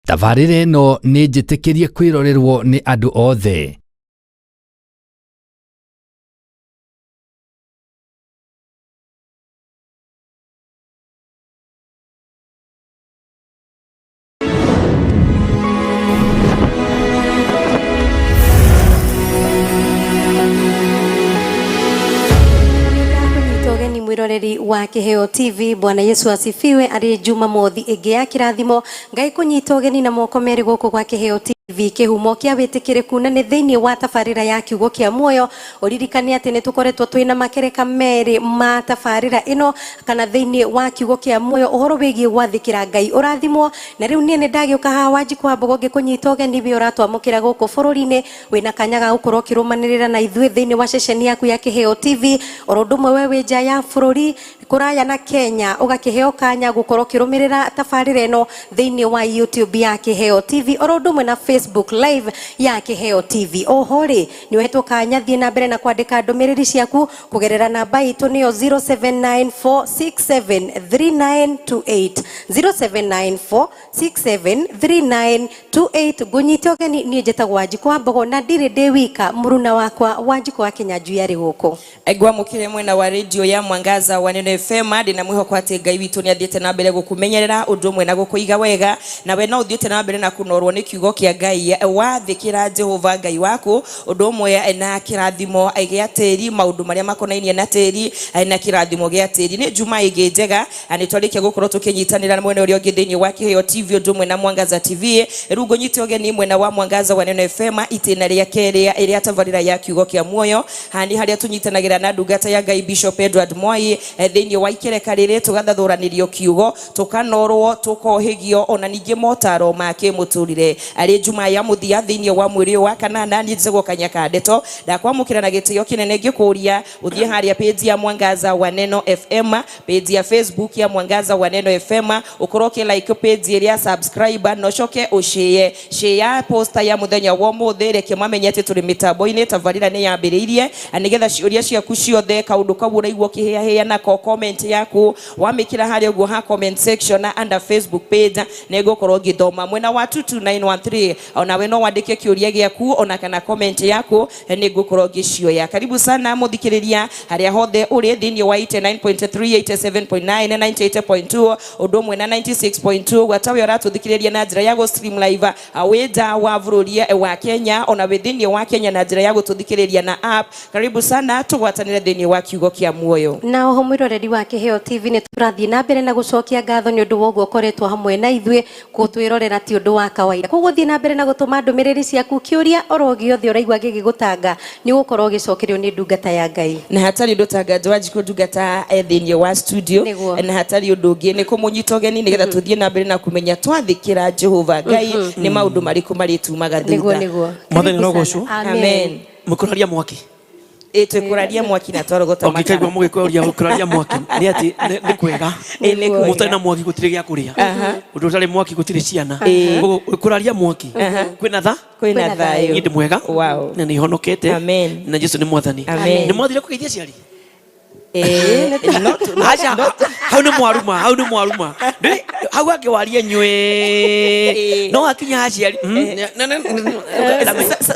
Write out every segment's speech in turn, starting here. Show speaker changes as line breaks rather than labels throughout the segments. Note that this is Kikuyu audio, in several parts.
Tabarĩra ĩno nĩ njĩtĩkĩrie kwĩrorerwo nĩ andũ othe.
Ndakunyita ũgeni mwĩroreri wa Kĩheo TV. Bwana Yesu asifiwe. Arĩ Jumamothi ĩngĩ ya kĩrathimo, Ngai kũnyita ũgeni na moko merĩ gũkũ gwa Kĩheo TV, kĩhumo kĩa wĩtĩkĩrĩku, na nĩ thĩinĩ wa tabarĩra ya kiugo kĩa muoyo. Ũririkane atĩ nĩ tũkoretwo twĩna makereka merĩ ma tabarĩra ĩno kana thĩinĩ wa kiugo kĩa muoyo, ũhoro wĩgiĩ gwathĩkĩra Ngai ũrathimwo. Na rĩu niĩ nĩ ndagĩũka haha Wanjikũ wa Mbogo ngĩkũnyita ũgeni wĩ ũratwamũkĩra gũkũ bũrũri-inĩ, wĩna kanya ga gũkorwo ũkĩrũmanĩrĩra na ithuĩ thĩinĩ wa ceceni yaku ya Kĩheo TV, oro ũndũ ũmwe we wĩ nja ya bũrũri kũraya na Kenya, ũgakĩheo kanya gũkorwo ũkĩrũmĩrĩra tabarĩra ĩno thĩinĩ wa YouTube ya Kĩheo TV, oro ũndũ ũmwe na Facebook Live ya Kĩheo TV. Oho rĩ, nĩ ũhetwo kanya thiĩ na mbere na kwandĩka ndũmĩrĩri ciaku kũgerera namba itũ nĩyo 0794673928, 0794673928. Ngũnyite ũgeni, niĩ njĩtagwo Wanjikũ wa Mbogo na ndirĩ ndĩ wika, mũruna wakwa Wanjikũ wa Kĩnyanjui arĩ gũkũ.
Ngwamũkĩre mwena wa radio ya Mwangaza wa Neno FM. Ndĩna mwĩhoko atĩ Ngai witũ nĩ athiĩte na mbere gũkũmenyerera ũndũ ũmwe na gũkũiga wega, nawe no ũthiĩte na mbere na kũnorwo nĩ kiugo kĩa Ngai. Wathĩkĩra Jehova Ngai waku, ũndũ ũmwe na kĩrathimo gĩa tĩri, maũndũ marĩa makonainie na tĩri na kĩrathimo gĩa tĩri. Nĩ Juma ĩngĩ njega na nĩ twarĩkia gũkorwo tũkĩnyitanĩra na mwena ũrĩa ũngĩ thĩinĩ wa Kĩheo TV ũndũ ũmwe na Mwangaza TV. Rĩu ngũnyite ũgeni mwena wa Mwangaza wa Neno FM, itĩna rĩa kerĩ rĩa tabarĩra ya kiugo kĩa muoyo. Haha nĩ harĩa tũnyitanagĩra na ndungata ya Ngai Bishop Edward Mwai thĩinĩ wa ikereka rĩrĩ, tũgathathũranĩrio kiugo, tũkanorwo, tũkohĩgio, ona ningĩ motaro ma kĩmũtũrĩre. Arĩ Juma ya mũthia thĩinĩ wa mweri ũyũ wa kanana, niĩ njĩtagwo Kanya ka Ndeto, ndakwamũkĩra na gĩtĩo kĩnene ngĩkũria ũthiĩ harĩa page ya Mwangaza wa Neno FM, page ya Facebook ya Mwangaza wa Neno FM, ũkorwo ũkĩ like page ĩrĩa, subscribe, na ũcoke ũshare share poster ya mũthenya wa ũmũthĩ. Reke mamenye atĩ tũrĩ mĩtambo-inĩ, tabarĩra nĩ yambĩrĩirie, na nĩgetha ciũria ciaku ciothe, kaũndũ kau ũraigua ũkĩhĩahĩa nako, comment yaku wamĩkĩra harĩa ũguo ha comment section na under Facebook page, nĩ ngũkorwo ngĩthoma. Mwena wa 22913, onawe no wandĩke kĩũria gĩaku ona kana comment yaku, nĩ ngũkorwo ngĩcioya. Karibu sana mũthikĩrĩria harĩa hothe ũrĩ thĩinĩ wa 89.3, 87.9, 98.2 ũndũ ũmwe na 96.2, gwata we ũratũthikĩrĩria na njĩra ya gũ stream live wĩ nja wa bũrũri wa Kenya, ona wĩ thĩinĩ wa Kenya na njĩra ya gũtũthikĩrĩria na app. Karibu sana tũgwatanĩre thĩinĩ wa kiugo kĩa muoyo.
Na oho mwĩroreri wa Kĩheo TV, nĩ tũrathiĩ na mbere na gũcokia ngatho nĩ ũndũ wa ũguo ũkoretwo hamwe na ithuĩ. Gũtwĩrorera ti ũndũ wa kawaida, koguo thiĩ na mbere na gũtũma ndũmĩrĩri ciaku. Kĩũria oro gĩothe ũraigua gĩgĩgũtanga, nĩ ũgũkorwo ũgĩcokerio nĩ ndungata ya Ngai.
Na hatarĩ ũndũ tanganja Wanjikũ, ndungata e thĩinĩ wa studio.
Nĩguo.
Na hatarĩ ũndũ ũngĩ nĩ kũmũnyita ũgeni nĩgetha tũthiĩ na mbere na kũmenya twathĩkĩra Jehova Ngai nĩ maũndũ marĩkũ marĩtumaga
Nĩguo.
thutha.
Nĩguo.
Mwathani
Karibu
no
sana.
gocwo.
Amen.
Mũkũraria mwaki.
Ĩ, twĩkũraria mwaki na twarogota
Ũngĩkaigua
makara.
mũgĩkũria gũkũraria mwaki nĩ atĩ nĩ kwega.
Ĩ, nĩ kwega.
Mũtarĩ na mwaki gũtirĩ gĩa kũrĩa, ũndũ ũtarĩ mwaki gũtirĩ ciana.
Ĩ.
Koguo kũraria mwaki kwĩna tha.
Kwĩna
Kwĩna
thayũ.
thayũ.
Niĩ ndĩ mwega na nĩ honokete na Jesu nĩ mwathani.
Amen.
Nĩ mwathire kũgeithia aciari?
Ĩ,
Aca, hau nĩ mwaruma, hau nĩ mwaruma. Hau angĩ warie nywe no hakinya aciari.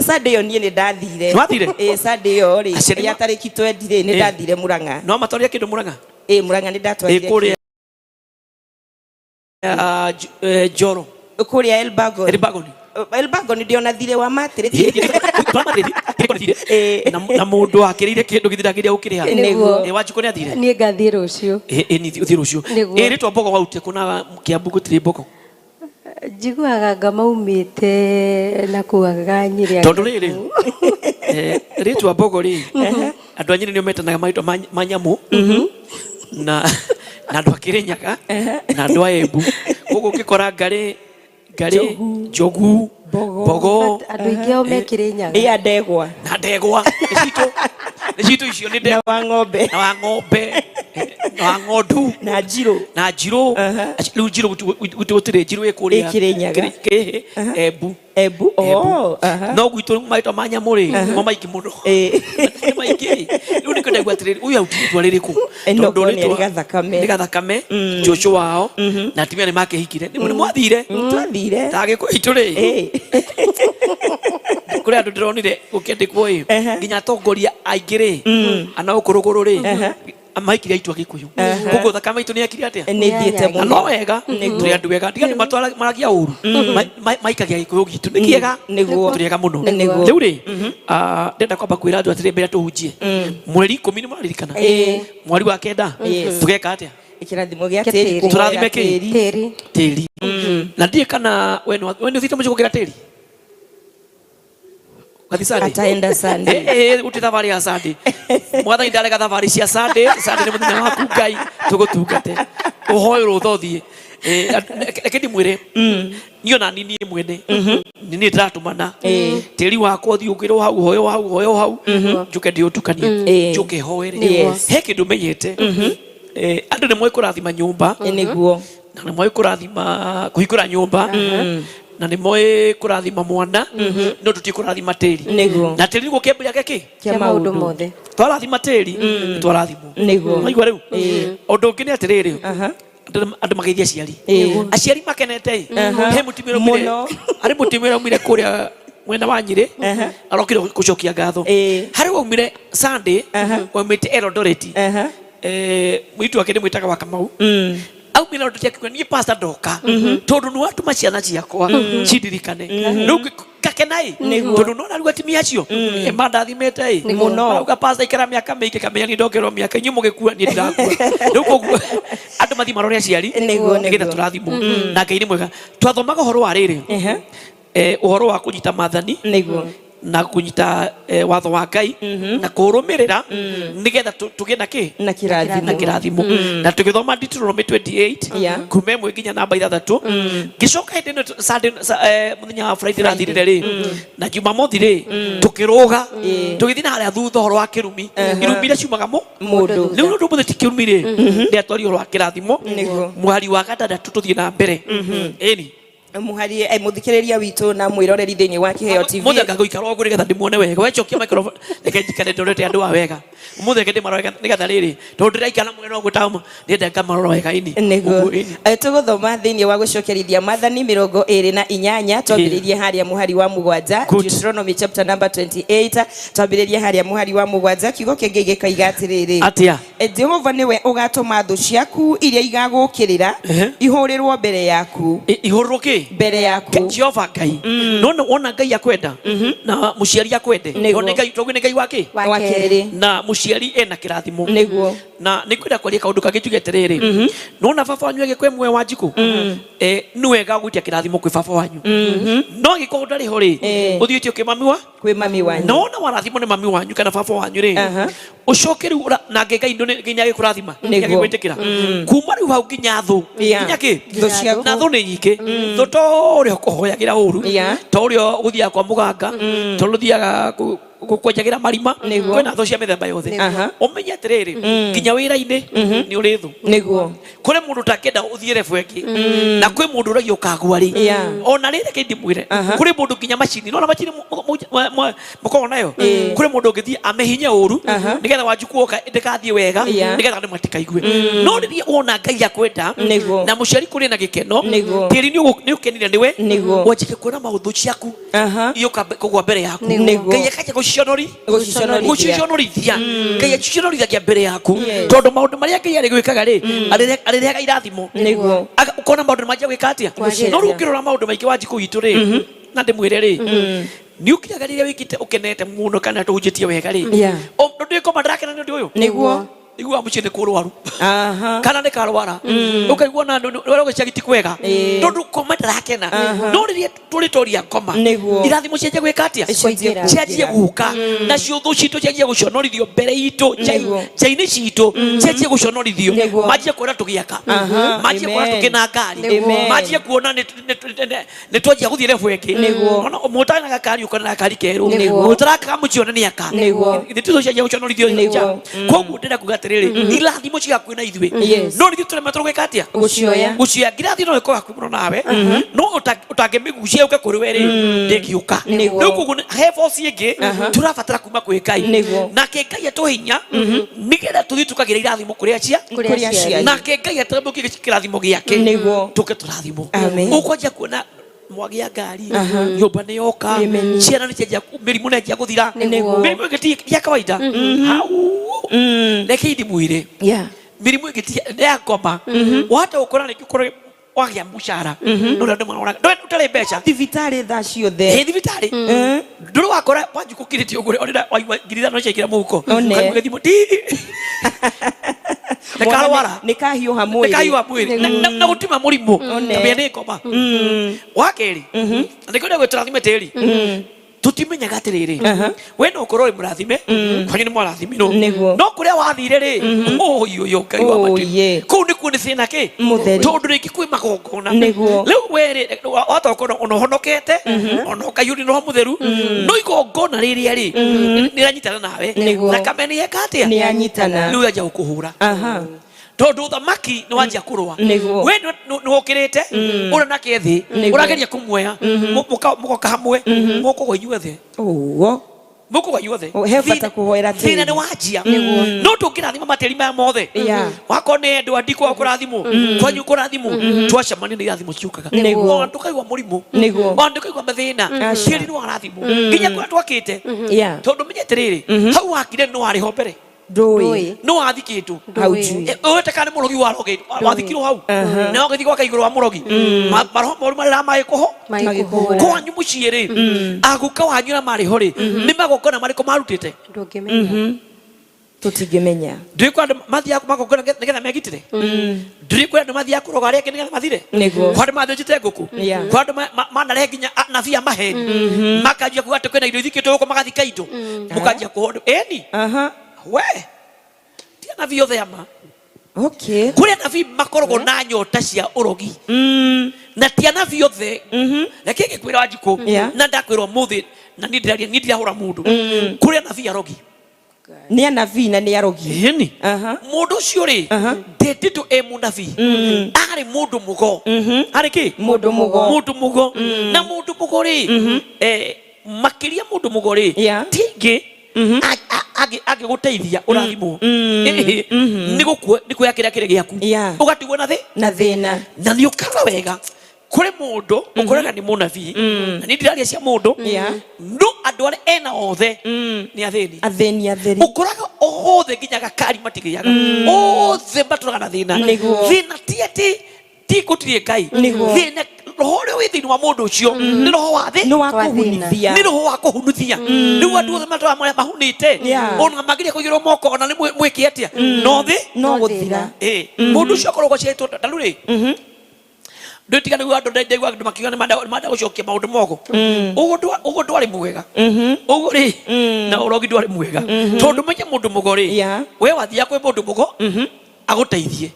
Sunday ĩyo niĩ nĩ ndathire.
Nĩwathire?
Ĩ, Sunday ĩyo rĩ,
Aciari
ya tarĩki 20 rĩ, nĩ ndathire Murang'a.
No matwarire kĩndũ Murang'a?
Ĩ, Murang'a nĩ ndatwarire.
Kũrĩa Njoro?
Kũrĩa Elbagon.
Elbagon.
Elbagon ndĩona thirĩ wa matirĩ.
Na mũndũ akĩrĩire kĩndũ gĩthiragĩria gũkĩrĩha.
Nĩguo.
Wanjikũ nĩ athire?
Niĩ ngathiĩ rũciũ.
Ĩ, nĩ ũthiĩ rũciũ.
Nĩguo.
Ĩ, rĩtwa mbogo waute kũna Kĩambu gũtirĩ mbogo?
Njiguaga nga maumĩte na kuaga Nyĩrĩ.
Tondũ rĩrĩ, rĩtwa mbogo rĩ, andũ a Nyĩrĩ nĩo metanaga marĩtwa ma nyamũ, na andũ a Kĩrĩnyaga na andũ a Embu. Koguo ũngĩkora ngarĩ ngarĩ, njogu, mbogo.
Andũ aingĩ ao me Kĩrĩnyaga.
Ĩ, ya ndegwa.
Na ndegwa nĩ citũ, nĩ citũ icio, nĩ
Na
ndegwa
wa ng'ombe.
Na wa ng'ombe. Na ng'ondu.
Na njirũ.
Na njirũ. Rĩu njirũ gũtirĩ njirũ ĩ kũrĩa.
Ĩ Kĩrĩnyaga.
Kĩhĩ Embu.
Embu.
Embu.
Oh, aha.
No gwitũ marĩtwa ma nyamũ rĩ, mo maingĩ mũno. Nĩ maingĩ. Rĩu nĩkĩo ndaigua atĩrĩrĩ, ũyũ autire itua rĩrĩkũ?
No
Tondũ
korwo nĩ
rĩtwa-
arĩ gathakame.
Nĩ gathakame, cũcũ wao na atumia nĩ makĩhikire. Nĩ mwathire?
Twathire.
Ta Gĩkũyũ itũ rĩ, kũrĩ andũ ndĩronire gũkĩandĩkwo ĩ, nginya atongoria aingĩ rĩ, ana ũkũrũkũrũ rĩ, maikire aitũ Agĩkũyũ. Koguo thakame itũ nĩ yakire atĩa?
Nĩ thiĩte
Na
mũno.
no wega tũrĩ andũ ega, tiga nĩ maragia ũru, maikagia Gĩkũyũ gitũ nĩ kĩega.
Nĩguo.
Tũrĩ ega mũno.
Nĩguo.
Rĩu rĩ, ndĩrenda kwamba kwĩra andũ atĩrĩ mbere tũhunjie, mweri 10 nĩ mũraririkana, mweri wa 9, tũgeka atĩa?
Kĩrathimo gĩa
Kĩa
tĩri.
tĩri.
Tũrathime
Kũhoera
kĩ?
tĩri.
Tĩri.
Tĩri. Na ndiĩ kana we nĩ ũthiĩte mũciĩ kũgĩra tĩri? Ũgathiĩ Sunday?
Ataenda Sunday.
Gũtirĩ thabarĩ ya Sunday. Mwathani ndarega thabarĩ cia Sunday. Sunday nĩ mũthenya waku Ngai, tũgũtungate. Ũhoe rũtha ũthiĩ. Reke ndĩmwĩre, niĩ ona niĩ mwene nĩ niĩ ndĩratũmana tĩri wakwa, ũthiĩ ũkĩrwo hau, hoyo hau, hoyo hau, njũke ndĩũtukanie, njũke hoere. He kĩndũ menyete, andũ nĩ moĩ kũrathima nyũmba, na nĩ moĩ kũrathima kũhingũra nyũmba, na nĩ moĩ kũrathima mwana, no tũtiĩ kũrathima tĩri. Na tĩri nĩguo kĩambĩrĩria gĩa kĩ?
Kĩa maũndũ mothe.
Twarathima tĩri, twarathimwo. Waigua rĩu? Ũndũ ũngĩ nĩ atĩrĩrĩ, andũ mageithia aciari, aciari makenete ĩ. He mũtumia ũraumire, harĩ mũtumia ũraumire kũrĩa mwena wa Nyĩrĩ, arokire gũcokia ngatho. Harĩ waumire Sunday, waumĩte Eldoret. Mũirĩtu wake nĩ mwĩtaga wa Kamau. Aumire Eldoret akiuga, "Niĩ pastor ndoka tondũ nĩ watũma ciana ciakwa cindirikane." Rĩu ngakena ĩ, tondũ nona rĩu atumia acio mandathimĩte ĩ
Mũno.
Marauga, "Pastor, ikara mĩaka mĩingĩ." Kamenya niĩ ndongererwo mĩaka, inyuĩ mũgĩkua, niĩ ndirakua. Rĩu koguo andũ mathiĩ marore aciari, nĩgetha tũrathimwo na Ngai nĩ mwega. Twathomaga ũhoro wa rĩrĩ, ũhoro wa kũnyita maathani na kũnyita watho wa Ngai na kũrũmĩrĩra, nĩgetha tũgĩe na kĩ?
Na kĩrathimo.
Na kĩrathimo. Na tũgĩthoma Deuteronomy 28, kuma 1 nginya namba 6. Ngĩcoka hĩndĩ ĩno Sunday, mũthenya wa Friday rathirire rĩ, na Jumamothi rĩ, tũkĩrũga tũgĩthiĩ na harĩa thutha, ũhoro wa kĩrumi, irumi iria ciumaga mũ
Mũndũ.
Rĩu ũndũ mũthĩ ti kĩrumi rĩ, ndĩatwaria ũhoro wa kĩrathimo. Mũhari wa 6 tũthiĩ na mbere, ĩni.
Mũhari, mũthikĩrĩria witũ na mwĩroreri thĩinĩ wa Kĩheo TV.
Mũthĩ anga gũikara ũguo nĩgetha ndĩmuone wega. Wecokia microphone, reke njikare ndorete andũ a wega. Ũmũthĩ reke ndĩmarore wega, nĩgetha rĩrĩ, tondũ ndĩraikara mwena ũguo tauma, ndĩrenda ngamarora wega, ĩni. Ũguo, ĩni.
Tũgũthoma thĩinĩ wa gũcokerithia maathani 28, twambĩrĩirie harĩa mũhari wa 7.
Good.
Deuteronomy chapter number 28, twambĩrĩrie harĩa mũhari wa 7. Kiugo kĩngĩ gĩkoiga atĩrĩrĩ:
Atĩa?
"Jehova nĩwe ũgatũma thũ ciaku iria igagũũkĩrĩra ihũrĩrwo mbere yaku."
Ihũrĩrwo kĩ?
Mbere yaku.
Jehova Ngai. No wona Ngai akwenda na mũciari akwende. Nĩ Ngai, tondũ nĩ Ngai wa kĩ?
Wa
Wa
kerĩ.
kerĩ.
Na mũciari ena kĩrathimo. Na nĩ kwenda kwaria kaũndũ kangĩ, njuge atĩrĩrĩ, nona baba wanyu agĩkwe muoyo wa njikũ, nĩ wega gwĩtia kĩrathimo kwĩ baba wanyu, no angĩkorwo ndarĩ ho rĩ, ũthiĩte ũkĩ mami wa
Kwĩ mami wanyu.
Na wona warathimwo nĩ mami wanyu kana baba wanyu rĩ, ũcoke rĩu na Ngai Ngai nĩ agĩkũrathima, nĩ agĩgwĩtĩkĩra kuma rĩu hau nginya thũ, nginya kĩ?
Thũ ciaku.
Na thũ nĩ nyingĩ. Thũ to ũrĩa ũkũhoyagĩra ũru, to ũrĩa ũgũthiaga kwa mũganga, to ũrĩa ũthiaga kwenjagĩra marima. Kwĩna thũ cia mĩthemba yothe. Ũmenye atĩrĩrĩ, nginya wĩra-inĩ nĩ ũrĩ thũ. Kũrĩ mũndũ ũtakĩenda ũthiĩ level ĩngĩ, na kwĩ mũndũ ũragia ũkagwa rĩ. Ona rĩrĩ, reke ndĩmwĩre, kũrĩ mũndũ nginya macini, nona macini mũkoragwo nayo, kũrĩ mũndũ ũngĩthiĩ amĩhinye ũru, nĩgetha wanjuku woka ndĩgathiĩ wega, nĩgetha andũ matikaigue. No rĩrĩa wona Ngai akwenda na mũciari kũrĩ na gĩkeno, tĩri nĩ ũkenire nĩwe, wanjike kuona maũndũ ciaku iũka kũgwa mbere yaku. Ngai akaja gũciconori
Gũciconorithia.
Gũciconorithia. Ngai aciconorithagia mbere yaku, tondũ maũndũ marĩa Ngai arĩ gwĩkaga rĩ, arĩrehaga irathimo. Ũkona maũndũ nĩ manjia gwĩka atĩa?
Kwagĩra.
No rĩu ũngĩrora maũndũ maingĩ wa njikũ itũ rĩ, na ndĩmwĩre rĩ, nĩ ũkiraga rĩrĩa wĩkĩte ũkenete mũno kana tũhunjĩtie wega rĩ, ndũndĩkoma ndĩrakena nĩ ũndũ ũyũ, iguaga mũciĩ nĩ kũrwaru, kana nĩ karwara, ũkaigua na ũrĩa ũgĩcagi ti kwega, tondũ ngoma ndarakena. No rĩrĩa tũrĩtoria ngoma, irathimo cianjia gwĩka atĩa?
Kũingĩra.
Cianjie gũka, nacio thũ citũ cianjie gũconorithio mbere itũ, nja-inĩ citũ cianjie gũconorithio. Manjie kuona tũgĩaka, manjie kuona tũkĩna ngari, manjie kuona nĩ twanjia gũthiĩ level ĩngĩ. Ona mũtarĩ na gakari, ũkona na gakari kerũ. Mũtarakaga mũciĩ, ona nĩ aka. Nĩ tũthũ cianjia gũconorithio nja. Koguo ndĩrenda kuga atĩrĩrĩ. atĩrĩrĩ, irathimo ciĩ hakuhĩ na ithuĩ, no nithuĩ tũremetwo gwĩka atĩa?
Gũcioya.
Gũcioya. Ngirathi no ĩkorwo hakuhĩ mũno nawe, no ũtangĩmĩgucia yũke kũrĩ we rĩ, ndĩngĩũka. Rĩu koguo he force ĩngĩ tũrabatara kuma kwĩ Ngai, nake Ngai atũhe hinya nĩgetha tũthiĩ tũkagĩra irathimo kũrĩ acia
kũrĩ aciari.
Nake Ngai atambũkie kĩrathimo gĩake, tũke tũrathimwo. Ũkwanjia kuona mwagĩa ngari, nyũmba nĩ yoka, ciana nĩ cianjia, mĩrimũ nĩ yanjia gũthira. Mĩrimũ ĩngĩ ti ya kawaida hau. Reke ndimwĩre, mĩrimũ ĩngĩ ti ya ngoma. Wahota gũkora rĩngĩ ũkorwo wagĩa mũcara, no ũrĩa andũ maroraga ndũrĩ mbeca.
Thibitarĩ thaa ciothe.
Ĩ thibitarĩ ndũrĩ wakora wanji kũkirĩtie ũguo ũrĩa waigua 5,000 ciaingĩra mũhuko,
One.
ũkaigua gĩthimo ti nĩkarwara.
Nĩ kahiũha mwĩrĩ.
Nĩkahiũha mwĩrĩ na gũtima mũrimũ.
One.
Kamĩa nĩ ngoma wa kerĩ na nĩkĩo ndĩgwĩ tũrathime tĩri tũtimenyaga atĩrĩrĩ, we no ũkorwo ũrĩ mũrathime, kwanyu nĩ mwarathimirwo, no kũrĩa wathire rĩ, ũyũ Ngai wa matu, kũu nĩkuo nĩ thĩna kĩ.
Mũtheri.
Tondũ rĩngĩ kwĩ magongona. Rĩu we rĩ, wahota gũkorwo ona ũhonokete, ona ũkaiyũrio nĩ Roho Mũtheru, no igongona rĩrĩa rĩ nĩranyitana nawe. Thakame nĩ yeka atĩa?
Nĩ yanyitana.
Rĩu yanjia gũkũhũra, tondũ ũthamaki nĩ wanjia kũrũa. We nĩ wũkĩrĩte ũrĩa nake thĩ ũrageria kũmuoya, mũgoka hamwe, mũkũgwa inyuothe.
Ũguo.
Mũkũgwa inyuothe.
Oh, he bata kũhoera
thĩna
tĩri.
Nĩ wanjia, no tũngĩrathima matĩri maya mothe, wakorwo nĩ andũ andikwa kũrathimwo, kwanyu kũrathimwo, twacemania nĩ irathimo ciũkaga. Ona ndũkaigua mũrimũ, ona ndũkaigua mathĩna. Tĩri nĩ warathimwo nginya kũrĩa twakĩte, tondũ menye atĩrĩrĩ, hau wakire nĩ warĩ ho mbere.
Ndũĩ.
Nĩ wathikĩtwo.
Hau njui.
Ũwĩte kana nĩ mũrogi warogĩtwo, wathikirwo hau, na ũgĩthiĩ gwaka igũrũ wa mũrogi. Maroho moru marĩa magĩkũho
Magĩkũhũra.
Kwanyu mũciĩ rĩ, aguka wanyu arĩa marĩ ho rĩ, nĩ magongona marĩkũ marutĩte?
Ndũngĩmenya.
Tũtingĩmenya.
Ndũĩ kwa andũ mathiaga magongona nĩgetha megitĩre? Ndũĩ kwĩ andũ mathiaga kũroga arĩa angĩ nĩgetha mathire? Kwa andũ mathĩnjĩte ngũkũ? Kwa andũ manarehe nginya anabii a maheni, makanjia kuga atĩ kwĩna indo ithikĩtwo gũkũ, magathika indo, mũkanjia kũhondwo ĩni. We ti anabii othe ama. Kũrĩ anabii makoragwo na nyota cia ũrogi, na ti anabii othe. Reke ngĩkwĩra, Wanjikũ, na ndakwĩra ũmũthĩ, na niĩ ndĩraria, niĩ ndirahũra mũndũ, kũrĩ anabii arogi.
Nĩ anabii na nĩ arogi.
Ĩni. Mũndũ ũcio rĩ, ndetĩtwo e mũnabii, arĩ mũndũ mũgo. Arĩ kĩ?
Mũndũ mũgo.
Mũndũ mũgo. Na mũndũ mũgo rĩ, makĩria mũndũ mũgo rĩ, ti aingĩ angĩgũteithia ũrathimwo. Ĩhĩ, nĩ kuoya kĩrĩa kĩrĩ gĩaku, ũgatigwo na thĩ
na thĩna.
Na nĩ ũkarora wega, kũrĩ mũndũ ũkoraga nĩ mũnabii, na niĩ ndiraria cia mũndũ, no andũ arĩa ena othe nĩ athĩni.
Athĩni atheri.
Ũkoraga othe nginya gakari matigĩaga, othe matũraga na thĩna. Thĩna ti atĩ ti gũtirĩ Ngai. Thĩna roho ũrĩa wĩ thĩinĩ wa mũndũ ũcio nĩ roho wa thĩ.
Nĩ wa kũhunithia.
Nĩ roho wa kũhunuthia. Rĩu andũ othe matũraga marĩa mahunĩte, ona magĩrĩire kũigĩrwo moko, ona nĩ mwĩke atĩa, no thĩ
no gũthira.
Ĩ, mũndũ ũcio akoragwo aciarĩtwo ta rĩu rĩ, ndũtiga nĩguo andũ ndaigua andũ makiuga nĩ manda gũcokia maũndũ moko ũguo, ũguo ndwarĩ mwega ũguo rĩ, na ũrogi ndwarĩ mwega, tondũ menye mũndũ mũgo rĩ, we wathiaga kwĩ mũndũ mũgo agũteithie,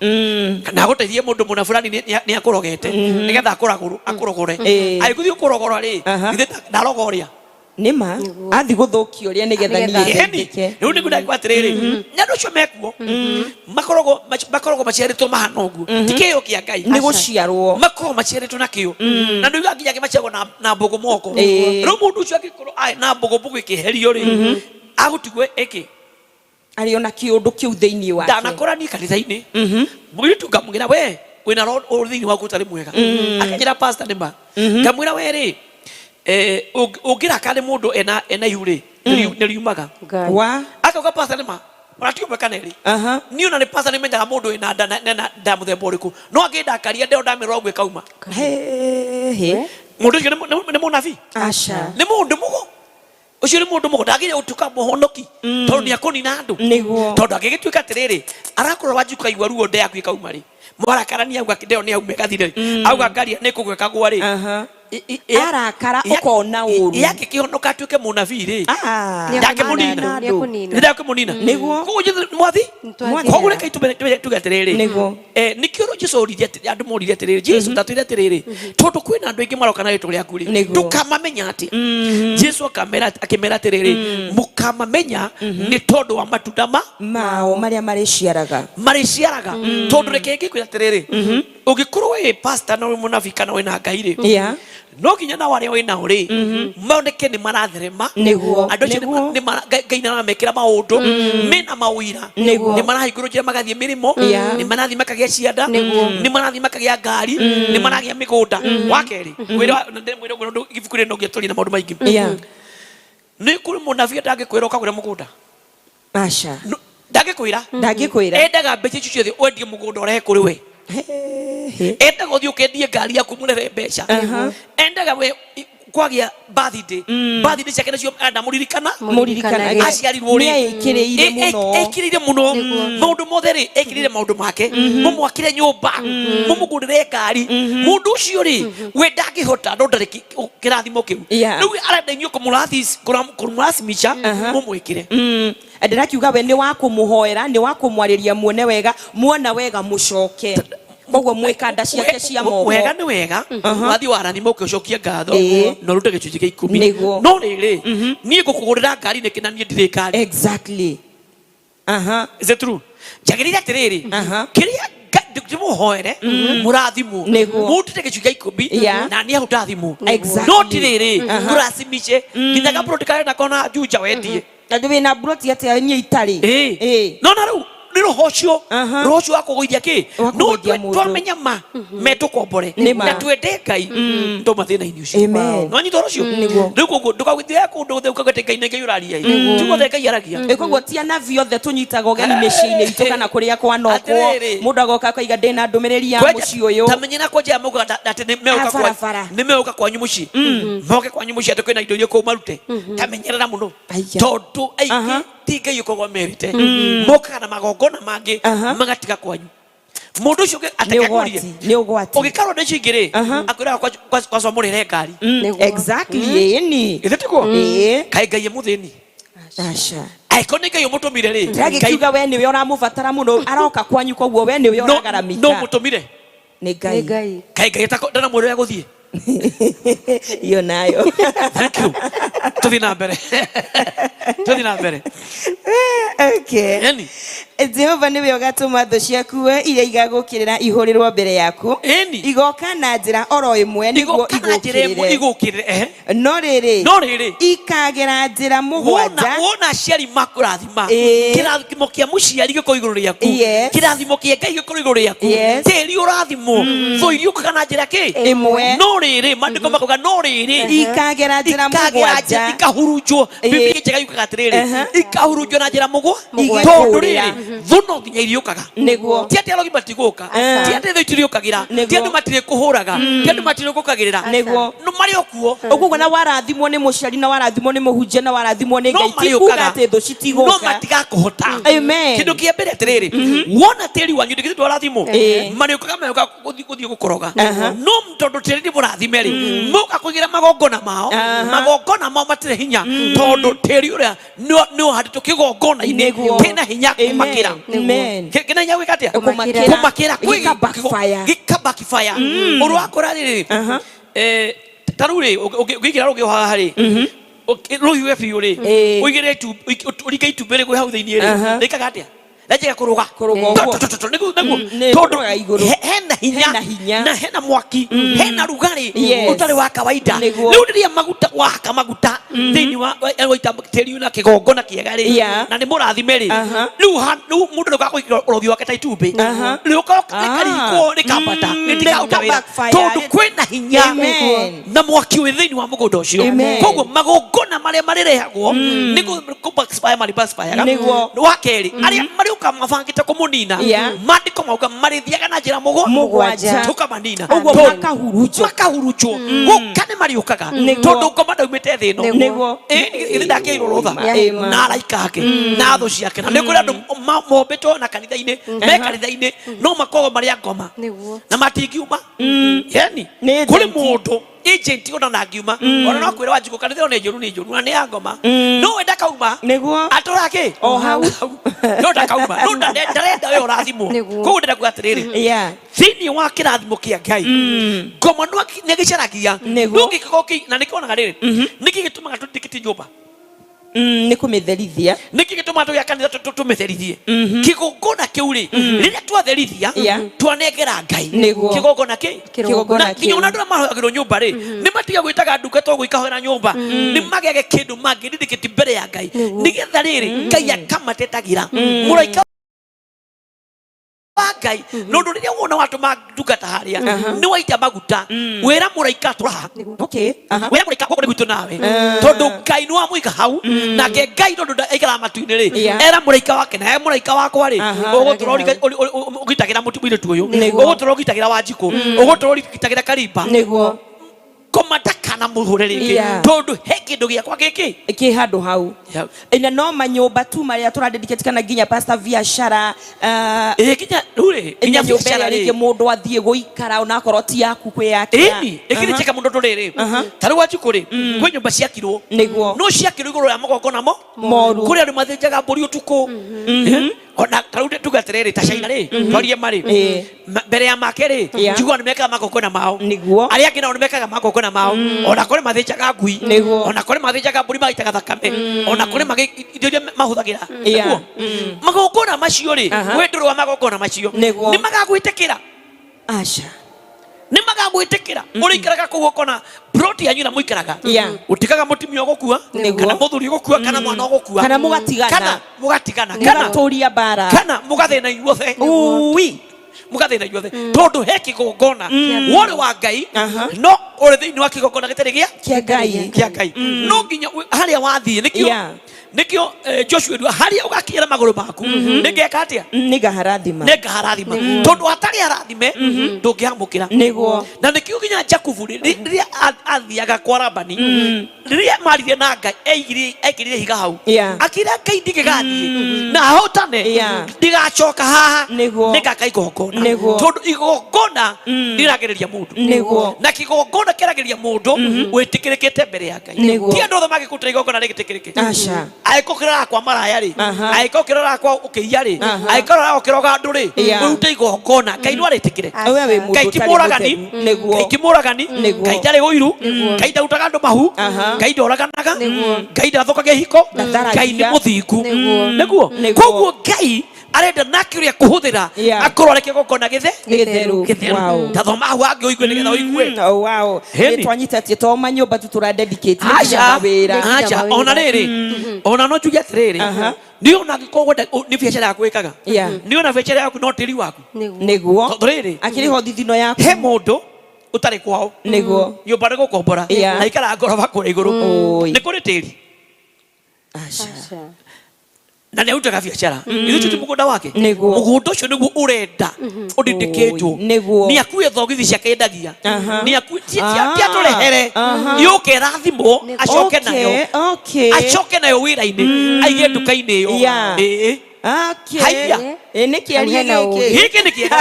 kana agũteithie mũndũ mũna fulani nĩ akũrogete nĩgetha akũrogore. Agĩkũthiĩ kũrogora rĩ, githĩ ndaroga ũrĩa?
Nĩma athi gũthũkia ũrĩa nĩgetha niĩ
Ĩni,
ndeithĩke.
Rĩu nĩguo ndagĩkwa atĩrĩrĩ, na andũ acio mekuo makoragwo maciarĩtwo mahana ũguo, ti kĩheo kĩa Ngai.
Nĩ gũciarwo.
Makoragwo maciarĩtwo na kĩo, na nĩuga nginya angĩ maciaragwo na mbũgũ moko. Rĩu mũndũ ũcio angĩkorwo arĩ na mbũgũ, mbũgũ ĩkĩherio rĩ, agũtigwo ĩkĩ?
Arĩ ona kĩũndũ kĩu thĩinĩ wake.
Ndanakora niĩ kanitha-inĩ mũirĩtu, ngamwĩra, "We wĩna roho ũrĩ thĩinĩ waku ũtarĩ mwega." Akanjĩra, "Pastor, nĩ ma?" Ngamwĩra, "We rĩ, ũngĩraka nĩ mũndũ ena ihu rĩ, nĩ riumaga."
Ngai.
Wa
Akauga, "Pastor, nĩ ma?" Ona ti ũmwe kana ĩrĩ. Niĩ ona nĩ pastor nĩ menyaga mũndũ wĩna nda na nda mũthemba ũrĩkũ, no angĩndakaria ndeo ndamĩrora ũguo ĩkauma.
He
Mũndũ ũcio nĩ mũnabii?
Aca.
Nĩ mũndũ mũgo ũcio, nĩ mũndũ mũgo, ndagĩrĩire gũtuĩka mũhonoki, tondũ nĩ akũnina andũ. Tondũ angĩgĩtuĩka atĩrĩrĩ, arakorwo wanji ũkaigua ruo, nda yaku ĩkauma rĩ, mwarakarania, auga ndeo nĩ auma ĩgathire rĩ, auga ngaria nĩ kũgwa ĩkagwa rĩ.
Arakara ũkona ũru.
Yake kĩhonoka atuĩke mũnabii rĩ, ndakĩmũnina.
Nĩekũnina.
Ndakĩmũnina.
Nĩguo.
Koguo Jesũ mwathi.
Nĩtwathira.
Koguo reke tuge atĩrĩrĩ.
Nĩguo.
Nĩkĩo Jesũ oririe andũ moririe atĩrĩrĩ, Jesũ tatwĩre atĩrĩrĩ, tondũ kwĩna andũ aingĩ maroka na rĩtwa rĩaku rĩ,
Nĩguo.
tũkamamenya atĩa? Jesũ akĩmera atĩrĩrĩ, mũkamamenya nĩ tondũ wa matunda ma
Mao marĩa marĩciaraga.
Marĩciaraga. Tondũ reke ngĩkwĩra atĩrĩrĩ, ũngĩkorwo wĩ pastor na wĩ mũnabii kana wĩna Ngai rĩ, no nginya nao arĩa wĩ nao rĩ moneke nĩ maratherema. Andũ acio Ngai nĩ aramekĩra maũndũ mena mawĩra, nĩ marahingũrwo njĩra magathiĩ mĩrĩmo, nĩ marathiĩ makagĩa cianda, nĩ marathiĩ makagĩa ngari, nĩ maragĩa mĩgũnda. Wa kerĩ, ndĩmwĩre ũguo tondũ ibuku rĩrĩ no nginya tũrie na maũndũ maingĩ. Nĩ kũrĩ mũnabii ndangĩkwĩra ũkagũre mũgũnda.
Aca.
Ndangĩkwĩra.
Ndangĩkwĩra.
Endaga mbeca icio ciothe wendie mũgũnda ũrehe kũrĩ we. Endaga ũthiĩ ũkendie ngari yaku mũrehe mbeca. Endaga we kwagĩa birthday, birthday ciake nacio enda mũririkana.
Mũririkanage.
Aciarirwo rĩ.
Nĩeĩkĩrĩire mũno.
Ekĩrĩire mũno maũndũ mothe rĩ, ekĩrĩire maũndũ make, mũmwakĩre nyũmba, mũmũgũrĩre ngari. Mũndũ ũcio rĩ, we ndangĩhota, no ndarĩ kĩrathimo kĩu. Rĩu arenda inyuĩ kũmũrasimisha mũmwĩkĩre.
Ndĩrakiuga we nĩ wa kũmũhoera, nĩ wa kũmwarĩria, muone wega, muona wega mũcoke koguo mwĩkanda ciake cia moko.
Wega nĩ wega wathiĩ warathima ũkĩũcokia ngatho na ũrute gĩcunjĩ gĩa 10. No rĩrĩ, niĩ ngũkũgũrĩra ngari nĩkĩ na niĩ ndirĩ ngari?
Exactly. Aha.
Is it true? Njagĩrĩire atĩrĩrĩ, kĩrĩa ndĩmũhoere mũrathimwo, mũndute gĩcunjĩ gĩa 10, na niĩ hau ndathimwo. No ti rĩrĩ ngũracimice nginya gaburoti karĩa nako na Juja wendie.
Na ndĩ wĩna mburoti atĩa niĩ itarĩ?
No na rĩu nĩ roho ũcio, roho ũcio wa kũgũithia kĩ.
Wa
No
kũgũithia mũndũ.
twamenya ma metũkombore
Nĩ ma.
na twende Ngai toma thĩna-inĩ ũcio.
Amen.
Nĩwanyita ũhoro ũcio?
Nĩguo.
Rĩu koguo ndũkagũithie kũndũ gũthe ũkauga atĩ Ngai nĩ Ngai ũraria ĩ. Ti guothe Ngai aragia.
Koguo ti anabii othe tũnyitaga ũgeni mĩciĩ-inĩ itũ kana kũrĩa kwanokwo.
Atĩrĩrĩ.
Mũndũ agoka akaiga ndĩna ndũmĩrĩri ya mũciĩ ũyũ.
Ta menyera kwanja ya maugaga atĩ nĩ megũka
A barabara.
nĩ megũka kwanyu mũciĩ, moke kwanyu mũciĩ atĩ kwĩna indo iria kũu marute. Ta menyerera mũno,
Aiya.
tondũ aingĩ ti Ngai ũkoragwo merĩte, mokaga na magongona mangĩ magatiga kwanyu mũndũ ũcio
Nĩ
atakekũrie.
ũgwati, nĩ ũgwati.
Ũgĩkarwo na icio ingĩ rĩ, akwĩraga kwaca mũrĩre ngari.
Exactly, ĩni.
Githĩ tiguo?
Ĩĩ.
Kaĩ Ngai e mũthĩni?
Aca.
Angĩkorwo nĩ Ngai ũmũtũmire rĩ, Ngai
Ndĩragĩkiuga we nĩwe ũramũbatara mũno, aroka kwanyu, koguo we nĩwe
no
ũragaramika.
mũtũmire.
Nĩ
Nĩ
Ngai.
Ngai.
Kaĩ Ngai ndanamwĩra ũrĩa gũthiĩ?
Iyo nayo.
Thank you. Tũthiĩ na mbere, tũthiĩ na mbere.
Okay.
Yani.
Jehova nĩwe ũgatũma thũ ciaku iria igagũkĩrĩra ihũrĩrwo mbere yaku. Igoka na njĩra oro ĩmwe nĩguo
Igoka na njĩra ĩmwe
igũkĩrĩre.
Igũkĩrĩre, ehe.
No rĩrĩ,
No rĩrĩ,
ikagera njĩra
wona
mũgwanja.
Wona aciari makũrathima, kĩrathimo kĩa mũciari gĩkorwo igũrũ rĩaku, kĩrathimo kĩa Ngai gĩkorwo igũrũ rĩaku, tĩri ũrathimwo, thũ iriũkaga na njĩra kĩ?
Ĩmwe.
No rĩrĩ, maandĩko makauga no rĩrĩ,
Ikagera njĩra
ikagera
mũgwanja.
njĩra ikahurunjwo. Biblia njega yugaga atĩrĩrĩ, ikahurunjwo na njĩra mũgwa
Mũgwanja.
Tondũ rĩrĩ, thũ no nginya iriũkaga. Ti atĩ arogi matigũka, ti atĩ thũ itiriũkagĩra, ti andũ matirĩkũhũraga, ti andũ matirĩgũkagĩrĩra. No marĩ o kuo.
Ũguo na warathimwo nĩ mũciari na warathimwo nĩ mũhunjia na warathimwo nĩ
No
Ngai, ti kuga
marĩũkaga,
atĩ thũ
no
citigũka.
matigakũhota.
Amen.
Kĩndũ kĩa mbere atĩrĩrĩ, wona tĩri wanyu ndĩgĩtĩ twarathimwo, marĩũkaga meũka gũthiĩ gũkoroga, no tondũ tĩri nĩ mũrathime rĩ, moka kũigĩra magongona mao. Magongona mao matirĩ hinya, tondũ tĩri ũrĩa nĩ ũhandĩtwo kĩgongona-inĩ kĩna hinya kũmakĩra.
Amen.
Kĩna hinya gwĩka atĩa?
Kũmakĩra.
Kũmakĩra.
Gĩka backfire.
Gĩka backfire. Ũrĩa wakora rĩrĩ, ta rĩu rĩ, ũngĩigĩra rũgĩo haha rĩ, rũhiũhe biũ rĩ, ũigĩrĩre ũringe itumbĩ rĩgwe hau thĩinĩ rĩ, rĩkaga atĩa? Rĩanjagia kũrũga.
Kũrũga ũguo.
Tũ, tũ, tũ, tũ, nĩguo nĩguo.
Nĩ
Tondũ
kũrũga igũrũ.
Hena hinya,
Hena hinya.
Na hena mwaki, hena rugarĩ ũtarĩ wa kawaida. Rĩu rĩrĩa maguta wahaka maguta thĩinĩ wa waita tĩri na kĩgongona kĩega rĩ, na nĩ mũrathime rĩ, rĩu rĩu mũndũ nĩũkaga kũigĩra ũrogi wake ta itumbĩ, rĩũka rĩkarikwo rĩkambata, rĩtikaruta
Rĩka
wĩra
backfire.
tondũ kwĩna hinya
Amen.
Na mwaki wĩ thĩinĩ wa mũgũnda ũcio. Koguo magongona marĩa marĩrehagwo nĩ kũ backfire marĩ backfire. Wa kerĩ, arĩa marĩũka mabangĩte kũmũnina, maandĩko mauga marĩthiaga na njĩra
Mũgwanja.
Tũkamanina.
Ũguo makahurunjwo.
Makahurunjwo. Gũka nĩ marĩũkaga, tondũ ngoma ndaumĩte thĩ ĩno. Githĩ ndakĩirwo rũtha na araika ake na thũ ciake? Na nĩ kũrĩ andũ mombĩtwo na kanitha-inĩ, me kanitha-inĩ, no makoragwo marĩ a ngoma na matingiuma, yani
Nĩ
kũrĩ
agent.
Mũndũ Agent ona na ngiuma ona no kwĩra Wanjikũ kanitha ĩyo nĩ njũru, nĩ njũru na nĩ ya ngoma, no we ndakauma.
Nĩguo.
Atũraga kĩ?
O hau.
No ndakauma, no ndarenda we ũrathimwo.
Nĩguo.
Koguo ndĩrenda kuga atĩrĩrĩ, thĩinĩ wa kĩrathimo kĩa Ngai, ngoma no nĩ agĩcaragia.
Nĩguo.
No gĩkorwo na nĩkĩonaga rĩrĩ, nĩkĩ gĩtũmaga tũndĩkĩtie nyũmba?
Nĩ kũmĩtherithia.
Nĩkĩ gĩtũmaga tũgĩa kanitha tũmĩtherithie? Kĩgongona kĩu rĩ, rĩrĩa twatherithia, twanengera Ngai.
Nĩguo.
Kĩgongona kĩ?
Kĩgongona
Na nginya
kĩu.
ona andũ arĩa mahoyagĩrwo nyũmba rĩ, nĩ matiga gwĩtaga ndungata ũguo ikahoera nyũmba, nĩ magĩage kĩndũ mangĩrindĩkĩti mbere ya Ngai, nĩgetha rĩrĩ Ngai akamatetagĩra mũraika wa Ngai. No ũndũ rĩrĩa wona watũma ndungata harĩa, nĩ waita maguta, wĩra mũraika atũraha.
Okay. Aha.
Wĩra mũraika gũkũ nĩ gwitũ nawe, tondũ Ngai nĩ wamũiga hau, nake Ngai tondũ aikaraga matu-inĩ rĩ, era mũraika wake na e mũraika wakwa rĩ, ũgũtũra ũgitagĩra mũirĩtu ũyũ, ũgũtũra ũgitagĩra Wanjikũ, ũgũtũra ũgitagĩra Karimba. Koma ndakana mũhũre rĩngĩ, tondũ he kĩndũ gĩakwa gĩkĩ
Kĩ handũ hau. Na no manyũmba tu marĩa tũradedicate kana nginya pastor biacara?
Ĩ, nginya rĩu rĩ, nginya
nginya nyũmba
biacara
ĩrĩa
rĩ.
rĩngĩ mũndũ athiĩ gũikara onakorwo ti yaku kwĩyakĩra.
Ĩni ĩkĩrĩ njega mũno tondũ rĩrĩ, ta rĩu Wanjikũ rĩ, kwĩ nyũmba ciakirwo, no ciakirwo igũrũ rĩa magongona mo
moru.
Kũrĩ andũ mathĩnjaga mbũri ũtukũ. Ona ta rĩu tuge atĩrĩrĩ, ta China rĩ, twarie marĩ mbere ya make rĩ, njiguaga nĩ mekaga magongona mao. Arĩa angĩ nao nĩ mekaga magongona mao, ona kũrĩ mathĩnjaga ngui, ona kũrĩ mathĩnjaga mbũri magaitaga thakame, ona kũrĩ indo iria mahũthagĩra. Nĩguo magongona macio rĩ, we ndũrĩ wa magongona macio, nĩ magagwĩtĩkĩra?
Aca.
Nĩ magagwĩtĩkĩra ũrĩikaraga kũu, ũkona ploti yanyu ĩrĩa mũikaraga, ũtikaga mũtumia ũgũkua, kana mũthuri ũgũkua, kana mwana ũgũkua,
kana mũgatigana.
Kana mũgatigana, kana
mũgatũria mbara,
kana mũgathĩna inyuothe.
Ui.
Mũgathĩna inyuothe, tondũ he kĩgongona worĩ wa Ngai, no ũrĩ thĩinĩ wa kĩgongona gĩtarĩ gĩa
kĩa Ngai.
Kĩa Ngai. No nginya harĩa wathiĩ, nĩkĩo nĩkĩo Joshua erua, harĩa ũgakinyĩra magũrũ maku nĩngeka atĩa?
Nĩngaharathima.
Nĩngaharathima, tondũ hatarĩ harathime ndũngĩamũkĩra. Na nĩkĩo nginya Jakubu rĩrĩa athiaga kwa Labani, rĩrĩa maririe na Ngai, ekĩrire higa hau, akĩra Ngai, ndingĩgathiĩ na hotane, ndigacoka haha, nĩngaka igongona, tondũ igongona rĩragĩrĩria mũndũ, na kĩgongona kĩragĩrĩria mũndũ wĩtĩkĩrĩkĩte mbere ya Ngai. Ti andũ othe mangĩkũrutĩra igongona rĩgĩtĩkĩrĩke.
Aca.
Angĩkorwo kĩroraga kwa maraya rĩ, angĩkorwo kĩroraga kwa ũkĩiya rĩ, angĩkorwo ũroraga ũkĩroga andũ rĩ, ũrute igongona, Ngai no arĩtĩkĩre?
We wĩ mũndũ
Ngai ti
ũtarĩ
mũragani.
mũtheru. Nĩguo.
Ngai ti mũragani. Ngai ndarĩ ũiru. Ngai ndarutaga andũ mahu. Ngai ndoraganaga. Ngai ndathũkagia ihiko.
Ndatharagia.
Ngai nĩ mũthingu. Nĩguo.
Nĩguo.
Koguo Ngai arenda nake ũrĩa kũhũthĩra akorwo arĩ kĩgongona gĩthe
gĩtheru.
Gĩtheru. Ta thoma hau hangĩ ũigue, nĩgetha ũigue.
Oh, wow.
Hĩni.
Nĩ twanyita atĩ to manyũmba tu tũra dedicate, nĩ nginya
Aca.
mawĩra.
Aca.
Nginya
Ona
mawĩra.
rĩrĩ, ona no njuge atĩrĩrĩ, nĩ ona angĩkorwo wenda nĩ biacara yaku wĩkaga, nĩ ona biacara yaku no tĩri waku.
Nĩguo.
Tondũ rĩrĩ,
akĩrĩ ho thithino yaku.
He mũndũ ũtarĩ kwao, nyũmba nĩ gũkombora, na aikaraga ngoroba kũrĩa igũrũ.
Oi.
Nĩ kũrĩ tĩri?
Aca.
Aca.
Na nĩ arutaga biacara, ithuĩ ti mũgũnda wake. Mũgũnda ũcio nĩguo ũrenda ũndindĩkĩtwo. Nĩ akue thogithi ciake endagia, nĩ akue ti atũrehere, yũke ĩrathimwo, acoke nayo, acoke nayo wĩra-inĩ, aige nduka-inĩ ĩyo. Ĩĩ. Haiya.
Ĩ, nĩ kĩarie
Hena
gĩkĩ.
ũũgĩ.
Gĩkĩ nĩ kĩega,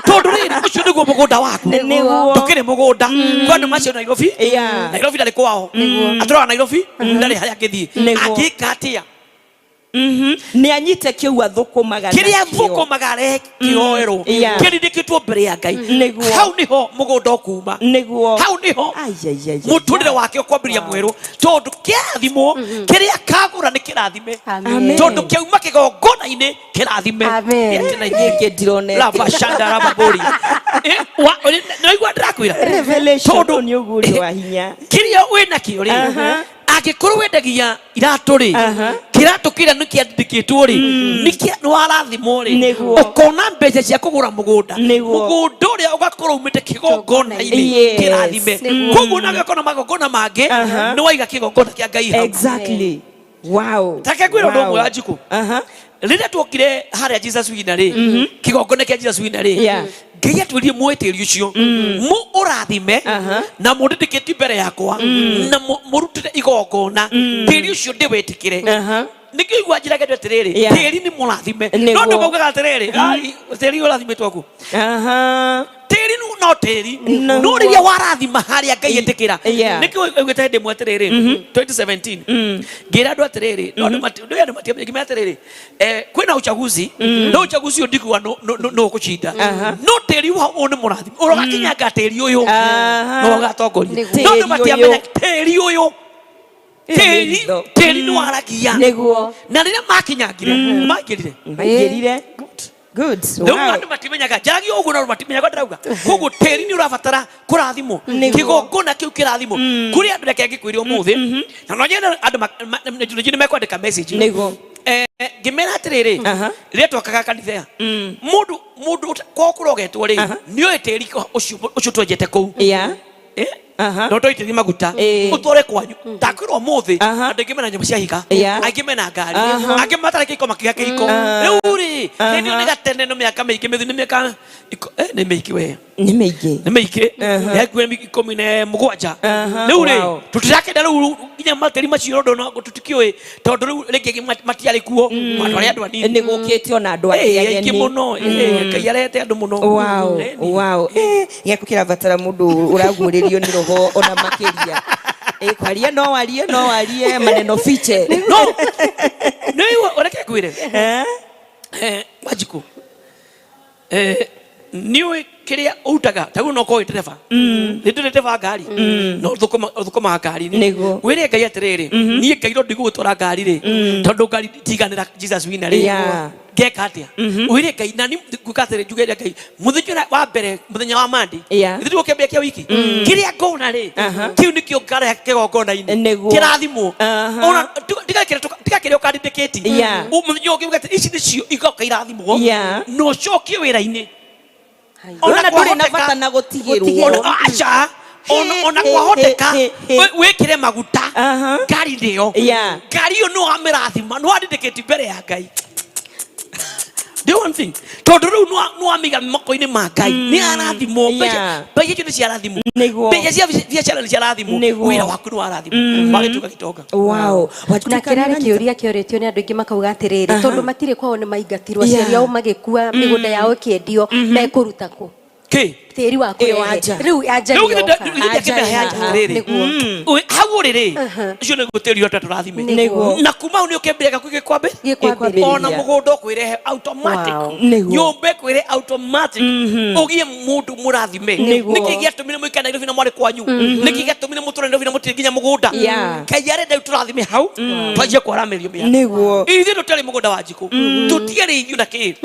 tondũ rĩrĩ, ũcio nĩguo mũgũnda waku. Ndũkĩrĩ mũgũnda kwa andũ macio Nairobi. Nairobi ndarĩ kwao, atũraga Nairobi, ndarĩ harĩa angĩthiĩ. Angĩka atĩa?
Nĩ anyite kĩu athũkũmaga
Kĩrĩa
nakĩo.
thũkũmaga arehe kĩoerwo, kĩrindĩkĩtwo mbere ya Ngai. Hau nĩho mũgũnda ũkuma. Hau nĩho
Ai, ai, ai, ai.
mũtũrĩre wake ũkwambĩrĩria mwerũ, tondũ kĩrathimwo kĩrĩa kagũra nĩ kĩrathime,
Amen.
tondũ kĩauma kĩgongona-inĩ kĩrathime.
Amen.
Nĩ atĩ na ithuĩ.
Gĩkĩ ndironete.
Raba shanda raba bori. Nĩwaigua ndĩrakwĩra?
Revelation.
Tondũ-
Nĩ ũguũrio wa hinya.
Kĩrĩa wĩnakĩo rĩ, angĩkorwo wendagia iratũ rĩ, kĩratũ kĩrĩa nĩ kĩandĩkĩtwo rĩ, nĩ warathimwo rĩ, ũkona mbeca cia kũgũra mũgũnda, mũgũnda ũrĩa ũgakorwo umĩte kĩgongona-inĩ kĩrathime. Koguo na ũgakona magongona mangĩ, nĩ waiga kĩgongona kĩa Ngai hau.
Exactly. Wow.
Take ngwĩra ũndũ ũmwe wa Njikũ. Rĩrĩa tuokire harĩa Jesus Winner rĩ, kĩgongona kĩa Jesus Winner rĩ, Ngai atwĩrire muoe tĩri ũcio, mũ ũrathime na mũndĩndĩkĩtie mbere yakwa na mũrutĩre igongona, tĩri ũcio ndĩwĩtĩkĩre. Nĩkĩo igua njĩra ngendo atĩrĩrĩ, tĩri nĩ mũrathime. No andũ maugaga atĩrĩrĩ, "Ai, tĩri ũrathimĩtwo ku?" Tĩri no No tĩri no rĩrĩa warathima harĩa Ngai ĩtĩkĩra. Nĩkĩo augĩte hĩndĩ ĩmwe atĩrĩrĩ, 2017, ngĩra andũ atĩrĩrĩ, no andũ andũ matiamenye, ngĩmera atĩrĩrĩ, kwĩna uchaguzi, no uchaguzi ũyũ ndikuga no ũgũcinda, no tĩri wa ũyũ nĩ mũrathime, ũrogakinyanga tĩri ũyũ no ũgatongoria. No andũ matiamenya tĩri ũyũ, tĩri tĩri nĩ waragia. Na rĩrĩa makinyangire, maingĩrire.
Maingĩrire. Good.
Rĩu andũ matimenyaga, njaragia ũguo no andũ matimenyaga ndĩrauga. Koguo tĩri nĩ ũrabatara kũrathimwo, kĩgongona kĩu kĩrathimwo. Kũrĩ andũ, reke ngĩkwĩre ũmũthĩ, na no nyende andũ nĩ mekwandĩka message. Ngĩmera atĩrĩrĩ, rĩrĩa twakaga kanitha, mũndũ kwao kũrogetwo rĩ, nĩ ũĩ tĩri ũcio twenjete kũu. No twaitĩrĩrie maguta, ũtware kwanyu. Ndakwĩra ũmũthĩ, andũ aingĩ mena nyũmba cia higa, aingĩ mena ngari, angĩ matarĩ kĩhiko makĩgĩa kĩhiko. Rĩu rĩ, hĩndĩ ĩyo nĩ gatene, no mĩaka mĩingĩ mĩthiru, nĩ mĩaka nĩ mĩingĩ we.
Nĩ mĩingĩ.
Nĩ mĩingĩ, nĩ hakuhĩ 17. Rĩu rĩ, tũtirakenda rĩu nginya matĩri macio, ũndũ no tũtikĩũĩ, tondũ rĩu rĩngĩ matiarĩ kuo, andũ arĩa andũ anini.
Nĩ gũkĩte ona andũ angĩ
aingĩ ageni mũno. Ngai arehete andũ mũno.
Wow. Gĩaku kĩrabatara mũndũ ũraguũrĩrio nĩ roho ona makĩria. Kwaria no warie, no warie maneno fiche.
No nĩ ũreke ngwĩre, Wanjikũ, nĩ ũĩ kĩrĩa ũrutaga ta rĩu no ũkorwo wĩ ndereba, nĩ ndĩrĩ ndereba ngari, no ũthũkũmaga ngari-inĩ. Wĩre Ngai atĩrĩrĩ, niĩ Ngai no ndigũgũtwara ngari rĩ, tondũ ngari ndiganĩra Jesus wina rĩ, ngeka atĩa? Wĩre Ngai na ni nguka atĩrĩ, njuge Ngai mũthenya ũrĩa wa mbere, mũthenya wa Monday, ithuĩ tũgũkĩambia kĩa wiki, kĩrĩa ngona rĩ, kĩu nĩkĩo ngarehe kĩgongona-inĩ, kĩrathimwo. Ona tiga kĩrĩa ũkandindĩkĩti, mũthenya ũngĩ uge atĩ ici nĩcio igoka irathimwo, na ũcokie wĩra-inĩ.
Ona ndũrĩ na bata na gũtigĩrwo.
Ona aca, ona kwahoteka wĩkĩre maguta ngari-inĩ ĩyo. Ngari ĩyo nĩ wamĩrathima, nĩ wandindĩkĩti mbere ya Ngai. The one thing, tondũ rĩu nĩ wamĩiga moko-inĩ ma Ngai, nĩ arathimwo. Mbeca icio nĩ ciarathimwo. Mbeca cia biacara nĩ ciarathimwo. Wĩra waku nĩ warathimwo, wagĩtuĩka gĩtonga.
Na kĩrarĩ kĩũria kĩorĩtio nĩ andũ aingĩ, makauga atĩrĩrĩ, tondũ matirĩ kwao, nĩ maingatirwo, aciari ao magĩkua, mĩgũnda yao ĩkĩendio, mekũruta kũ
Kĩ?
Tĩri wa
Ĩ,
kũrehe
wanja.
Rĩu anja
Rĩu
nĩ
githĩ
yoka.
githĩ ndĩakĩmĩhe anja atĩrĩrĩ. Hau ũrĩ rĩ, ũcio nĩguo tĩri ũrĩa tũrathime. Na kuma hau nĩ ũkĩambĩrĩria gaku gĩkwambĩ
Gĩkwambĩrĩria.
Ona mũgũnda ũkwĩrehe automatic. Nyũmba ĩkwĩre automatic, ũgĩe mũndũ mũrathime. Nĩkĩ gĩatũmire mũikare Nairobi na mwarĩ kwanyu? Nĩkĩ gĩatũmire mũtũre Nairobi na mũtirĩ nginya mũgũnda? Ngai arenda rĩu tũrathime hau, twanjie kwaramĩrio mĩaka. Ithuĩ tũtiarĩ mũgũnda wa njikũ, tũtiarĩ irio na kĩ,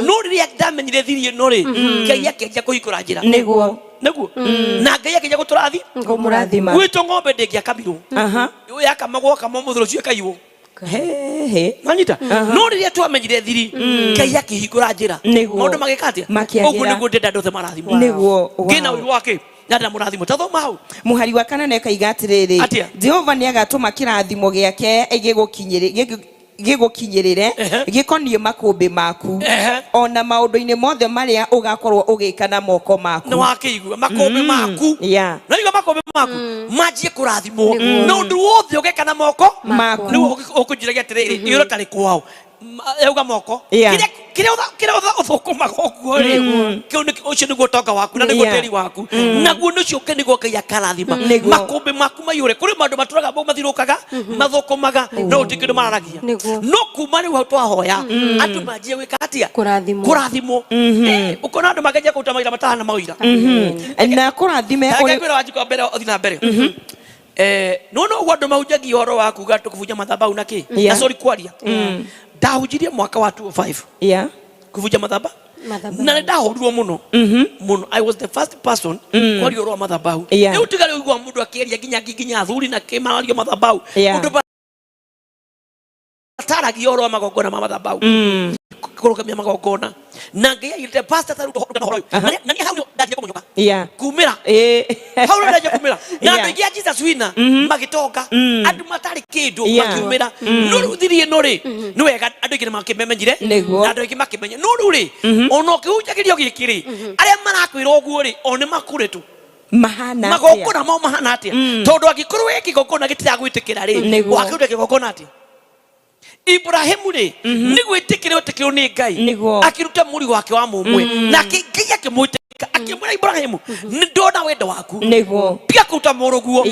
no rĩrĩa ndamenyire thiri ĩno rĩ, Ngai akĩanjia kũhingũra njĩra. Nĩguo na Ngai akĩanjia gũtũrathi
Kũmũrathima.
Gwitũ ng'ombe ndĩngĩakamirwo. Yakamagwo kamwo mũthĩ, rũciũ ĩkaiywo. Nanyita, no rĩrĩa twamenyire thiri, Ngai akĩhingũra njĩra. Maũndũ magĩka atĩa?
Makĩagĩra.
Ũguo nĩguo ndĩrenda andũ othe marathimwo. Ngĩna ũiru wa kĩ na ndĩra mũrathimwo ta thoma hau.
Mũhari wa kanana ĩkaiga atĩrĩrĩ,
Atĩa?
Jehova nĩ agatũma kĩrathimo gĩake gĩgũkinyĩrĩre, gĩkoniĩ makũmbĩ maku, ona maũndũ-inĩ mothe marĩa ũgakorwo ũgĩka na moko maku.
Nĩ wakĩigua makũmbĩ maku? Naigua makũmbĩ maku manjie kũrathimwo na ũndũ wothe ũgeka na moko
maku.
Rĩu ũkũnjũragia atĩrĩrĩ, ĩyo ũtarĩ kwao, yauga moko. Kĩrĩa ũthũkũmaga ũguo rĩ, kĩu ũcio nĩguo ũtonga waku na nĩguo tĩri waku, naguo nĩ ũcio nĩguo Ngai akarathima. Makũmbĩ maku maiyũre. Kũrĩ maũndũ matũraga mau mathirũkaga, mathũkũmaga, no gũtirĩ kĩndũ mararagia. No kuma rĩu hau twahoya, andũ manjie gwĩka atĩa?
Kũrathimwo.
Kũrathimwo. Ũkona andũ makĩanjia kũruta mawĩra matahana mawĩra.
Na kũrathime
Reke ngwĩre Wanjikũ, mbere ũthiĩ na mbere. No no ũguo andũ mahunjagia ũhoro wa kuga tũkũbunja mathabahu na kĩ, na sorry kwaria, ndahunjirie mwaka wa 2005 kũbunja mathaba
Mathabahu.
Na nĩ ndahũrirwo mũno mũno. I was the first person kwaria ũhoro wa mathabahu. Rĩu tiga rĩu igua mũndũ akĩaria nginya athuri na kĩ mararia mathabahu, ũndũ bataragia ũhoro wa magongona ma mathabahu, kũrũgamia magongona, na Ngai aigĩrĩte pastor ta rĩu ũhoro ũyũ. Na niĩ hau nĩho ndanjire kũmũnyoka kumĩra. Hau nĩho ndanjire kumĩra na andũ aingĩ a Jesus Winner magĩtonga, andũ matarĩ kĩndũ makiumĩra. No rĩu thiri ĩno rĩ, nĩ wega andũ aingĩ nĩ makĩmemenyire na andũ aingĩ makĩmenya. No rĩu rĩ, ona ũkĩhunjagĩrio gĩkĩ rĩ, arĩa marakwĩra ũguo rĩ, o nĩ makũrĩtwo
Mahana atĩa?
Magongona mao mahana atĩa? Tondũ angĩkorwo we kĩgongona gĩtiragwĩtĩkĩra rĩ, wakĩruta kĩgongona atĩa? Ibrahimu rĩ, nĩ gwĩtĩkĩra wetĩkĩrwo nĩ Ngai, akĩruta mũriũ wake wa mũmwe, nake Ngai akĩmwĩtĩka. Akĩmwĩra Ibrahimu, nĩ ndona wendo waku.
Nĩguo.
Tiga kũruta mũrũguo.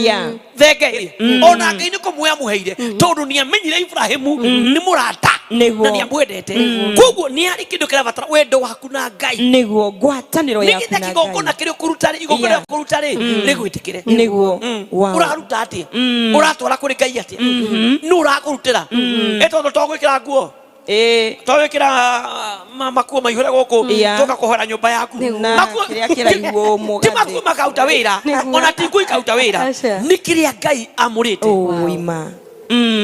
Thenge ĩrĩa ona Ngai nĩ kũmuoya amũheire, tondũ nĩ amenyire Ibrahimu nĩ mũrata
Nĩguo.
na nĩ amwendete. Koguo nĩ harĩ kĩndũ kĩrabatara wendo waku na Ngai,
Nĩguo, ngwatanĩro yaku
nĩgetha
na
kĩgongona
Ngai.
kĩrĩa ũkũruta rĩ, igongona rĩa kũruta rĩ, rĩgwĩtĩkĩre.
Nĩguo. Wow.
Ũraruta atĩa? Ũratwara kũrĩ Ngai atĩa? Nũ ũrakũrutĩra? Ĩ tondũ to gwĩkĩra nguo, to gwĩkĩra makuo maihũre gũkũ, tũka kũhora nyũmba yaku.
Na kĩrĩa kĩraiguo
Ti
mũgathĩ.
makuo makaruta wĩra,
Nĩguo.
ona ti nguo ikaruta wĩra.
Aca.
Nĩ kĩrĩa Ngai amũrĩte.
Ũima.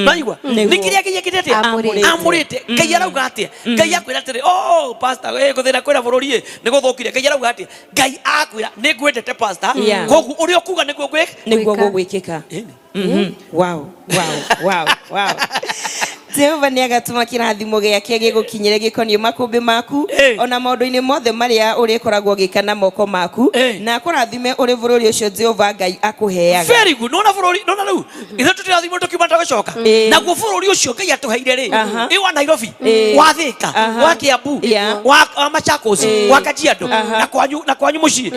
Naigua?
Nĩguo.
Nĩ kĩrĩa Ngai ekĩte atĩa?
Amũrĩte.
Amũrĩte. Ngai arauga atĩa? Ngai akwĩra atĩrĩ, oh pastor, gũthĩna kwĩna bũrũri ĩ nĩ gũthũkire. Ngai arauga atĩa? Ngai akwĩra nĩ ngwendete pastor, koguo ũrĩa ũkuga nĩguo ngwĩka.
Nĩguo
Gwĩka.
gũgwĩkĩka. Wow, wow, wow, wow. Jehova nĩ agatũma kĩrathimo gĩake gĩgũkinyĩre gĩkoniĩ makũmbĩ maku, ona maũndũ-inĩ mothe marĩa ũrĩkoragwo ũgĩka na moko maku, na akũrathime ũrĩ bũrũri ũcio Jehova Ngai akũheaga.
Very good. Nona bũrũri, nona rĩu ithuĩ tũtirathimwo tũkiuma tũgĩcoka. Naguo bũrũri ũcio Ngai atũheire rĩ, ĩ wa Nairobi, wa Thika, wa Kiambu, wa Machakos, wa Kajiado, na kwanyu mũciĩ.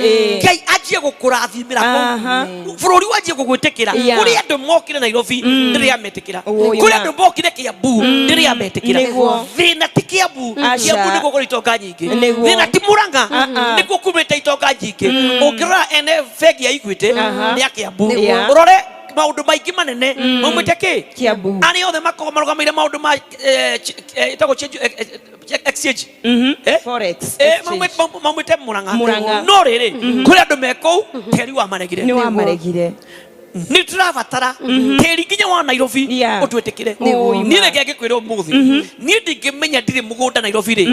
Ngai anjie gũkũrathimĩra kũu, bũrũri wanjie gũgwĩtĩkĩra. Kũrĩ andũ mokire Nairobi ndĩrĩ ametĩkĩra,
Ũima.
kũrĩ andũ mokire Kiambu ndĩrĩ ametĩkĩra.
Nĩguo.
Thĩna ti Kiambu.
Aca.
Kiambu nĩkuo kũrĩ itonga nyingĩ.
Nĩguo.
Thĩna ti Murang'a, nĩkuo kumĩte itonga nyingĩ. Ũngĩrora ene bengi ya Equity nĩ a Kiambu. Ũrore maũndũ maingĩ manene maumĩte kĩ?
Kiambu.
Arĩa othe makoragwo marũgamĩire maũndũ ma ĩtagwo change, exchange.
Forex exchange.
Maumĩte Murang'a.
Murang'a.
No rĩrĩ, kũrĩ andũ me kũu tĩri wamaregire.
Nĩ wamaregire.
Nĩ tũrabatara tĩri nginya wa Nairobi ũtwĩtĩkĩre.
Nĩguo.
Niĩ reke ngĩkwĩra ũmũthĩ, niĩ ndingĩmenya ndirĩ mũgũnda Nairobi rĩ,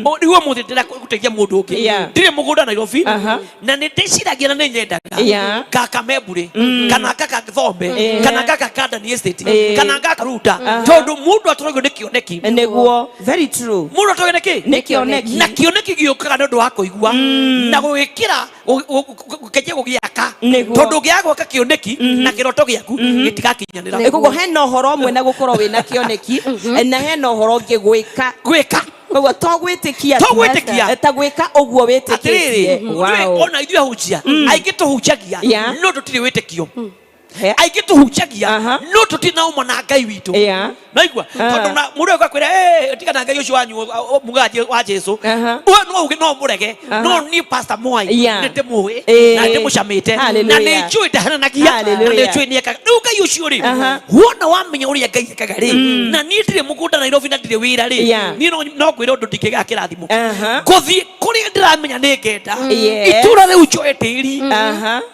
rĩu ũmũthĩ ndĩrenda gũteithia mũndũ ũngĩ. Ndirĩ mũgũnda Nairobi, na nĩ ndĩciragia na nĩ nyendaga ngaka Membure, kana ngaka Thombe, kana ngaka Kandani Estate, kana ngaka Runda, tondũ mũndũ atũragio nĩ kĩoneki.
Nĩguo. Very true.
Mũndũ atũragio nĩ kĩ?
Nĩ kĩoneki.
Na kĩoneki gĩũkaga nĩ ũndũ wa kũigua na gũgĩkĩra gũkĩanjia gũgĩaka.
Nĩguo.
Tondũ ũngĩaga gwaka kĩoneki na kĩroto gĩaku gĩtigakinyanĩra.
Koguo hena ũhoro ũmwe na gũkorwo wĩna kĩoneki, na hena ũhoro ũngĩ gwĩka.
Gwĩka.
Koguo to gwĩtĩkia
To gwĩtĩkia.
Ta gwĩka ũguo wĩtĩkĩtie.
Atĩrĩrĩ, ona ithuĩ ahunjia aingĩ tũhunjagia no tũtirĩ wĩtĩkio. Aingĩ tũhunjagia no tũtirĩ na ũma na Ngai witũ. Naigua? Tondũ na mũndũ agakwĩra, tiga na Ngai ũcio wanyu mugaga wa Jesu. We no uge no mũrege, no niĩ Pastor Mwai nĩ ndĩmũĩ na ndĩmũcamĩte na nĩ njũĩ ndahananagia na nĩ njũĩ nĩ ekaga. Rĩu Ngai ũcio rĩ, wona wamenya ũrĩa Ngai ekaga rĩ, na niĩ ndirĩ mũgũnda Nairobi na ndirĩ wĩra rĩ, niĩ no ngwĩre ũndũ ndingĩgĩa kĩrathimo. Ngũthiĩ kũrĩa ndĩramenya nĩ ngenda. Itũra rĩu njoe tĩri.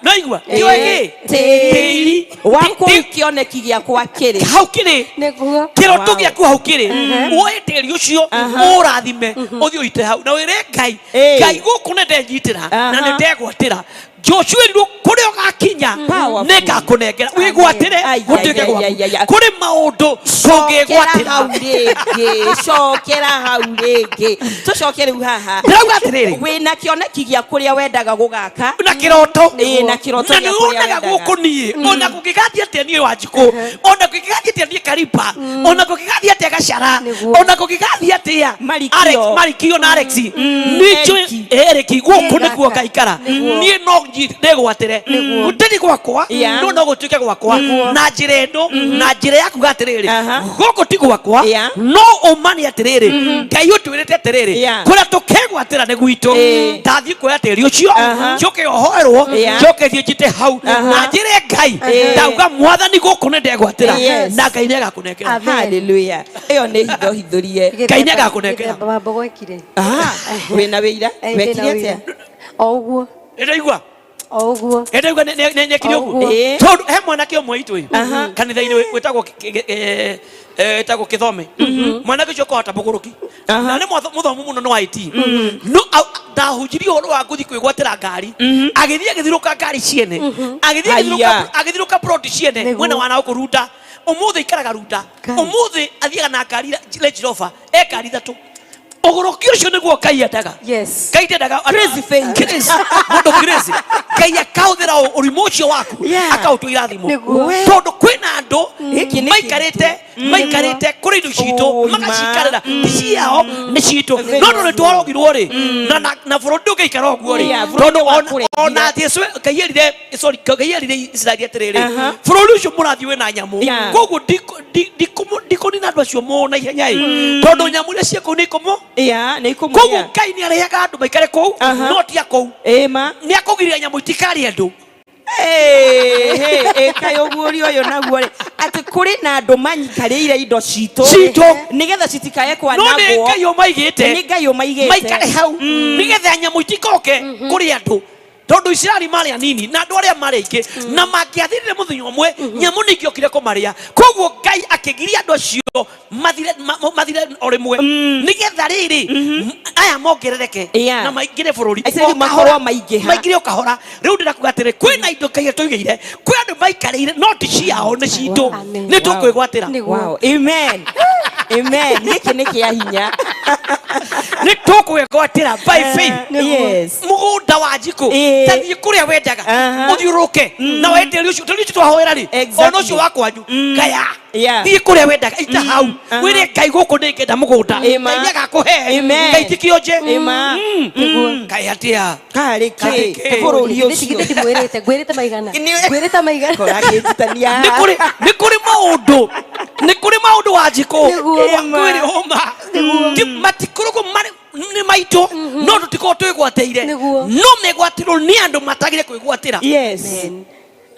Naigua? Njoe kĩ?
Tĩri.
Tĩri.
Wa kũu kĩoneki gĩakwa kĩrĩ.
Hau kĩrĩ.
Nĩguo.
Kĩroto gĩaku hau kĩrĩ. Woe tĩri ũcio, ũrathime, ũthiĩ ũite hau. Na wĩre Ngai, Ngai gũkũ nĩ ndenyitĩra na nĩ ndegwatĩra. Joshua erirwo kũrĩa ũgakinya
Powerful.
nĩ ngakũnengera. Wĩgwatĩre gũtuĩke gwaku.
Ai.
Kũrĩ maũndũ
Cokera
tũngĩgwatĩra.
hau rĩngĩ, cokera hau rĩngĩ, tũcoke rĩu haha.
Ndĩrauga atĩrĩrĩ,
Wĩna kĩoneki gĩa kũrĩa wendaga gũgaka
na kĩroto.
Na kĩroto
Na
gĩa
nĩ
kũrĩa
wonaga
wendaga.
gũkũ niĩ, ona kũngĩgathiĩ atĩa niĩ Wanjikũ, ona kũngĩgathiĩ atĩa niĩ Kariba, ona kũngĩgathiĩ atĩa Gachara,
Nĩguo.
ona kũngĩgathiĩ atĩa
Marikio.
Alex, Marikio na Alex, nĩ njũĩ
Eriki.
Eriki gũkũ
Nĩ
nĩkuo
gaka.
ngaikara.
Nĩguo.
Niĩ no ndĩgwatĩre, gũtirĩ gwakwa, no no gũtuĩke gwakwa na njĩra ĩno, na njĩra ya kuga atĩrĩrĩ, gũkũ ti gwakwa, no ũma nĩ atĩrĩrĩ, Ngai ũtwĩrĩte atĩrĩrĩ, kũrĩa tũkegwatĩra nĩ gwitũ. Ndathiĩ kuoya tĩri ũcio, njoke ohoerwo, njoke thiĩ njite hau na njĩre Ngai, ndauga Mwathani gũkũ nĩ ndegwatĩra, na Ngai nĩ agakũnengera.
Hallelujah. Ĩyo nĩ hitho hithũrie.
Ngai nĩ agakũnengera.
Gĩthemba wa mbogo ekire.
Wĩna wĩira?
Ndĩna
Wekire
ũira.
atĩa?
O ũguo.
Nĩndaigua.
O ũguo.
Nĩndaigua nĩekire ũguo. Tondũ he mwanake ũmwe witũ ĩ kanitha-inĩ wĩtagwo wĩtagwo Kĩthome. Mwanake ũcio ũkoragwo ta mũgũrũki. Na nĩ mũthomu mũno nĩ wa IT. No ndahunjirie ũhoro wa gũthiĩ kwĩgwatĩra ngari. Agĩthiĩ agĩthirũka ngari ciene. Agĩthiĩ agĩthirũka plot ciene mwena wa na gũkũ Runda. Ũmũthĩ aikaraga Runda. Ũmũthĩ athiaga na ngari Range Rover, e ngari ithatũ. Ũgũrũki ũcio nĩguo Ngai endaga.
Yes.
Ngai ndendaga
Crazy faith.
Crazy. Mũndũ crazy. Ngai Ngai akahũthĩra ũrimũ ũcio waku akaũtua irathimo.
Nĩguo.
Tondũ kwĩna andũ
Gĩkĩ nĩ
maikarĩte maikarĩte kũrĩ indo citũ,
Oh, ma.
magacikarĩra ti ciao, nĩ citũ. No ndũ nĩ twarogirwo rĩ, na bũrũri ndũngĩikara ũguo rĩ,
Yeah, bũrũri
tondũ
nĩ wa kũrĩithia.
ona Jesu Ngai erire, sorry, Ngai erire Isiraeli atĩrĩrĩ,
Aha.
bũrũri ũcio mũrathiĩ wĩna nyamũ,
Yeah.
koguo ndikũnina andũ acio mũno ihenya ĩ, tondũ nyamũ iria ciĩ kũu nĩ ikũmũ.
Yeah, nĩ
Koguo
ikũmũrĩa.
Ngai nĩ arehaga andũ maikare kũu,
Aha.
no ti a kũu.
Ĩma.
Nĩ akũgiria nyamũ itikarĩe andũ.
Kaĩ ũguũrio ũyũ naguo rĩ, atĩ kũrĩ na andũ manyikarĩire indo citũ
Citũ.
nĩgetha citikae
No nĩ
kwanangwo.
Ngai ũmaigĩte.
Nĩ Ngai ũmaigĩte.
Maikare hau nĩgetha nyamũ itikoke kũrĩ andũ, tondũ Isiraeli marĩ anini na andũ arĩa marĩ aingĩ, na mangĩathirire mũthenya ũmwe nyamũ nĩ ingĩokire kũmarĩa. Koguo Ngai akĩgiria andũ acio mathire, mathire o rĩmwe, nĩgetha rĩrĩ aya mongerereke
Yeah.
na maingĩre bũrũri.
Isiraeli
O kahora,
makorwo maingĩha.
maingĩre o kahora. Rĩu ndĩrakuga atĩrĩ, kwĩna indo Ngai atũigĩire, kwĩ andũ maikarĩire, no ti ciao, nĩ citũ.
Amen.
Nĩ tũkwĩgwatĩra.
Nĩguo.
Wow. Amen. Amen. Gĩkĩ nĩ kĩa hinya.
Nĩ tũkwĩgwatĩra by faith.
Yes.
Mũgũnda wa njikũ,
Ĩĩ.
ta thiĩ kũrĩa wendaga,
Aha.
ũthiũrũrũke na wende tĩri ũcio, tĩri ũcio twahoera rĩ,
Exactly.
ona ũcio wa kwanyu gaya.
Yeah.
Thiĩ kũrĩa wendaga, ita hau,
Aha.
wĩre Ngai gũkũ nĩ ngenda mũgũnda.
Ĩma.
Ngai nĩagakũhe.
Amen.
Ngai ti kĩonje.
Ĩma.
Ngai atĩa?
Karĩ kĩ?
Karĩ kĩ?
Bũrũri ũcio.
Githĩ ndimwĩrĩte, ngwĩrĩte maigana, ngwĩrĩte maigana.
Korakĩnjitania.
Nĩ kũrĩ maũndũ, nĩ kũrĩ maũndũ wa njikũ.
Nĩguo.
Kwĩrĩ ũma. Matikoragwo marĩ nĩ maitũ, no tũtikoragwo twĩgwatĩire.
Nĩguo.
No megwatĩrwo nĩ andũ matagire kwĩgwatĩra.
Yes.
Amen.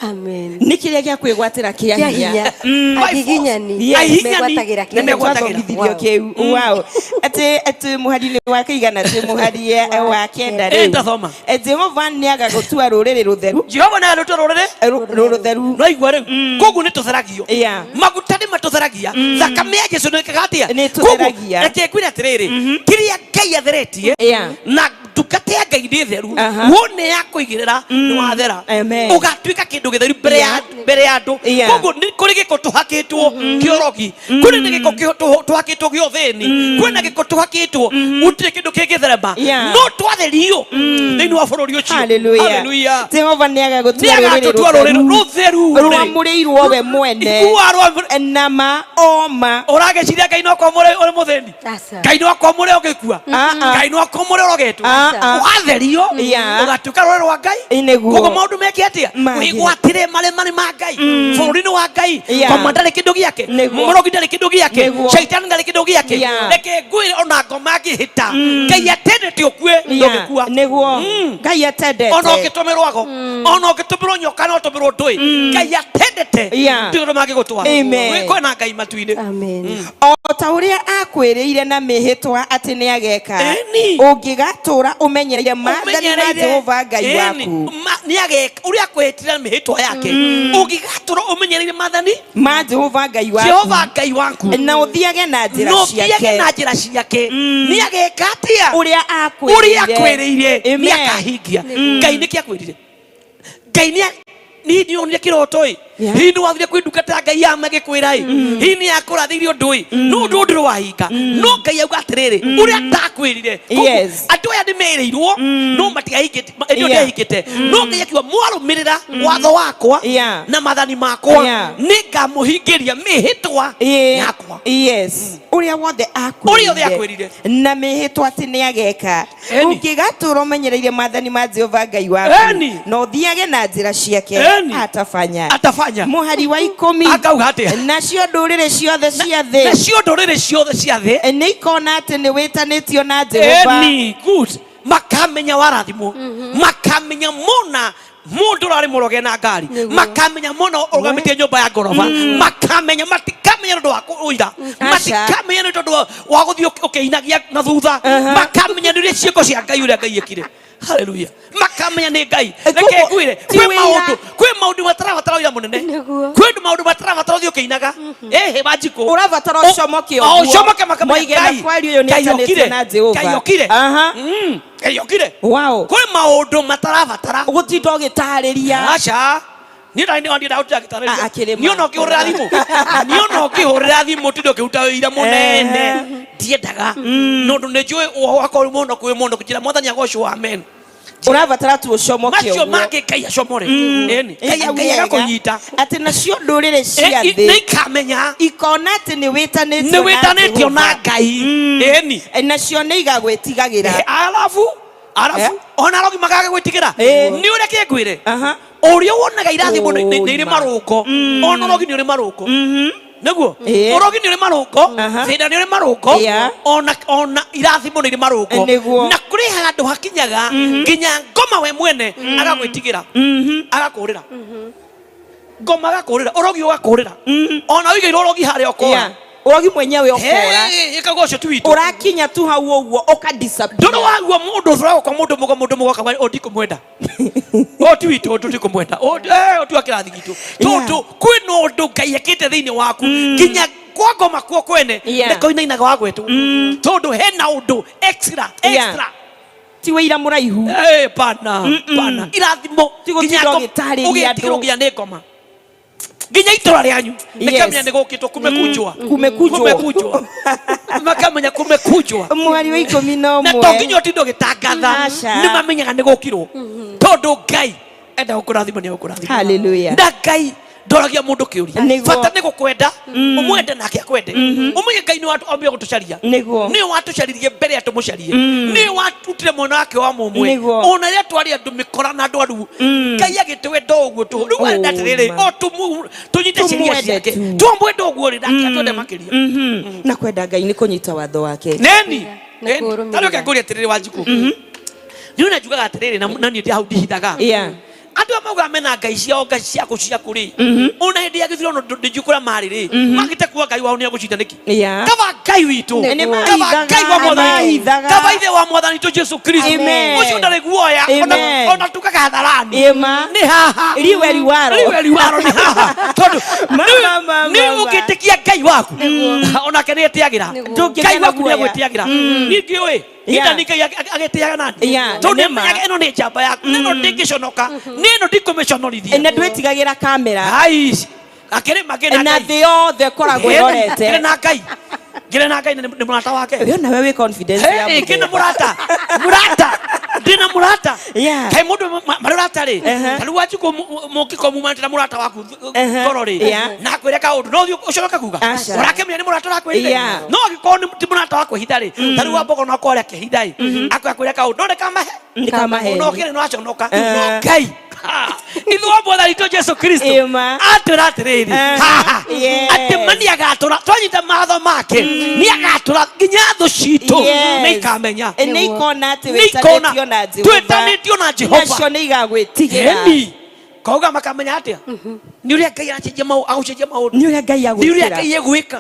Amen.
Nĩ kĩrĩa gĩa kwĩgwatĩra kĩa
Kĩa
hinya.
hinya. Agiginyani.
Yes.
Ahihinyani.
Megwatagĩra
Nĩ
kĩa hinya.
megwatagĩra.
Twathomithirio kĩu. Wow. Atĩ mũhari-inĩ wa kĩigana, atĩ mũhari wa kenda
Ĩ,
rĩu.
ndathoma.
Jehova nĩagagũtua rũrĩrĩ rũtheru.
Jehova nĩ agũtua rũrĩrĩ
Rũtheru.
no igua rĩu, koguo nĩ tũtheragio.
Yeah.
Maguta nĩ matũtheragia, thakame ya Jesu nĩ ĩkaga atĩa?
Nĩ ĩtũtheragia.
Koguo, reke ngwĩre atĩrĩrĩ, kĩrĩa Ngai atheretie,
Yeah.
na ndungata ya Ngai nĩ theru,
Aha.
wone ya kũigĩrĩra nĩ wathera,
Amen.
ũgatuĩka kĩndũ gĩtheru mbere ya
Yeah.
mbere ya andũ.
Yeah.
Koguo nĩ kũrĩ gĩko tũhakĩtwo kĩorogi, kũrĩ na gĩko tũhakĩtwo gĩa ũthĩni, kwĩna gĩko tũhakĩtwo, gũtirĩ kĩndũ kĩngĩtherema,
Yeah.
no twatherio thĩinĩ wa bũrũri ũcio.
Hallelujah.
Hallelujah.
Jehova nĩagagũtua
Nĩ
rũrĩrĩ
agatũtua rũrĩrĩ rũtheru
rwamũrĩirwo we mwene.
Igua rwamũrĩ-
Nama oma.
Ũragĩciria Ngai no akwamũre ũrĩ mũthĩni?
Aca.
Ngai no akwamũre ũgĩkua?
Ah, ah.
Ngai no akwamũre ũrogetwo?
Ah, ah.
Watherio
Yeah.
ũgatuĩka rũrĩrĩ rwa Ngai.
Ĩ, nĩguo.
Koguo maũndũ meke atĩa?
Magĩrĩre.
Wĩgwatĩre marĩ marĩ ma Ngai, bũrũri-inĩ wa Ngai.
Yeah.
Ngoma ndarĩ kĩndũ gĩake,
Nĩguo.
mũrogi ndarĩ kĩndũ gĩake,
Nĩguo.
caitani ndarĩ kĩndũ gĩake.
Yeah.
Reke ngwĩre, ona ngoma angĩhĩta, Ngai atendete ũkue,
Yeah.
ndũngĩkua.
Nĩguo. Ngai atendete.
Ona ũngĩtũmĩrwo ago, ona ũngĩtũmĩrwo nyoka, no ũtũmĩrwo ndũĩ, Ngai atendete
Yeah.
ndirĩ ũndũ mangĩgũtwara.
Amen.
Kwĩna Ngai matu-inĩ.
Amen.
O ta ũrĩa akwĩrĩire na mĩhĩtwa atĩ nĩageka,
Ĩni.
ũngĩgatũũra ũmenyereire maathani ma
Ũmenyereire.
Jehova Ngai
Ĩni.
waku.
Nĩageka ũrĩa akwĩhĩtire mĩhĩtwa yake, ũngĩgatũra ũmenyereire maathani
ma Jehova Ngai waku,
Jehova Ngai waku,
na ũthiage na njĩra
na ũthiage
ciake,
na njĩra ciake, nĩageka atĩa?
Ũrĩa akwĩrĩire.
Ũrĩa akwĩrĩire
Amen.
nĩakahingia. Ngai nĩkĩ akwĩrire? Ngai nĩ niĩ nĩ onire kĩroto ĩ,
Yeah.
hihi nĩ wathire kwĩ ndungata ya Ngai ya magĩkwĩra ĩ, hihi nĩ yakũrathĩire ũndũ ĩ, no ũndũ ndũrĩ wahinga, no Ngai auga atĩrĩrĩ, ũrĩa ndakwĩrire. Koguo,
Yes.
andũ aya nĩ merĩirwo no matigahingĩte ĩndĩ
Yeah.
ndĩahingĩte, no Ngai akiuga mwarũmĩrĩra watho wakwa
Yeah.
na maathani makwa,
Yeah.
nĩ ngamũhingĩria mĩhĩtwa
Ĩĩ.
yakwa.
Yes. Ũrĩa wothe
Ũrĩa wothe akwĩrire.
na mĩhĩtwa atĩ nĩageka,
Ĩni.
ũngĩgatũũra ũmenyereire maathani ma Jehova Ngai waku,
Ĩni.
na ũthiage na njĩra ciake,
Ĩni.
atabanya.
Atabanya.
Mũhari wa 10.
Akauga atĩa?
Nacio ndũrĩrĩ ciothe cia thĩ
Nacio ndũrĩrĩ ciothe cia thĩ
nĩ ikona atĩ nĩ wĩtanĩtio na Jehova.
Ĩni, good. Makamenya warathimwo, makamenya mona mundu urari muroge na ngari,
Nĩguo.
makamenya muno urugamĩtie nyũmba ya ngoroba, makamenya, matikamenya nĩ ũndũ wa kũira, matikamenya nĩ tondũ wa gũthiĩ ũkĩinagia na thutha, makamenya nĩ ũrĩa ciĩko cia Ngai, ũrĩa Ngai ekire. Haleluya. Makamenya nĩ Ngai. Reke
Koguo,
ngwĩre,
ti
kwĩ
wĩra.
maũndũ, kwĩ maũndũ matarabatara ũira mũnene,
Nĩguo.
kwĩ maũndũ matarabatara ũthiĩ ũkĩinaga ĩhĩ wanjikũ.
Ũrabatara ũcomoke
O,
ũguo.
ũcomoke makamenya
Moige na
Ngai.
kweli ũyũ nĩ
Ngai
etanĩtio
okire.
na Jehova.
Ngai okire.
Aha.
Ngai okire.
Wow.
Kwĩ maũndũ matarabatara
Gũtinda ũgĩtarĩria.
Aca, niĩ ndarĩ nĩ ndagũtinda
Ah, akĩrĩma.
niĩ ona ũkĩhũrĩra thimũ, niĩ ona ũkĩhũrĩra thimũ tinda ũkĩruta wĩira mũnene, ndiendaga, nondũ nĩ njũĩ ũhoro wakwa ũrĩ mũno kwĩ mũno kũnjĩra mwathani agocwo, amen.
Ũrabatara tu ũcomoke
Macio
ũguo.
mangĩ Ngai acomore. Ĩni.
Ĩ,
Ngai
hau
Ngai
wega.
agakũnyita.
Atĩ nacio ndũrĩrĩ cia
Nĩ
thĩ
ikamenya
ikona atĩ nĩ wĩtanĩtio
nĩ wĩtanĩtio
Jehova.
na Ngai. Ĩni.
Nacio nĩ igagwĩtigagĩra.
Arabu arabu ona arogi makage gwĩtigĩra. Nĩ ũrĩa kĩngwĩre. Ũrĩa wonaga irathimo nĩ irĩ marũngo. Ona ũrogi nĩ ũrĩ marũngo. Nĩguo ũrogi nĩ ũrĩ marũngo, thĩna nĩ ũrĩ marũngo, ona irathimo nĩ irĩ marũngo. Na kũrĩ handũ hakinyaga nginya ngoma we mwene agagwĩtigĩra, agakũrĩra. Ngoma agakũrĩra, ũrogi ũgakũrĩra. Ona ũigĩirwo ũrogi harĩa ũkora.
Ũrogi mwenyewe ũkora.
Ĩkagwo ũcio ti witũ.
Ũrakinya tu hau ũguo ũka disappear.
Ndũrĩ waigua mũndũ ũcũragwo kwa mũndũ mũgo mũndũ mũgo akauga ũyũ ndikũmwenda. Ũyũ ti witũ, ũyũ tũtikũmwenda. Ũyũ ti wa kĩrathi gitũ. Tondũ kwĩna ũndũ Ngai ekĩte thĩinĩ waku nginya kwa ngoma kuo kwene nĩ koinainaga wa gwetwo. Tondũ hena ũndũ extra, extra.
Ti wĩira mũraihu.
Pana, pana. Irathimo
Ti gũtinda
nginya ngoma-
ũgĩtarĩria
ũgĩtigĩrwo
andũ.
nginya nĩ ngoma. Nginya itũra rĩanyu nĩkamenya nĩ gũkĩtwo kumekujwa.
Kumekujwa.
Kumekujwa. Makamenya kumekujwa.
Mweri wa ikũmi na
Na
ũmwe.
to nginya ũtinde ũgĩtangatha.
Aca.
Nĩ mamenyaga nĩ gũkirwo. Tondũ Ngai enda gũkũrathima nĩ egũkũrathima.
Hallelujah.
Na Ngai ndoragia mũndũ kĩũria.
Nĩguo.
Bata nĩ gũkwenda, ũmwende nake akwende. Ũmenye Ngai nĩ wambia gũtũcaria.
Nĩguo.
Nĩ watũcaririe mbere ya tũmũcarie. Nĩ watutire mwana wake wa mũmwe.
Nĩguo.
Ona rĩrĩa twarĩ andũ mĩkora na andũ arugu. Ngai agĩtwenda ũguo tũhũ. Rĩu arenda atĩrĩrĩ,
ma.
o tũnyite sheria
Tũmwende
ciake.
tu.
Twamwenda ũguo rĩ, nake atwende makĩria.
Na kwenda Ngai nĩ kũnyita watho wake.
Neni.
Nĩ kũũrũmĩrĩra.
Ta rĩu reke ngũrie atĩrĩrĩ Wanjikũ. Nĩ ũrĩa njugaga atĩrĩrĩ, na niĩ ndĩ hau ndihithaga. Andũ aya maugaga mena ngai ciao, ngai ciaku ciaku rĩ. Ona hĩndĩ ya gĩthurano ndĩnjũĩ kũrĩa marĩ rĩ. Magĩte kuga Ngai wao nĩ egũcinda nĩkĩ? Kaba Ngai witũ.
Nĩ
Kaba Ngai wa Mwathani witũ.
mahithaga.
Kaba ithe wa Mwathani witũ Jesu Kristo.
Amen.
Ũcio ndarĩ guoya.
Amen.
Ona tugaga hadharani.
Ĩma.
Nĩ haha.
Riwe riwaro.
Riwe riwaro nĩ haha. Tondũ
Ma, ma, ma,
nĩ
ma, ma.
ũngĩtĩkia Ngai waku. Onake nĩ etĩagĩra.
Ndũngĩgĩa
Ngai
na
waku nĩ
guoya.
egwĩtĩagĩra. Niĩ ngĩũĩ. Ita nĩ Ngai agĩtĩaga nani? Tondũ
Na nĩ ma.
nĩamenyaga ĩno nĩ njamba yaku, na ĩno ndĩngĩconoka, nĩ ĩno ndikũmĩconorithia.
Na ndwĩtigagĩra kamera.
Ai, akĩrĩma ngĩna
Na
Ngai.
thĩ yothe ĩkoragwo ĩrorete.
Ngĩrĩ na Ngai. Ngĩrĩ na Ngai na nĩ mũrata wake.
We onawe wĩ confidence ya
Hey, ngĩna
mũthemba.
mũrata. Mũrata. Ndĩna mũrata. Kaĩ mũndũ marĩ ũrata rĩ? Ta rĩu Wanjikũ mũngĩkorwo mumanĩte na mũrata waku ngoro rĩ, na akwĩre kaũndũ, no ũthiĩ ũconoke kuga? Ũrakĩmenya nĩ mũrata ũrakwĩrire? No angĩkorwo ti mũrata wa kwĩhitha rĩ, ta rĩu Wambogo no akorwo akĩhitha ĩ, akwĩre kaũndũ, no nĩ kamahe.
Nĩ kamaheni.
No kĩrĩ no aconoka. No Ngai. Ithuĩ wa Mwathani witũ Jesu Kristo atwĩra atĩrĩrĩ, haha, atĩ ma nĩagatũra, twanyita matho make, nĩagatũra nginya thũ citũ nĩ ikamenya.
Nĩ ikona atĩ
Nĩ ikona.
wĩtanĩtio na Jehova.
Twĩtanĩtio na Jehova.
Nacio nĩ igagwĩtigĩra.
Ĩni. Koguo makamenya atĩa? Nĩ ũrĩa Ngai aracenjia agũcenjia maũndũ.
Nĩ ũrĩa Ngai
Nĩ ũrĩa
agwĩkĩra.
Ngai egwĩka.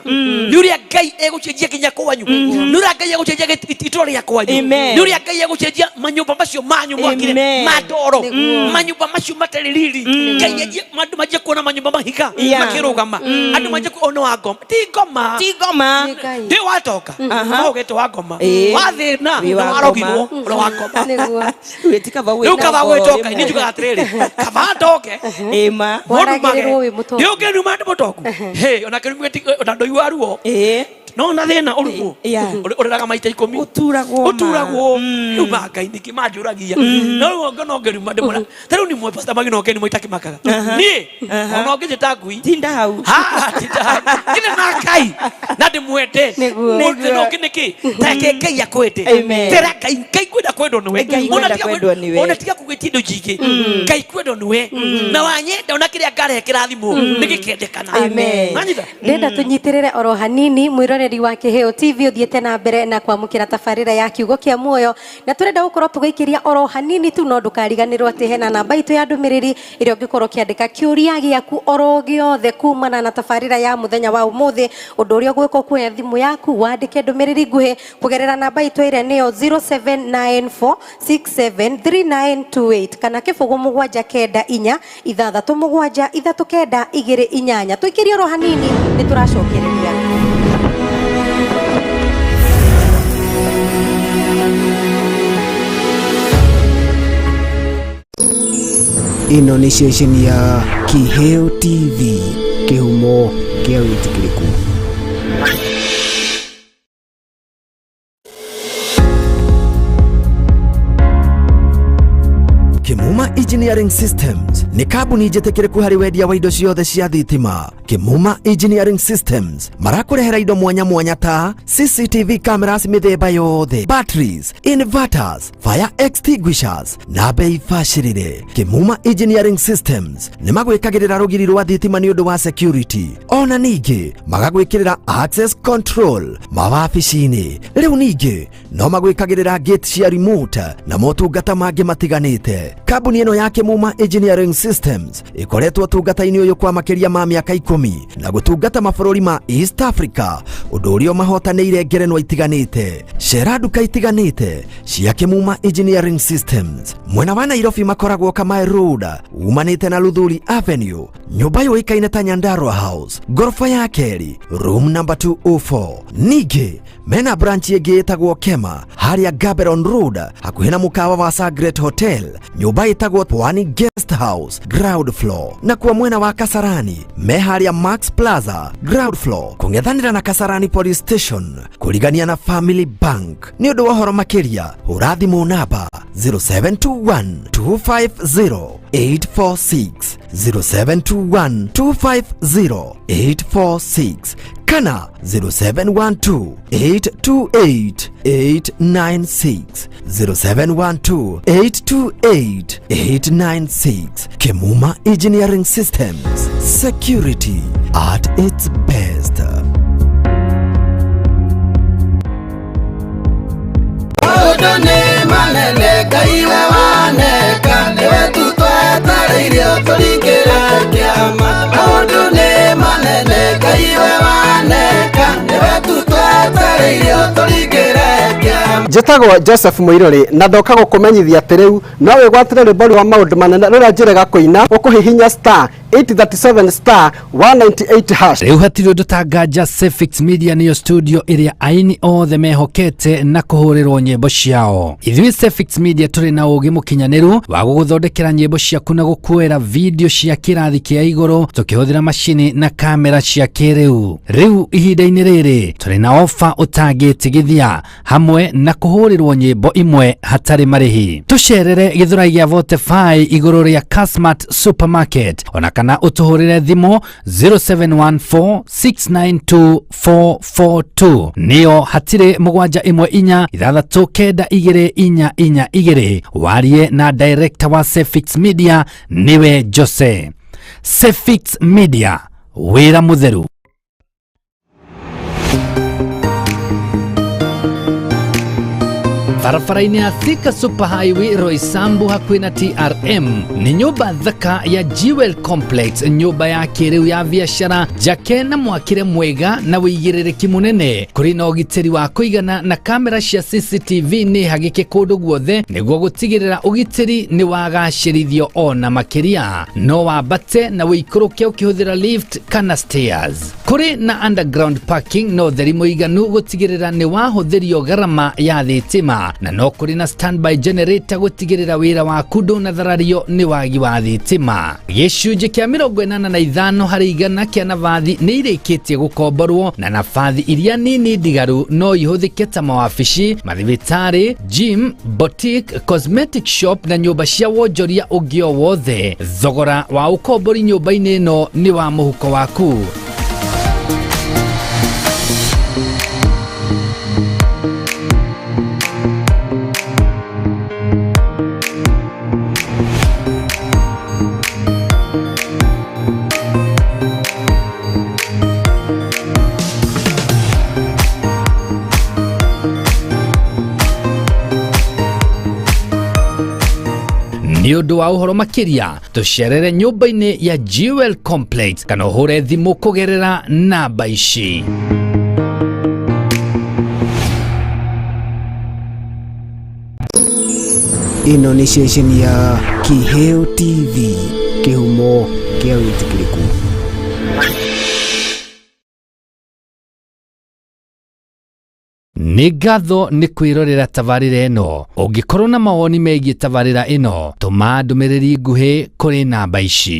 Nĩ ũrĩa Ngai egũcenjia nginya kwanyu. Nĩ ũrĩa Ngai egũcenjia itũũra rĩa kwanyu.
Amen.
Nĩ ũrĩa Ngai egũcenjia manyũmba macio manyu mwakire
Amen.
ma ndoro. Manyũmba macio matarĩ riri. Ngai anjie, andũ manjie kuona manyũmba mahiga makĩrũgama. Andũ manjie kuona wa ngoma. Ti ngoma.
Ti ngoma.
Nĩ Ngai.
Ndĩ watoka. No ũgĩte wa ngoma. Wa thĩna,
Wĩ
na
wa
warogirwo,
ngoma.
ũrĩ wa ngoma.
Nĩguo.
Rĩu ti kaba
Rĩu kaba
gwĩta
gwĩtoka, niĩ njugaga atĩrĩrĩ, kaba ndoke.
Ĩma.
Waragĩrĩrwo wĩ mũtongu.
Nĩ ũngĩnuma ndĩ mũtongu. Hĩ, ona kĩrumi gĩti, ona ndũigua ruo. No na thĩna ũrugwo. Ũrĩraga maita ikũmi.
Ũturagwo ma.
Ũturagwo. Rĩu ma Ngai ningĩ manjũragia. No rĩu ũngĩ no ngĩruma ndĩmwĩra. Ta rĩu nĩ mwe Pastor Maggie no ngĩnuma itakĩmakaga. Niĩ, ona ũngĩnjĩta ngui.
Tinda hau.
Ha, tinda hau. Ngĩrĩ na Ngai. Na ndĩmwende.
Nĩguo.
Mũndũ no ũngĩ nĩkĩ? Ta reke Ngai akwende.
Amen.
Tera Ngai, Ngai kwenda kwendwo nĩwe.
Ngai
Ona
kwenda
tiga
kwendwo nĩwe.
Ona tiga kũgĩtia indo nyingĩ. Ngai kwendwo nĩwe. Na wanyenda ona kĩrĩa ngarehe kĩrathimo, nĩgĩkendekana.
Amen.
Wanyita?
Ndĩrenda tũnyitĩrĩre oro hanini mwĩroreri wa Kĩheo TV ũthiĩte na mbere na kwamũkĩra tabarĩra ya kiugo kĩa muoyo, na tũrenda gũkorwo tũgĩikĩria oro hanini tu, no ndũkariganĩrwo atĩ hena namba itũ ya ndũmĩrĩri ĩrĩa ũngĩkorwo ũkĩandĩka kĩũria gĩaku oro gĩothe kumana na tabarĩra ya mũthenya wa ũmũthĩ. Ũndũ ũrĩa ũgwĩka ũkuoya thimũ yaku wandĩke ndũmĩrĩri nguhĩ kũgerera namba itũ ĩrĩa nĩyo zero seven nine four six seven three nine two eight kana kĩbũgũ mũgwanja kenda inya ithathatũ mũgwanja ithatũ kenda igĩrĩ inyanya. Tũikĩrie oro hanini nĩ tũracokereria.
Ĩno nĩ ceceni ya Kĩheo TV, kĩhumo kĩa wĩtĩkĩrĩku.
Kimuma Engineering Systems nĩ kambuni njĩtĩkĩrĩku harĩ wendia wa indo ciothe cia thitima. Kimuma Engineering Systems marakũrehera indo mwanya mwanya ta CCTV cameras mĩthemba yothe, batteries, inverters, fire extinguishers na bei bacĩrĩre. Kimuma Engineering Systems nĩ magwĩkagĩrĩra rũgiri rwa thitima nĩ ũndũ wa security, ona ningĩ magagwĩkĩrĩra access control mawabici-inĩ. Rĩu ningĩ no magwĩkagĩrĩra gate cia remote na motungata mangĩ matiganĩte. Kambuni ĩno ya Kimuma Engineering Systems ĩkoretwo ũtungata-inĩ ũyũ kwa makĩria ma mĩaka 10 na gũtungata mabũrũri ma East Africa, ũndũ ũrĩa ũmahotanĩire ngerenwa itiganĩte. Cera nduka itiganĩte cia Kimuma Engineering Systems. Mwena wa Nairobi makoragwo Kamae Road, umanĩte na Luthuli Avenue, nyũmba yũĩkaine ta Nyandarua House, ngoroba ya kerĩ, room number 204. Ningĩ mena branch ĩngĩ ĩtagwo Kema harĩa Gaberon Road hakuhĩ na mũkawa wa Sangret Hotel, nyũmba ĩtagwo Pwani Guest House ground floor. Na kwa mwena wa Kasarani me harĩa Max Plaza ground floor kũng'ethanĩra na Kasarani Police Station kũrigania na Family Bank. Nĩ ũndũ wa ũhoro makĩria hũra thimũ namba 0721 250 846, 0721 250 846 kana 0712 828 896, 0712 828 896. Kimuma Engineering Systems, security at its best.
Maũndũ nĩ manene Ngai we waneka, nĩwe tu twetereire ũtũringĩre kĩama. Maũndũ nĩ manene Ngai we waneka, nĩwe tu twetereire ũtũringĩre kĩama.
Njĩtagwo Joseph Mũirũrĩ na ndoka gũkũmenyithia atĩ rĩu no wĩgwatĩre rwĩmbo rwa maũndũ manene rũrĩa njĩrĩga kũina ũkũhihinya star 837 star 198 hash.
Rĩu hatirĩ ũndũ ta nganja Sefix Media nĩyo studio ĩrĩa aini othe mehokete na kũhũrĩrwo nyĩmbo ciao. Ithuĩ Sefix Media tũrĩ na ũgĩ mũkinyanĩru wa gũgũthondekera nyĩmbo ciaku na gũkuoera video cia kĩrathi kĩa igũrũ tũkĩhũthĩra macini na kamera cia kĩrĩu. Rĩu ihinda-inĩ rĩrĩ tũrĩ na ofa ũtangĩtigithia hamwe na kũhũrĩrwo nyĩmbo imwe hatarĩ marĩhi. Tũcerere Gĩthũrai gĩa Votify igũrũ rĩa Kasmart Supermarket ona kana ũtũhũrĩre thimũ 0714 692 442 nĩyo hatirĩ 7 1 4 6 9 2 4 4 2. Warie na director wa Sefix Media niwe Jose. Sefix Media, wĩra mũtheru. Barabara-inĩ ya Thika Super Highway Roysambu hakuhĩ na TRM nĩ nyũmba thaka ya Jewel Complex, nyũmba ya kĩrĩu ya biacara njake na mwakĩre mwega na wĩigĩrĩrĩki mũnene. Kũrĩ na ũgitĩri wa kũigana na kamera cia CCTV nĩ hagĩke kũndũ guothe nĩguo gũtigĩrĩra ũgitĩri nĩ wagacĩrithio ona makĩria. No wambate na wĩikũrũke ũkĩhũthĩra lift kana stairs. Kũrĩ na underground parking na ũtheri mũiganu gũtigĩrĩra nĩ wahũthĩrio gharama ya thitima, na no kũrĩ na standby generator gũtigĩrĩra wĩra waku ndũnatharario nĩ wagi wa thitima. Gĩcunjĩ kĩa 85 harĩ igana kĩa nabathi nĩ irĩkĩtie gũkomborwo na nabathi iria nini ndigaru no ihũthĩke ta mawabici, mathibitarĩ, gym, boutique, cosmetic shop na nyũmba cia wonjoria ũngĩ o wothe. Thogora wa ũkombori nyũmba-inĩ ĩno nĩ wa mũhuko waku. Nĩ ũndũ wa ũhoro makĩria tũcerere nyũmba-inĩ ya Jewel Complex kana ũhũre thimũ kũgerera namba ici.
Ĩno nĩ ceceni ya Kĩheo TV, kĩhumo kĩa wĩtĩkĩrĩku.
Nĩ ngatho nĩ kwĩrorera tabarĩra ĩno. Ũngĩkorwo na mawoni megiĩ tabarĩra ĩno, tũma ndũmĩrĩri nguhĩ kũrĩ namba ici.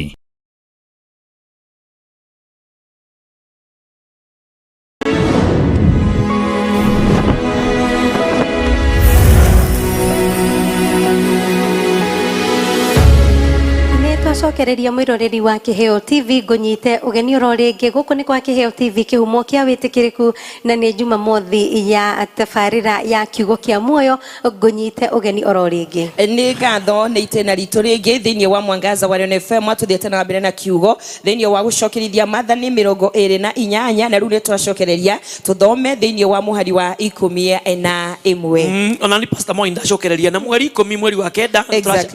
Ndacokereria mwiroreri wa Kiheo TV, ngunyite ugeni oro ringi guku ni kwa Kiheo TV, kihumo kia witikiriku, na ni Jumamothi ya tabarira ya kiugo kia muoyo. Ngunyite ugeni oro ringi.
Nĩ ngatho nĩ itĩna ritũ rĩngĩ thĩinĩ wa Mwangaza wa Neno FM. Tũthiĩte na mbere na kiugo thĩinĩ wa gũcokerithia Maathani 28, na rĩu nĩ twacokereria tũthome thĩinĩ wa mũhari wa 11.
Ona ni Pastor Moi ndacokereria na mweri 10 mweri wa kenda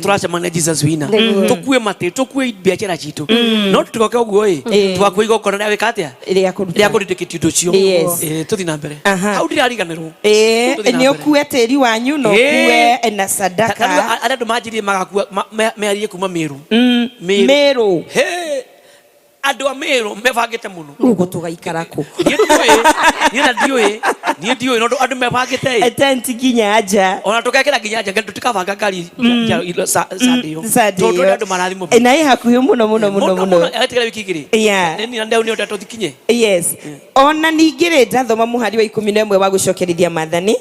tũracemania Jesus Winner. Tũkue matĩ, tũkue biacara citũ, no tũtigoke ũguo ĩ, tũgakua igongona rĩa wĩka atĩa?
Rĩa kũruta.
Rĩa kũrindĩkĩtie ũndũ ũcio. Tũthiĩ na mbere. Hau ndĩrariganĩrwo. Tũthiĩ na
Nĩ
mbere.
ũkue tĩri wanyu na ũkue na sadaka.
Arĩa andũ manjirie magakua mearie kuma Mĩrũ.
Mĩrũ.
He, andũ a Mĩrũ mebangĩte mũno.
Ũguo tũgaikara kũ?
Niĩ ndiũĩ, niĩ na ndiũĩ, niĩ ndiũĩ no andũ mebangĩte ĩ.
Tent nginya nja.
Ona tũgekĩra nginya nja, tũtikabanga ngari Sunday ĩyo.
Sunday
Tondũ
ĩyo.
andũ marathimwo.
Na ĩ hakuhĩ mũno mũno mũno mũno.
Etigĩra wiki 2. Nĩ na ndeu nĩ ũndũ tũthikinye.
Yes, ona ningĩ rĩ, ndathoma mũhari wa 11 wa gũcokerithia Maathani.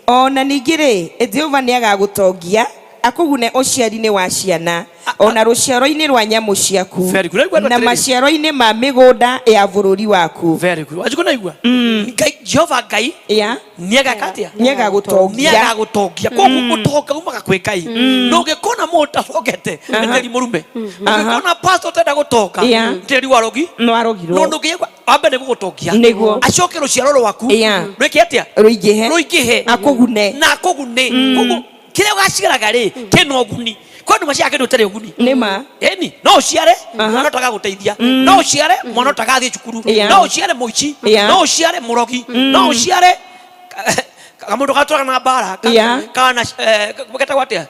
Ona ningĩ rĩ, Jehova nĩ agagũtongia akũgune ũciari-inĩ wa ciana, ona rũciaro-inĩ rwa nyamũ ciaku,
Very good. Naigua
na
atĩrĩrĩ.
maciaro-inĩ ma mĩgũnda ya bũrũri waku.
Very good. Wanjikũ naigua Ngai, Jehova Ngai nĩ ageka atĩa?
Nĩ agagũtongia.
Nĩ agagũtongia. Koguo ũtonga umaga kwĩ Ngai. Na ũngĩkona mũndũ ũtatongete, nĩ tĩri mũrume. Ũngĩkona pastor ũtenda gũtonga, nĩ tĩri wa rogi.
No arogirwo.
No ndũngĩigua wambe nĩ gũgũtongia. Acoke rũciaro rwaku rwĩke atĩa?
Rũingĩhe.
Rũingĩhe.
Akũgune.
Na akũgune. Koguo kĩrĩa ũgacigaraga rĩ, kĩna ũguni. Kwĩ andũ maciaraga kĩndũ gĩtarĩ ũguni.
Nĩ ma.
Ĩni no ũciare mwana ũtagagũteithia, no ũciare mwana ũtagathiĩ cukuru, no ũciare mũici, no ũciare mũrogi, no ũciare kamũndũ gatũraga na mbara kana getagwo atĩa?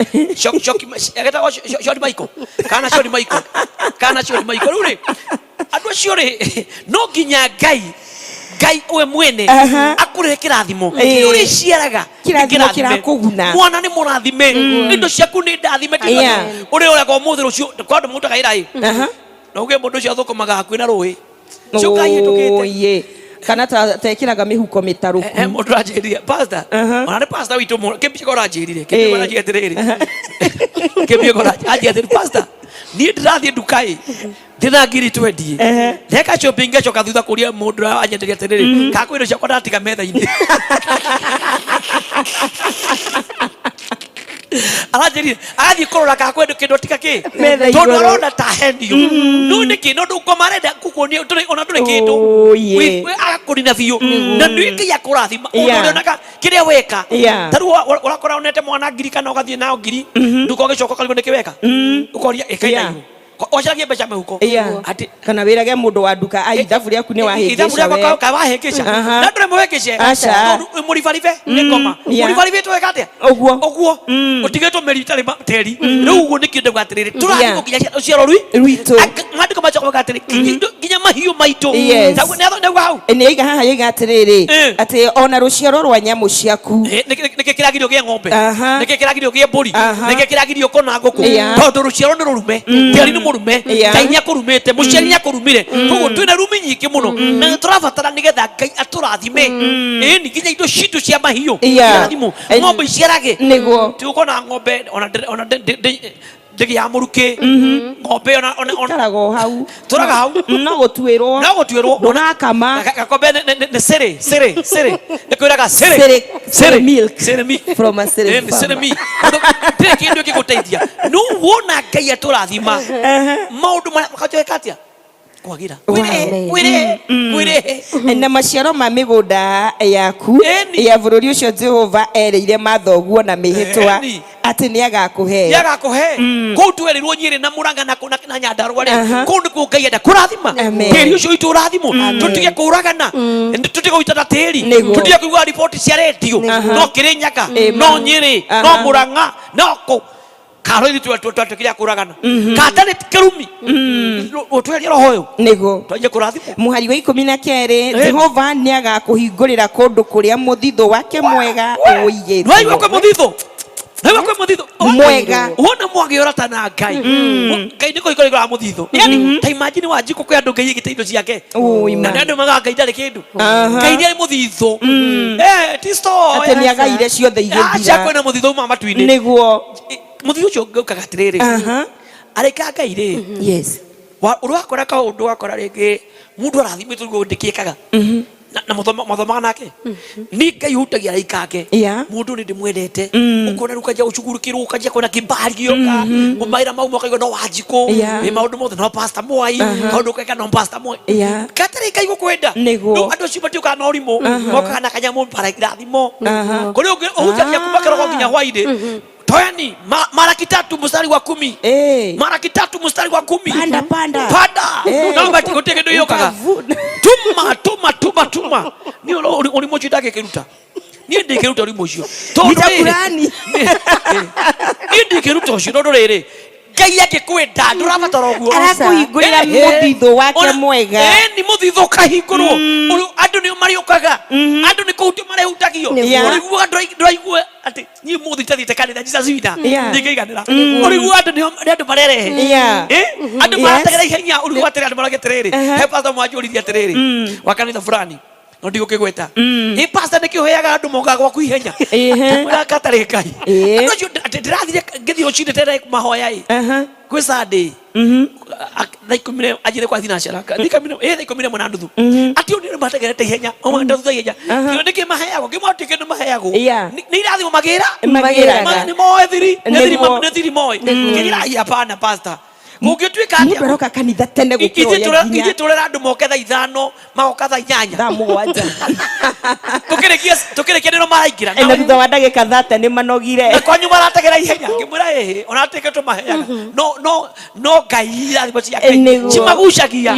Getagwo Shori Michael, kana Shori Michael, kana Shori Michael. Rĩu rĩ, andũ acio rĩ, no nginya Ngai we mwene akũrehe kĩrathimo. Kĩrĩa ũrĩciaraga nĩ
Kĩrathimo
kĩrathime.
kĩrakũguna.
Mwana nĩ mũrathime, indo ciaku nĩ ndathime. Ũrĩa ũreka ũmũthĩ, rũciũ kwa andũ mũrutaga wĩra ĩ, na uge mũndũ ũcio athũkũmaga hakuhĩ na rũĩ Cuka ihĩtũkĩte.
Oye. Kana tekĩraga mĩhuko mĩtarũku.
Mũndũ aranjĩrire pastor, ona nĩ pastor witũ mũno, kĩmbico aranjĩrire, kĩmbico aranjĩrire atĩrĩrĩ, kĩmbico aranjĩrire atĩrĩ, "Pastor, niĩ ndĩrathiĩ nduka ĩ, ndĩna ngiri 20, ndeka shopping, ngacoka thutha kũria mũndũ ũrĩa anyenderia atĩrĩrĩ, kana kwĩ indo ciakwa ndatiga metha-inĩ." Aranjĩrire agathiĩ kũrora kana kwĩ kĩndũ atiga kĩ
Metha
tondũ
igũrũ.
Arona ta henio no nĩkĩ no ndũkoma arenda kukuonia ndũrĩ ona ndũrĩ kĩndũ. Agakũnina biũ na nĩ Ngai akũrathima ũndũ ũrĩa onaga kĩrĩa weka. Ta rĩu ũrakora ũnete mwana ngiri kana ũgathiĩ nao ngiri nduka, ũgĩcoka ũkarigwo nĩkĩ weka, ũkoria ĩkaina igũrũ, ũcaragie mbeca mĩhuko. Atĩ
Kana wĩrage mũndũ wa nduka, ai, ithabu rĩaku nĩ wahĩngĩca
ithabu rĩakwa
we.
ka wahĩngĩca. Na ndũrĩ mũhĩngĩce. Tondũ mũribaribe nĩ ngoma. Mũribaribĩtwo weka atĩa?
Ũguo.
Ũguo ũtigĩtwo mĩri itarĩ tĩri. Rĩu ũguo nĩkĩo ndauga atĩrĩrĩ, tũrathimwo nginya rũciaro rui
Rwitũ.
Maandĩko macoka mauga atĩrĩ, nginya mahiũ maitũ. Nĩauga hau.
Nĩ oiga haha, yoiga atĩrĩrĩ, atĩ ona rũciaro rwa nyamũ ciaku.
Nĩkĩ kĩragirio gĩa ng'ombe? Nĩkĩ kĩragirio gĩa mbũri? Nĩkĩ kĩragirio kona ngũkũ? Tondũ rũciaro nĩ rũrume, tĩri nĩ mũrume. Ngai nĩ akũrumĩte, mũciari nĩ akũrumire. Koguo twĩna rumi nyingĩ mũno na nĩ tũrabatara nĩgetha Ngai atũrathime, ĩni nginya indo citũ cia mahiũ irathimwo, ng'ombe iciarage. Tigũkorwo na ng'ombe ona ndĩgĩaga mũrukĩ ng'ombe ona
Ikaraga o hau.
Tũraga hau.
No gũtuĩrwo.
No gũtuĩrwo.
Ndũrakama.
Gakombe nĩ cĩrĩ cĩrĩ cĩrĩ, nĩkwĩraga cĩrĩ.
Cĩrĩ- cĩrĩ milk.
Cĩrĩ milk.
From a cĩrĩ
Nĩ cĩrĩ
farmer.
milk. Ndĩrĩ kĩndũ gĩgũteithia no wona Ngai atũrathima, maũndũ marĩa makajweka atĩa kwagĩra, kwĩrĩhe kwĩrĩhe kwĩrĩhe.
Na maciaro ma mĩgũnda yaku ya bũrũri ũcio Jehova erĩire mathoguo na mĩhĩtwa atĩ nĩ agakũhe.
Nĩ agakũhe. Kũu twerirwo Nyĩrĩ na Mũrang'a na na Nyandarũa rĩ, kũu nĩkuo Ngai enda kũrathima. Tĩri ũcio witũ ũrathimwo, tũtige kũragana, tũtige gũitana tĩri, tũtige kũigua riboti cia rendio, no Kĩrĩnyaga, no Nyĩrĩ, no Mũrang'a, no kũ karo ithuĩ twatuĩkire a kũragana katarĩ kĩrumi, ũtwerie roho ũyũ. Twanjie kũrathimwo.
Mũhari wa 12, Jehova nĩ agakũhingũrĩra kũndũ kũrĩa mũthithũ wake mwega ũigĩtwo.
Nĩwaigua kwĩ mũthithũ, nĩwaigua kwĩ mũthithũ
Mwega.
Wona mwagĩũrata na Ngai, Ngai nĩ kũhingũra mũthithũ. Yani ta imagine Wanjikũ, kwĩ andũ Ngai aigĩte indo ciake na nĩ andũ magaga Ngai ndarĩ kĩndũ. Ngai nĩ arĩ mũthithũ. Ti store.
Atĩ nĩ agaire ciothe
Aca,
igĩthira.
Kwĩna mũthithũ uma matu-inĩ. Mũthithũ ũcio ũkaga atĩrĩrĩ, Araika a Ngai rĩ, ũrĩa wakora kaũndũ wakora rĩngĩ mũndũ arathimĩtwo nĩguo ndĩkĩkaga na mũthomaga nake ni Ngai ũhutagia araika ake. Mũndũ nĩ ndĩmwendete, ũkona rĩu ũkanjia gũcugurukĩrwo, ũkanjia kuona kibali gĩoka, mawĩra mau moka no Wanjikũ, wĩ maũndũ mothe no Pastor Mwai, kaũndũ keka no Pastor Mwai, gatarĩ Ngai gũkwenda. Rĩu andũ acio matiũkaga na ũrimũ, mokaga na kanyamũ bara irathimo. Kũrĩ ũngĩ ũhunjagia kuma kĩroko nginya hwainĩ. Toeni Malaki 3 mstari wa 10. Malaki 3 mstari wa 10.
Panda, panda.
Panda. No bati gũtirĩ kĩndũ gĩũkaga. Tuma, tuma, tuma, tuma. Niĩ ũrimũ ũcio ndangĩkĩruta. Niĩ ndingĩruta ũrimũ ũcio. Tondũ rĩrĩ,
Nitakulani.
Niĩ ndingĩruta ũcio tondũ rĩrĩ, Ngai angĩkwenda ndũrabatara ũguo.
Arakũhingũrĩra mũthithũ wake mwega.
Ĩni mũthithũ ũkahingũrwo. Andũ nĩo marĩũkaga. Andũ nĩ kũhutio marehutagio. Ũrĩguaga ndũraigua atĩ niĩ mũthĩ itathiĩte kanitha Jesus wina ndingĩiganĩra. Ũrĩguaga andũ nĩo nĩ andũ marerehe. Andũ marategera ihenya. Ũrĩguaga atĩrĩ andũ marauga atĩrĩrĩ, he pastor mwanjũririe atĩrĩrĩ wa kanitha fulani no ndigũkĩgweta, ĩ pastor nĩkĩ ũheaga andũ mokaga gwaku ihenya? Kamwĩra gatarĩ Ngai. Andũ acio atĩ ndĩrathire ngĩthiĩ rũcinĩ tene mahoya ĩ kwĩ Sunday thaa 10 na anjĩre kwa thinacara 11:30 atĩ ũyũ nĩ mategerete ihenya o thutha ihenya. Kĩo nĩkĩ maheagwo ngĩmwa atĩ kĩndũ maheagwo nĩ irathimo magĩra.
Magĩraga.
Nĩ moĩ thiri nĩ thiri
Nĩguo.
Nĩ thiri moĩ kĩgira ai hapana pastor kũngĩtuĩka
Mũndũ
atĩa
aroka kanitha tene gũkĩra
ithuĩ
ũrĩa nginya
ithuĩ tũrera andũ moke thaa 5, magoka thaa 8.
Thaa 7.
Tũkĩrĩkia nĩro maraingĩra.
Na thutha wa ndagĩka 30 nĩ manogire.
Na kwanyu marategera ihenya ngĩmwĩra ĩhĩ ona atĩke tũmaheaga no no Ngai irathimo cia Ngai cimagucagia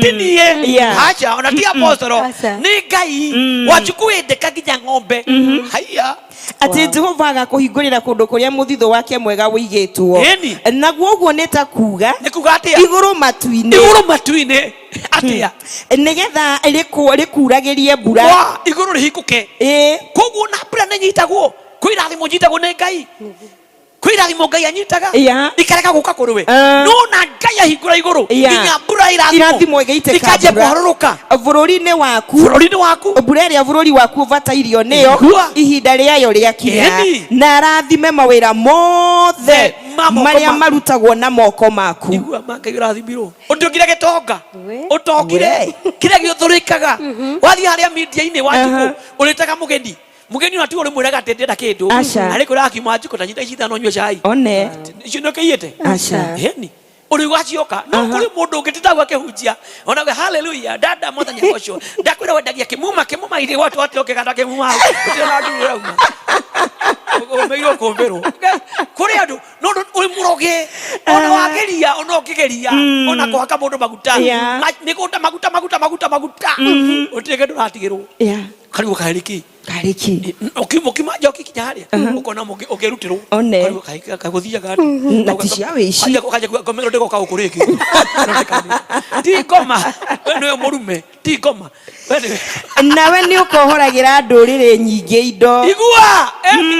ti niĩ. Aca ona ti apostolo.
Aca.
Nĩ Ngai wachukuĩndĩka nginya ng'ombe haiya.
Atĩ Jehova agakũhingũrĩra kũndũ kũrĩa mũthithũ wake mwega ũigĩtwo. Naguo ũguo nĩ ta kuga
Nĩ kuga atĩa?
Igũrũ matu-inĩ.
Igũrũ matu-inĩ atĩa?
Nĩgetha rĩkuragĩrie mbura.
Wa igũrũ rĩhingũke. Koguo na mbura nĩ nyitagwo, kwĩ irathimo nyitagwo nĩ Ngai, kwĩ irathimo Ngai anyitaga ikarega gũka kũrĩ we. No na Ngai ahingũra igũrũ nginya mbura
irathimo irathimo ĩgĩitĩka
ikanjia
mbura.
kũharũrũka
bũrũri-inĩ waku.
Bũrũri-inĩ waku.
Mbura ĩrĩa bũrũri waku ũbatairio nĩyo
Igua.
ihinda rĩayo rĩakinya. Na arathime mawĩra mothe
Ma moko
marĩa marutagwo na moko maku.
Igua ma Ngai ũrathimirwo ũtuĩkire gĩtonga ũtongire kĩrĩa gĩũthũrĩkaga wathiĩ harĩa media-inĩ Wanjikũ ũrĩtaga mũgeni mũgeni ona tiwe ũrĩmwĩraga atĩ ndĩrenda kĩndũ.
Aca.
Arĩ kwĩra akiuma Wanjikũ ta nyita ici 5 nyue cai.
One.
Icio nĩ ũkĩiyĩte.
Aca.
Ĩni ũrĩ wacioka no kũrĩ mũndũ ũngĩ titagwo akĩhunjia onawe haleluya dada mwathani agocwo ndakwĩra wendagia kĩmuma kĩmuma irĩ gwatu atĩ ũkĩganda kĩmuma hau gũtirĩ na nduru ũrauma ũmĩirwo kũmbĩrwo kũrĩ andũ no ũrĩ mũroge ona wageria ona ũkĩgeria ona kũhaka mũndũ maguta mĩgũnda maguta maguta maguta maguta gũtirĩ kĩndũ ũratigĩrwo. Karigwo karĩ kĩ?
Karĩki?
Ũkiuma njoki kinya harĩa ũkona ũkĩrutĩrwo.
One.
Karigwo kagũthiaga atĩa?
Na ti cia wĩici.
Ũkanjia kuga ngoma ĩno ndĩgoka gũkũ rĩngĩ. Ti ngoma, we nĩwe mũrume, ti ngoma. We nĩwe.
Nawe nĩ ũkohoragĩra ndũrĩrĩ nyingĩ indo.
Igua,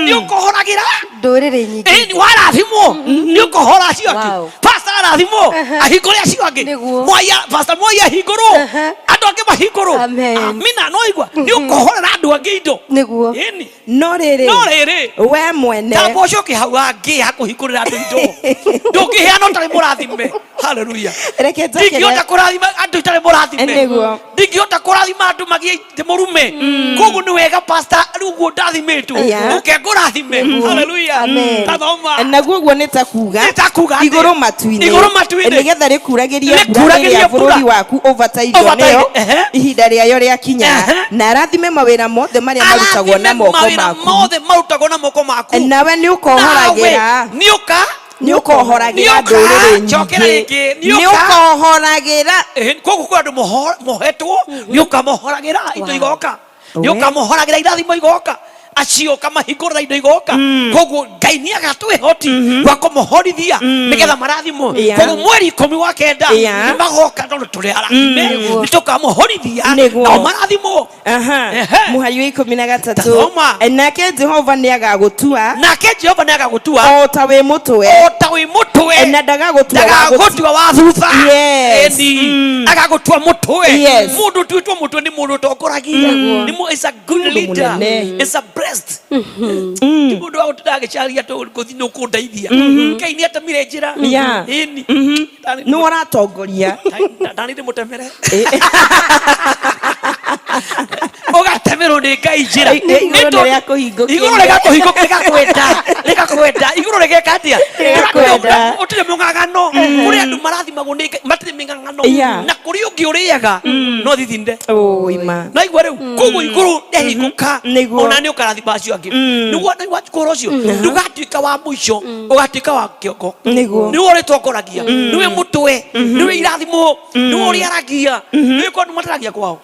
nĩ ũkohoragĩra
ndũrĩrĩ nyingĩ.
Ĩ, nĩ warathimwo nĩ ũkohora acio angĩ. Pastor arathimwo ahingũre acio angĩ. Mwai Pastor Mwai ahingũrwo andũ angĩ mahingũrwo.
Amen.
Amina no igua nĩ ũkohorera andũ angĩ indo. Ĩni.
No rĩrĩ,
No rĩrĩ,
we mwene
tamba ũcoke hau hangĩ hakũhingũrĩra andũ indo ndũngĩheana ũtarĩ mũrathime. Haleluya.
Reke njokere-
Ndingĩhota kũrathima andũ itarĩ mũrathime. Ndingĩhota kũrathima andũ magĩe ndĩ mũrume. Koguo nĩ wega pastor rĩu ũguo ndathimĩtwo ũke ngũrathime. Haleluya.
Amen.
Tathoma.
Naguo ũguo nĩ ta kuga
Nĩ ta kuga atĩ?
Igũrũ matu-inĩ.
Igũrũ matu-inĩ.
Nĩgetha rĩkuragĩrie mbura
Rĩkuragĩrie
rĩrĩa
mbura.
bũrũri waku ũbatairio
Ũbataire,
nĩyo ihinda rĩayo rĩakinya. Na arathime mawĩra mothe marĩa marutagwo na
Arathime
moko
mawĩra
maku.
mothe marutagwo na moko maku.
Nawe nĩ ũkohoragĩra
Nawe nĩ ũka
nĩ ũkohoragĩra
Nĩ ũka-
ndũrĩrĩ
Cokera
nyingĩ.
rĩngĩ, nĩ
Nĩ
ũka-
ũkohoragĩra.
Koguo kwĩ andũ mohetwo nĩ ũkamohoragĩra indo igoka nĩ ũkamohoragĩra irathimo igoka acio ũkamahingũrĩra indo igoka. Koguo Ngai nĩ agatwĩhoti wa kũmohorithia nĩgetha marathimwo. Koguo mweri 19 nĩ magoka tondũ tũrĩ arathime nĩ tũkamohorithia nao marathimwo.
Mũhari wa 13.
Tathoma.
Nake Jehova nĩ agagũtua
Nake Jehova nĩ agagũtua
o ta wĩ mũtwe
o ta wĩ mũtwe
na ndagagũtua wa gũti-
ndagagũtua wa thutha.
Yes.
Ĩni agagũtua mũtwe.
Yes.
Mũndũ ũtuĩtwo mũtwe nĩ mũndũ ũtongoragia. Nĩ is a good
Mũndũ
leader.
mũnene.
Is a blessed. Ti mũndũ wa gũtinda agĩcaria gũthiĩ nĩ ũkũndeithia. Ngai nĩ atemire njĩra. Ĩni.
Nĩwe ũratongoria.
Ndani ndĩmũtemere. Ũgatemerwo nĩ Ngai njĩra.
Igũrũ nĩ rĩakũhingũkĩria.
Igũrũ rĩgakũhingũkĩria, rĩgakwenda, rĩgakwenda. Igũrũ rĩgeka atĩa?
Rĩgakwenda.
Gũtirĩ mũng'ang'ano. Kũrĩ andũ marathimagwo nĩ Ngai, matirĩ mĩng'ang'ano. Na kũrĩ ũngĩ ũrĩaga no thithinde.
Oi ma.
Naigua rĩu koguo igũrũ rĩahingũka ona nĩ ũkarathima acio angĩ. Nĩguo naigua ũhoro ũcio ndũgatuĩka wa mũico, ũgatuĩka wa kĩongo. Nĩwe ũrĩtongoragia, nĩwe mũtwe, nĩwe irathimo, nĩwe ũrĩaragia. Nĩwe kwa andũ mataragia kwao.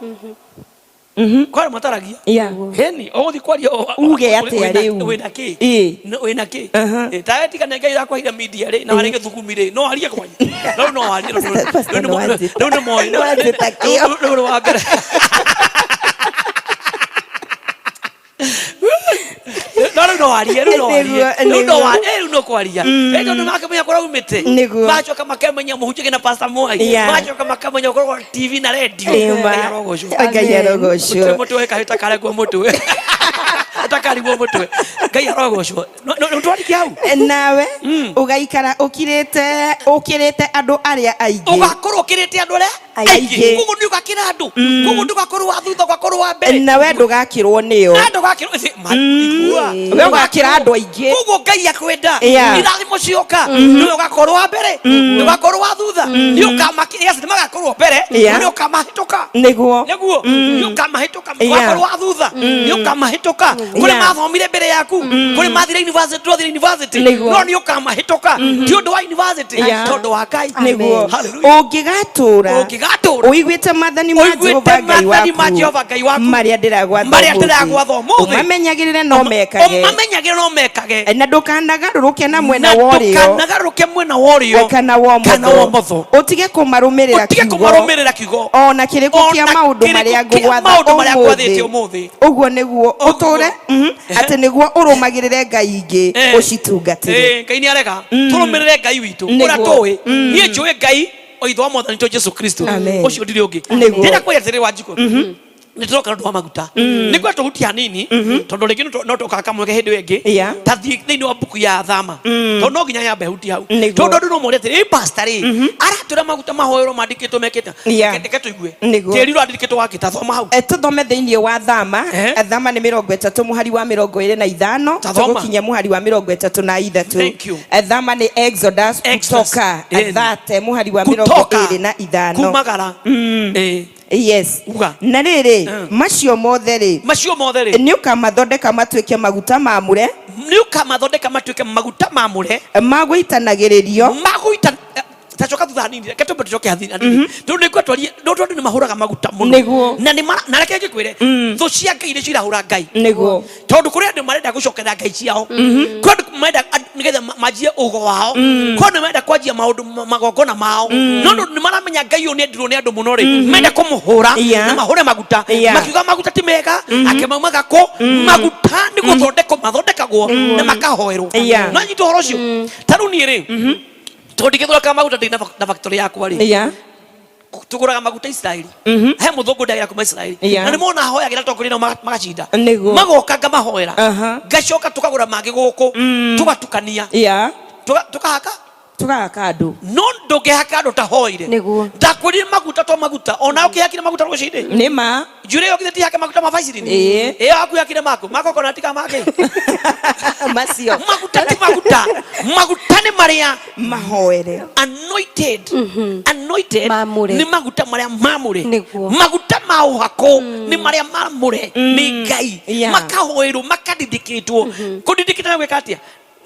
Kwa andũ mataragia. Heni ũgũthiĩ kwaria
Uge atĩa rĩu?
Wĩna kĩ? Wĩna kĩ? Tawe tiga nĩ Ngai ũrakwahire media rĩ, na warĩ gĩthugumi rĩ, no warie kwanyu. No no warie.
Pastor,
Rĩu
nĩwanjĩta.
rĩu nĩ moĩ.
Nĩwanjĩta kĩo.
Rĩu nĩ wa mbere. No rĩu no warie, rĩu no warie.
Nĩguo,
Rĩu no
nĩguo.
warie, rĩu no kwaria. Ĩ tondũ makĩmenya kũrĩa umĩte.
Nĩguo.
Macoka makamenya mũhunjagia na Pastor Mwai. Macoka makamenya ũkoragwo TV na radio.
Ĩma.
Ngai arogocwo.
Ngai arogocwo.
Gũtirĩ mũtwe kahĩ takarengwo mũtwe. Takarigwo mũtwe. Ngai arogocwo. No twarikie hau.
Nawe ũgaikara ũkirĩte ũkĩrĩte andũ arĩa aingĩ.
Ũgakorwo ũkĩrĩte andũ arĩa
Aingĩ.
aingĩ. Koguo nĩ ũgakĩra andũ. Koguo ndũgakorwo wa thutha, ũgakorwo wa mbere.
Nawe ndũgakĩrwo nĩo.
Na ndũgakĩrwo igua.
We ũgakĩra andũ aingĩ.
Koguo Ngai akwenda. Irathimo cioka. Nĩwe ũgakorwo wa mbere. Ndũgakorwo wa thutha. Nĩ ũkamakĩra. Yes, nĩ magakorwo mbere. Nĩ ũkamahĩtũka.
Nĩguo.
Nĩguo. Nĩ ũkamahĩtũka. Ndũgakorwo wa thutha. Nĩ ũkamahĩtũka. Kũrĩ mathomire mbere yaku. Kũrĩ mathire university, ndwathire university.
Nĩguo.
No nĩ ũkamahĩtũka. Ti ũndũ wa university. Tondũ wa Ngai.
Nĩguo.
Hallelujah.
Ũngĩgatũũra
Ũngĩgatũũra.
ũiguĩte maathani ma
Ũiguĩte
Jehova Ngai
maathani ma
waku
Jehova Ngai waku.
marĩa ndĩragwatha
Marĩa
ũmũthĩ.
ndĩragwatha ũmũthĩ.
Ũmamenyagĩrĩre no mekage.
Ũmamenyagĩrĩre no mekage.
Na ndũkanagarũrũke na mwena
Na
wa ũrĩo
ndũkanagarũrũke mwena wa ũrĩo
kana wa
kana wa ũmotho.
Ũtige kũmarũmĩrĩra
Ũtige
kiugo
kũmarũmĩrĩra kiugo
ona kĩrĩkũ
O
kĩa
na
maũndũ
kĩrĩkũ
marĩa
kĩa
ngũgwatha
maũndũ marĩa ngwathĩte
ũmũthĩ.
ũmũthĩ.
Ũguo nĩguo ũtũũre atĩ nĩguo ũrũmagĩrĩre ngai ingĩ ũcitungatĩre.
Ngai nĩ arega tũrũmĩrĩre Ngai witũ ũrĩa tũĩ. Niĩ njũĩ Ngai o ithe wa Mwathani witũ Jesu Kristo.
Amen.
Ũcio ndirĩ ũngĩ.
Nĩguo.
Ndĩrenda kwaria atĩrĩrĩ Wanjikũ. Nĩ tũroka ũndũ wa maguta. Nĩ tũhutie hanini tondũ rĩngĩ no tũkaga kamweke hĩndĩ ĩyo ĩngĩ. Ta thiĩ thĩinĩ wa mbuku ya Thama. Tondũ no nginya nyambe hutie hau. Tondũ andũ no morie atĩrĩ, pastor rĩ, aratwĩra maguta mahoerwo mandĩkĩtwo mekĩte. Reke tũigue. Tĩri ũrandĩkĩtwo wa kĩ? Ta thoma hau.
Tũthome thĩinĩ wa Thama. Thama nĩ 30 mũhari wa 25. Tũgũkinya mũhari wa 33.
Thank you.
Thama nĩ Exodus kutoka 30 mũhari wa 25.
Kumagara.
Yes.
Uga.
Na rĩrĩ, macio mothe rĩ,
macio mothe rĩ,
nĩ ũkamathondeka matuĩke maguta mamũre,
nĩ ũkamathondeka matuĩke maguta mamũre,
ma gũitanagĩrĩrio,
ma gũita tacoka thutha hanini, reke tũmbe tũcoke hanini tondũ nĩ ngwatwaria no tondũ nĩ mahũraga maguta mũno.
Nĩguo.
Na nĩ na reke ngĩkwĩre, thũ cia Ngai nĩcio irahũra Ngai.
Nĩguo.
Tondũ kũrĩ andũ marenda gũcokerera ngai ciao, kũrĩ andũ marenda nĩgetha manjie ũgo wao, kũrĩ andũ marenda kwanjia maũndũ magongona mao, no tondũ nĩ maramenya Ngai ũyũ nĩ endirwo nĩ andũ mũno rĩ, marenda kũmũhũra na mahũre maguta, makiuga maguta ti mega, ake maumaga kũ? Maguta nĩ gũthondekwo mathondekagwo na makahoerwo. No nyita ũhoro ũcio. Ta rĩu niĩ rĩ, tondũ ndingĩthondeka maguta ndĩ na factory yakwa rĩ, tuguraga maguta Israeli. He muthungu ndagira kuma Israeli. Na nĩ mona hoyagĩra tongoria nao magacinda. Magoka ngamahoera. Ngacoka tukagura mangĩ gũkũ, tugatukania. Tukahaka.
Tũgahaka andũ.
No ndũngĩhaka andũ tahoire.
Nĩguo.
Ndakwĩrire maguta to maguta. Ona ũkĩhakire maguta rũcinĩ.
Nĩ ma.
Njuĩrĩ ĩyo githĩ ti hake maguta ma Vaseline?
Ĩĩ.
Ĩyo yaku yakire maku. Ma coconut ka mangĩ?
Macio.
Maguta ti maguta. Maguta nĩ marĩa
mahoere.
Anointed. Anointed
Mamũre.
nĩ maguta marĩa mamũre.
Nĩguo.
Maguta ma ũhako nĩ marĩa mamũre nĩ Ngai. Makahoerwo, makadindĩkĩtwo. Kũdindĩkĩtwo nĩ gwĩka atĩa?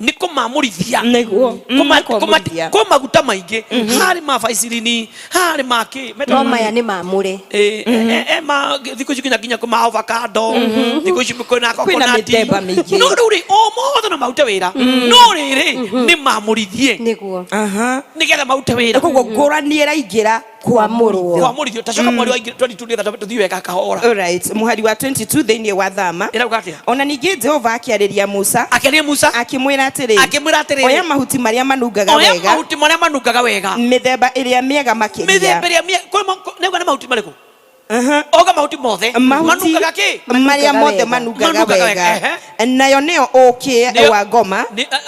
Nĩ kũmamũrithia.
Nĩguo. Kũmamũrithia.
Kwĩ maguta maingĩ. Harĩ ma Vaseline, harĩ ma kĩ.
No maya nĩ mamũre.
Ma thikũ ici nginya kwĩ ma avocado, thikũ ici kwĩna
Kwĩna
coconut.
mĩthemba mĩingĩ.
No rĩu rĩ, o mothe no marute wĩra. No rĩrĩ, nĩ mamũrithie.
Nĩguo.
Nĩgetha marute wĩra.
Koguo ngũrani ĩraingĩra
kwamũrwo.
Kwamũrithio. Ta coka mweri wa 22 nĩgetha tũthiĩ wega kahora.
Alright, mũhari wa 22 thĩinĩ wa Thama.
Ĩrauga atĩa?
Ona ningĩ Jehova akĩarĩria Musa.
Akĩarĩria Musa.
Akĩmwĩra atĩrĩ.
Akĩmwĩra atĩrĩ.
Oya mahuti marĩa manungaga
Oya
wega.
mahuti marĩa manungaga wega.
Mĩthemba ĩrĩa mĩega makĩria.
Mĩthemba ĩrĩa mĩega. Nĩuga nĩ mahuti marĩkũ? Oga mahuti mothe
Mahuti
manungaga kĩ?
marĩa mothe
wega.
manungaga
Manungaga
wega.
wega,
Nayo nĩyo ũkĩ wa ngoma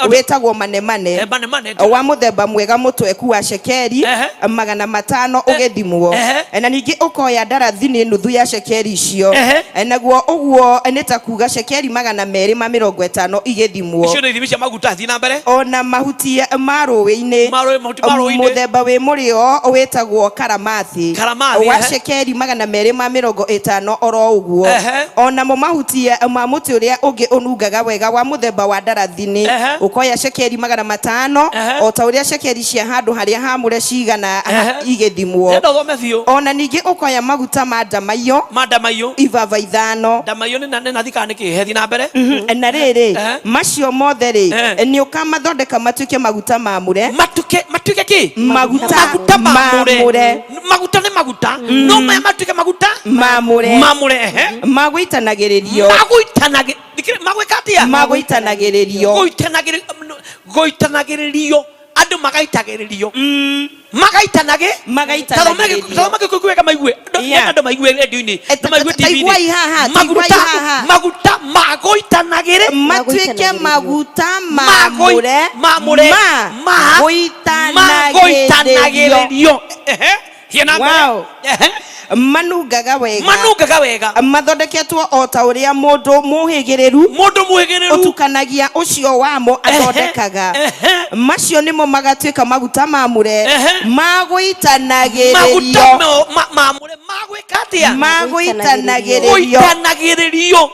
wĩtagwo manemane,
Manemane.
wa mũthemba mwega mũtweku wa cekeri 500 ũgĩthimwo. Na ningĩ ũkoya ndarathini nuthu ya cekeri icio. Naguo ũguo nĩ ta kuga cekeri 250 igĩthimwo.
Icio nĩ ithimi cia maguta, thiĩ na mbere.
Ona mahuti ma rũĩ-inĩ,
Mahuti ma rũĩ-inĩ.
mũthemba wĩ mũrĩo wĩtagwo karamathi,
Karamathi,
wa cekeri 250 oro ũguo. Onamo mahuti ma mũtĩ ũrĩa ũngĩ ũnungaga wega wa mũthemba wa ndarathini, ũkoya cekeri 500, o ta ũrĩa cekeri cia handũ harĩa hamũre cigana igĩthimwo.
Ndĩrenda ũthome biũ.
Ona ningĩ ũkoya maguta ma ndamaiyũ,
Ma ndamaiyũ.
Ibaba 5.
Ndamaiyũ nĩ nathi kana nĩ kĩ? Thiĩ na mbere.
Na rĩrĩ, macio mothe rĩ, nĩ ũkamathondeka matuĩke maguta mamũre.
Matuĩke kĩ?
Maguta.
Maguta mamũre.
Mamũre.
Maguta nĩ maguta, no maya matuĩke maguta
mamũre.
Mamũre,
Magũitanagĩrĩrio.
Magwĩka atĩa?
Magũitanagĩrĩrio.
Gũitanagĩrĩrio, andũ magaitagĩrĩrio, magaitanagĩ.
Magaitanagĩrĩrio.
Tathoma Gĩkũyũ wega maigue. Andũ maigue radio-inĩ na maigue
Ta
TV-inĩ.
iguai haha, ta iguai
Maguta
haha.
Maguta magũitanagĩrĩ.
Matuĩke maguta mamũre.
Mamũre.
Ma
Magũitanagĩrĩrio.
gũitanagĩrĩrio.
Thiĩ na mbere.
Wow. Manungaga wega.
Manungaga wega.
Mathondeketwo o ta ũrĩa mũndũ mũhĩgĩrĩru,
mũndũ mũhĩgĩrĩru
ũtukanagia ũcio wamo athondekaga. Macio nĩmo magatuĩka maguta mamũre magũitanagĩrĩrio.
Maguta mamũre magwĩka atĩa?
Magũitanagĩrĩrio.
Gũitanagĩrĩrio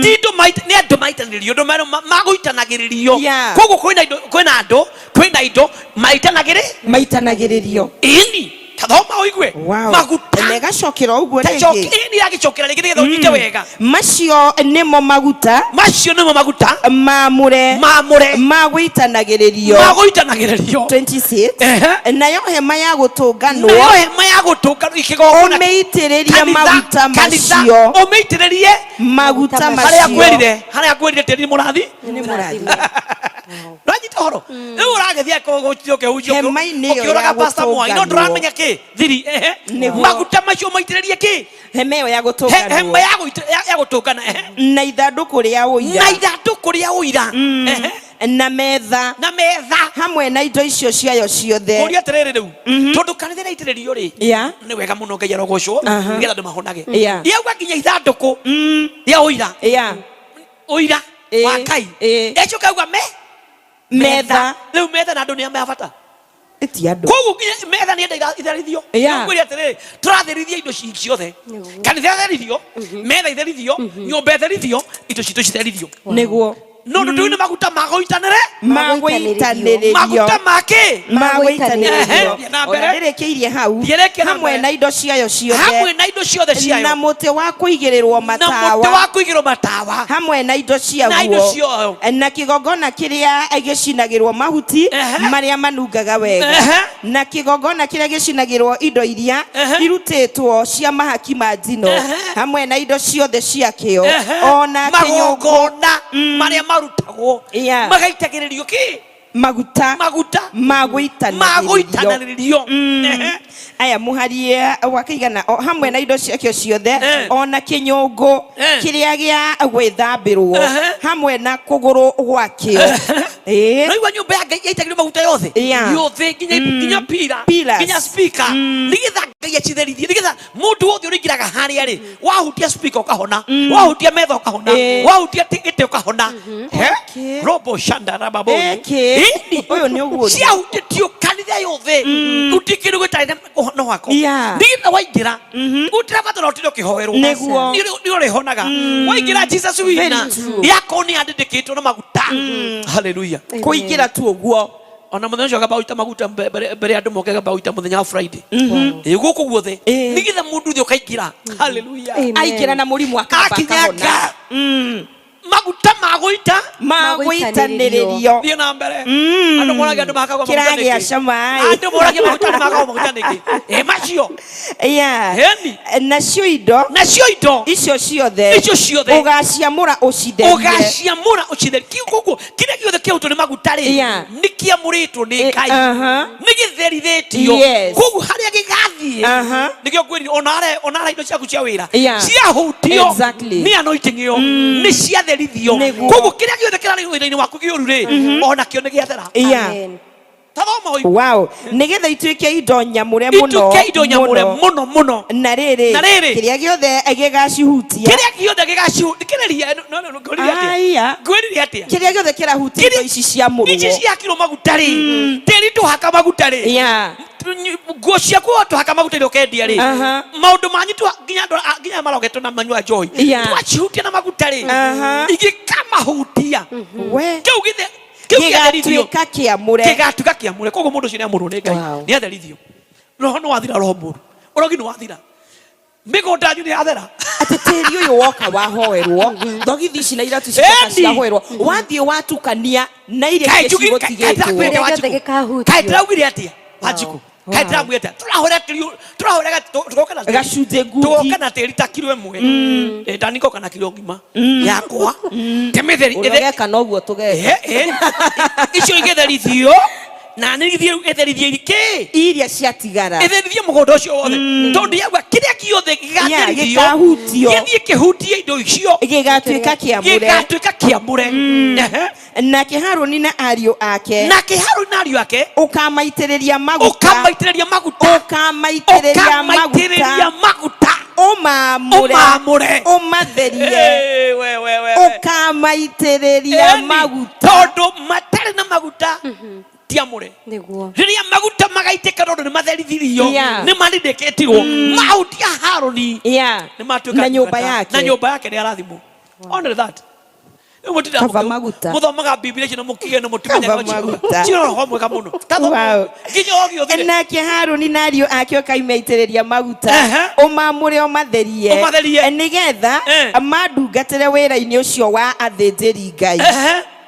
ti indo nĩ andũ maitanĩrĩrio, andũ magũitanagĩrĩrio. Koguo kwĩna indo, kwĩna andũ, kwĩna indo maitanagĩrĩ
maitanagĩrĩrio.
Ĩni, tathoma ũigue.
Wow.
Maguta.
Na ĩgacokera ũguo
Ta
rĩngĩ.
Ĩni, yagĩcokera rĩngĩ nĩgetha ũnyite wega.
Macio nĩmo maguta.
Macio nĩmo maguta
mamũre.
Mamũre.
Magũitanagĩrĩrio.
Magũitanagĩrĩrio.
26. Nayo hema ya gũtũnganwo,
Nayo hema ya gũtũnganwo, ikĩgongona,
ũmĩitĩrĩrie
Kanitha,
maguta
kanitha,
macio.
Ũmĩitĩrĩrie
maguta
harĩa
macio.
Ngwĩrire, harĩa ngwĩrire tĩri nĩ mũrathi.
Nĩ mũrathime.
Ndwanyita ũhoro rĩu ũragĩthiĩ kũhunjia
Hema-inĩ ĩyo
ũkĩũraga
ya
Pastor Mwai, no
gũtũnganwo.
ndũramenya kĩ thiri.
Nĩguo.
Maguta macio maitĩrĩrie kĩ?
Hema ĩyo ya gũtũnganwo.
Hema ya gũtũngana.
Na ithandũkũ rĩa ũira.
Na ithandũkũ rĩa ũira.
Na metha.
Na metha.
Hamwe na indo icio ciayo ciothe.
Kũria atĩrĩrĩ rĩu, tondũ kanitha ĩraitĩrĩrio rĩ, nĩ wega mũno, Ngai arogocwo, nĩgetha andũ mahonage. Yauga nginya ithandũkũ rĩa ũira, ũira wa Ngai, yacoka yauga me
metha.
Rĩu metha na andũ nĩ a bata.
Ti andũ.
Koguo nginya metha nĩ enda itherithio. Ngwĩre atĩrĩrĩ, tũratherithia indo ciothe, kanitha ĩtherithio, metha itherithio, nyũmba ĩtherithio, indo citũ citherithio.
Nĩguo.
No ndũ nĩ maguta magũitanĩre.
Magũitanĩrĩrio.
Maguta makĩ?
Magũitanĩrĩrio.
Thiĩ na mbere.
Ona ndĩrĩkĩirie hau.
Thiĩrĩkia na
Hamwe
mbere.
na indo ciayo ciothe.
Hamwe na indo ciothe ciayo.
Na mũtĩ wa kũigĩrĩrwo
Na
matawa.
mũtĩ wa kũigĩrwo matawa.
Hamwe na indo
Na indo
ciaguo.
ciayo.
Na kĩgongona kĩrĩa gĩcinagĩrwo mahuti marĩa manungaga wega. Na kĩgongona kĩrĩa gĩcinagĩrwo indo iria irutĩtwo cia mahaki ma njino, hamwe na indo ciothe ciakĩo. Ona kĩnyũngũ.
Magongona marĩa marutagwo magaitagĩrĩrio kĩ?
Maguta.
Maguta
magũitanagĩrĩrio.
Magũitanagĩrĩrio.
Aya mũharie wa kĩigana o hamwe na indo ciakĩo ciothe, ona kĩnyũngũ kĩrĩa gĩa gwĩthambĩrwo, hamwe na kũgũrũ gwakĩo.
Naigua nyũmba ya Ngai yaitagĩrĩrio maguta yothe, yothe, nginya pila,
Pillars.
nginya speaker, nĩgetha Ngai acitherithie, nĩgetha mũndũ wothe ũrĩingĩraga harĩa rĩ, wahutia speaker ũkahona, wahutia metha ũkahona, wahutia gĩtĩ ũkahona. Robo shanda rababo.
Ĩkĩ. Ũyũ nĩ ũguo.
Ciahutĩtio kanitha yothe, gũtirĩ kĩndũ gĩtarĩ na kũhona gwako, nĩgetha waingĩra gũtirabatara ũtinde ũkĩhoerwo.
Nĩguo.
Nĩ ũrĩhonaga waingĩra Jesus wina
Very true.
yakorwo nĩ yandĩkĩtwo na maguta. Haleluya.
Kũingĩra tu ũguo.
Ona mũthenya ũcio gamba gũita maguta mbere ya andũ moke, gamba gũita mũthenya wa Friday. Ĩ gũkũ guothe, nĩgetha mũndũ ũthiĩ ũkaingĩra. Haleluya.
Aingĩra na mũrimũ akamba
akinyanga
akahona.
Maguta magũita.
Magũitanĩrĩrio.
Thiĩ na mbere. Andũ moragia andũ makagwa maguta
Kĩragĩa
nĩkĩ?
cama ĩ.
Andũ moragia maguta andũ makagwa maguta nĩkĩ? Ĩ macio. Heni.
Nacio indo.
Nacio indo.
Icio ciothe.
Icio ciothe.
Ũgaciamũra ũcitherie.
Ũgaciamũra ũcitherie. Koguo kĩrĩa gĩothe kĩarutwo nĩ maguta rĩ, nĩ kĩamũrĩtwo nĩ Ngai, nĩ gĩtherithĩtio. Koguo harĩa gĩgathiĩ Gĩgathiĩ. Nĩkĩo ngwĩrire ona ona indo ciaku cia wĩra ciahutio nĩ anointing ĩyo, nĩ ciatherithio. Koguo kĩrĩa gĩothe kĩrarĩ wĩra-inĩ waku kĩũru rĩ, ona kĩo nĩ gĩathera.
Amen.
Tathoma ũigue.
Wow, nĩgetha ituĩke indo nyamũre mũno.
Ituĩke indo nyamũre mũno mũno.
Na rĩrĩ,
Na rĩrĩ.
kĩrĩa gĩothe gĩgacihutia.
Kĩrĩa gĩothe gĩgacihu, thikĩrĩria, no, no, no, ngwĩrire atĩa?
Aya.
Ngwĩrire atĩa?
Kĩrĩa gĩothe kĩrahutia indo ici ciamũrwo.
Ici ciakirwo maguta rĩ, tĩri tũhaka maguta rĩ, nguo ciaku tũhaka maguta iria ũkendia rĩ, maũndũ manyu nginya andũ nginya marogetwo na manyua njohi, twacihutia na maguta rĩ, ingĩkamahutia,
We.
kĩu gĩthe kĩu kĩatherithio.
Gĩgatuĩka kĩamũre.
Gĩgatuĩka kĩamũre. Koguo mũndũ ũcio nĩ amũrwo nĩ Ngai. Nĩ atherithio. Roho nĩ wathira, roho mũru, ũrogi nĩ wathira, mĩgũnda yanyu nĩ yathera.
Atĩ tĩri ũyũ woka wahoerwo, thogithi ici na iratu cioka
Ĩni.
ciahoerwo, wathiĩ watukania na iria
Kaĩ
ingĩ
kaĩ
cigũtigĩtwo.
ndĩrakwĩrĩte
Kĩrĩa
Wanjikũ?
gĩothe gĩkahutio.
Kaĩ ndĩraugire atĩa, Wanjikũ? Kaĩ ndĩramwĩra atĩa? Tũrahũra tĩri, tũrahũra tũgoka na tĩri.
Gacunjĩ ngundi.
Tũgoka na tĩri ta kiro ĩmwe. Ndani ngoka na kiro ng'ima yakwa ndĩmĩtheri.
Ũrĩa ũgeka noguo tũgeka.
Icio igĩtherithio na nĩ gĩthiĩ ĩtherithie kĩ
iria ciatigara,
ĩtherithie mũgũnda ũcio wothe, tondũ yauga kĩrĩa gĩothe gĩgatherithio,
gĩkahutio.
Gĩthiĩ kĩhutie indo icio,
gĩgatuĩka kĩamũre.
Gĩgatuĩka kĩamũre.
Nake Harũni na ariũ ake,
Nake Harũni na ariũ ake,
ũkamaitĩrĩria maguta.
Ũkamaitĩrĩria maguta.
Ũkamaitĩrĩria
Ũkamaitĩrĩria
maguta.
Maguta.
Ũmaamũre.
Ũmaamũre.
Ũmatherie.
Eh, we, we, we, we.
Ũkamaitĩrĩria
Ĩni,
maguta.
Tondũ matarĩ na maguta ti amũre. Rĩrĩa maguta magaitĩka, tondũ nĩ matherithirio, nĩ marindĩkĩtirwo, mahutia Harũni, nĩ matuĩka
Na nyũmba
ndungata.
yake.
Na nyũmba yake nĩ arathimwo. Only that. Rĩu mũtinda
Kaba maguta.
Mũthomaga Bibilia icio na mũkige na mũtimenyaga.
Kaba maguta.
Cira roho mwega mũno. Tathoma nginya o gĩothe.
Nake Harũni na ariũ ake ũkaimaitĩrĩria maguta, ũmaamũre, ũmatherie.
Ũmatherie.
Nĩgetha mandungatĩre wĩra-inĩ ũcio wa athĩnjĩri Ngai.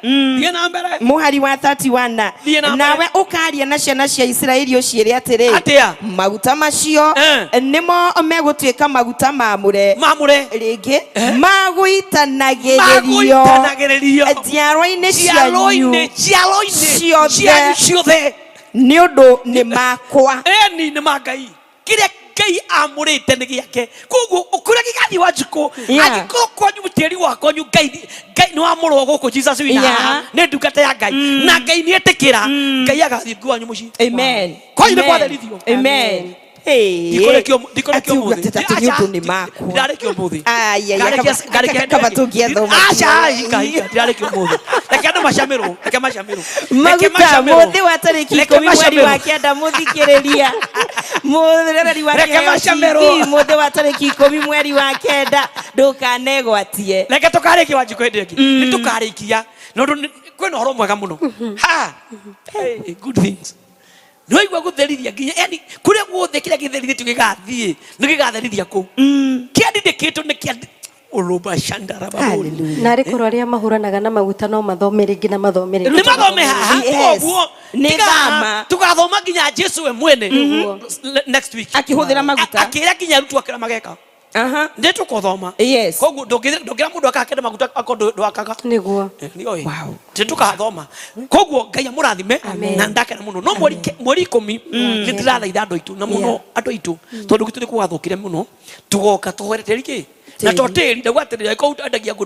Thiĩ na mbere.
Mũhari wa 31.
Thiĩ na mbere.
Nawe ũkaria na ciana cia Isiraeli ũciĩre atĩrĩ,
Atĩa?
Maguta macio nĩmo megũtuĩka maguta mamũre.
Mamũre.
Rĩngĩ magũitanagĩrĩrio.
Magũitanagĩrĩrio.
Njiarwa-inĩ cianyu
Njiarwa-inĩ, njiarwa-inĩ
ciothe.
Cianyu ciothe.
Nĩ ũndũ nĩ makwa.
Ĩni, nĩ ma Ngai. Kĩrĩa Ngai amũrĩte nĩ gĩake. Koguo kũrĩa gĩgathiĩ, Wanjikũ, angĩkorwo kwanyu tĩri wa kwanyu Ngai nĩ wamũrwo gũkũ Jesus wina haha, nĩ ndungata ya Ngai na Ngai nĩ etĩkĩra, Ngai agathiĩ kwanyu mũciĩ.
Amen.
Kwanyu nĩ
Amen.
kwatherithio.
Amen. Hey.
Ndikũrĩkia
Ati ũguo
ũmũthĩ.
atĩ atĩ nĩ ũndũ nĩ makwa.
Ndirarĩkia ũmũthĩ.
Ai, ai,
Ngarĩkia-
kaba tũngĩathoma.
Aca, hinga, hinga, ndirarĩkia ũmũthĩ. Reke andũ macamĩrwo, reke macamĩrwo. Reke
Maguta
macamĩrwo.
mũthĩ wa tarĩki
Reke
10 mweri wa
macamĩrwo.
9, mũthikĩrĩria mũrereri wa
Reke
Kĩheo
macamĩrwo.
TV, mũthĩ wa tarĩki 10 mweri wa 9, ndũkanegwatie.
Reke tũkarĩkia, Wanjikũ, hĩndĩ ĩngĩ nĩ tũkarĩkia, na ũndũ kwĩna ũhoro mwega mũno ha. Hey, good things. Nĩ waigua gũtherithia nginya, yani kũrĩa guothe kĩrĩa gĩtherithĩtio gĩgathiĩ nĩ gĩgatherithia kũu kĩandindĩkĩtwo nĩ kĩa ũrũmba shandarababuni.
Na arĩ korwo arĩa mahũranaga na maguta no mathome rĩngĩ na mathome rĩngĩ.
Nĩ mathome haha.
Yes.
Koguo
Nĩ
tiga
thama.
Tũgathoma nginya Jesu we mwene next week
akĩhũthĩra maguta.
Akĩra nginya arutwo akĩra mageka. Nĩ tũkũthoma. Koguo ndũngĩra mũndũ akakenda maguta akorwo ndwakaga.
Nĩguo.
Nĩoĩ nĩ tũkathoma. Koguo Ngai amũrathime na ndakena mũno, no mweri 10 nĩ ndĩrathaitha andũ aitũ na mũno andũ aitũ, tondũ gwitũ nĩ kũgathũkire mũno. Tũgoka tũhoere tĩri kĩ na to tĩri ndauga atĩrĩrĩ, angĩkorwo endagia ngũ,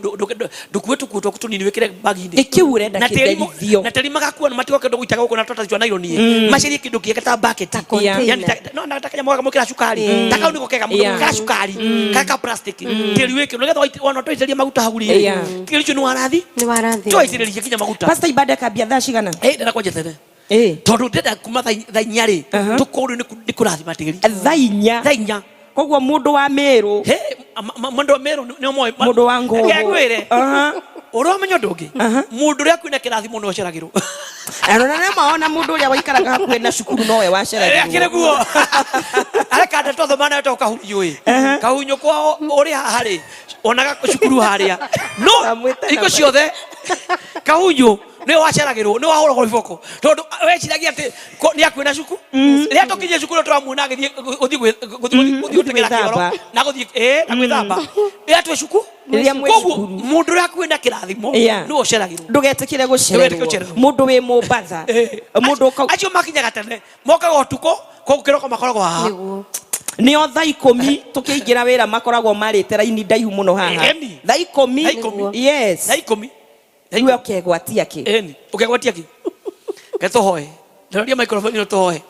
ndũkue tũkuo twaku tũnini wĩkĩre bagi-inĩ.
Ĩ, kĩu ũrenda
Na tĩri
kĩtherithio.
Na tĩri magakua na matigoke ũndũ gũitaga gũkũ na tũratathi twa naironi, macarie kĩndũ kĩega ta bucket.
Container.
Yani no na ta kanyamũ gaka mwĩkĩra cukari, ta kau nĩko kega mũndũ gwĩkĩra cukari, kaka plastic, tĩri wĩkĩrwo nĩgetha wona twaitĩrĩria maguta hau rĩ, tĩri ũcio nĩ warathi.
Nĩ warathi.
Twaitĩrĩria nginya maguta.
Pastor, ibada ĩkambia thaa cigana?
Eh, ndĩrenda kwanja tene, tondũ ndĩrenda kuma thaa 4 rĩ, tũkorwo nĩ kũrathima tĩri.
Thaa 4?
Thaa 4.
Koguo mũndũ wa Meru,
He, mũndũ wa Meru nĩ ũmoĩ.
Mũndũ wa Ngũngũ.
Reke ngwĩre, ũrĩa ũmenya ũndũ ũngĩ, mũndũ ũrĩa kwĩna kĩrathimo nĩ ũceragĩrwo.
Arona nĩ maona mũndũ ũrĩa waikaraga hakuhĩ na cukuru nowe waceragĩrwo.
Akĩrĩ guo areka ndeto thoma nayo to Kahunyũ ĩ Kahunyũ kwao ũrĩ haha rĩ, onaga cukuru harĩa no
Wamwĩta
hingo
namba.
Ciothe Kahunyũ nĩ waceragĩrwo, nĩ wahũragwo iboko, tondũ weciragia atĩ nĩ akuĩ na cukuru. Rĩrĩa tũkinyire cukuru tũramuona agĩthiĩ gũthiĩ gũthiĩ gũteng'era kĩoro
Gwĩthamba.
na gũthiĩ na gwĩthamba rĩrĩa twĩ cukuru.
Rĩrĩa mwĩ
Koguo
cukuru.
mũndũ ũrĩa akuĩ na kĩrathimo nĩwe ũceragĩrwo.
Ndũgetĩkĩre
Ndũgetĩkĩre
gũcererwo.
gũcererwo.
Mũndũ wĩ Mombatha, mũndũ
Acio makinyaga tene, mokaga ũtukũ, koguo kĩroko makoragwo haha.
Nĩguo.
Nĩo thaa 10 tũkĩingĩra wĩra makoragwo marĩte raini ndaihu mũno haha. Thaa 10. Yes.
Thaa 10.
Rĩu ũkegwatia kĩ?
Ĩni, ũkegwatia kĩ? Reke tũhoe. Ndĩroria microphone ĩno tũhoe.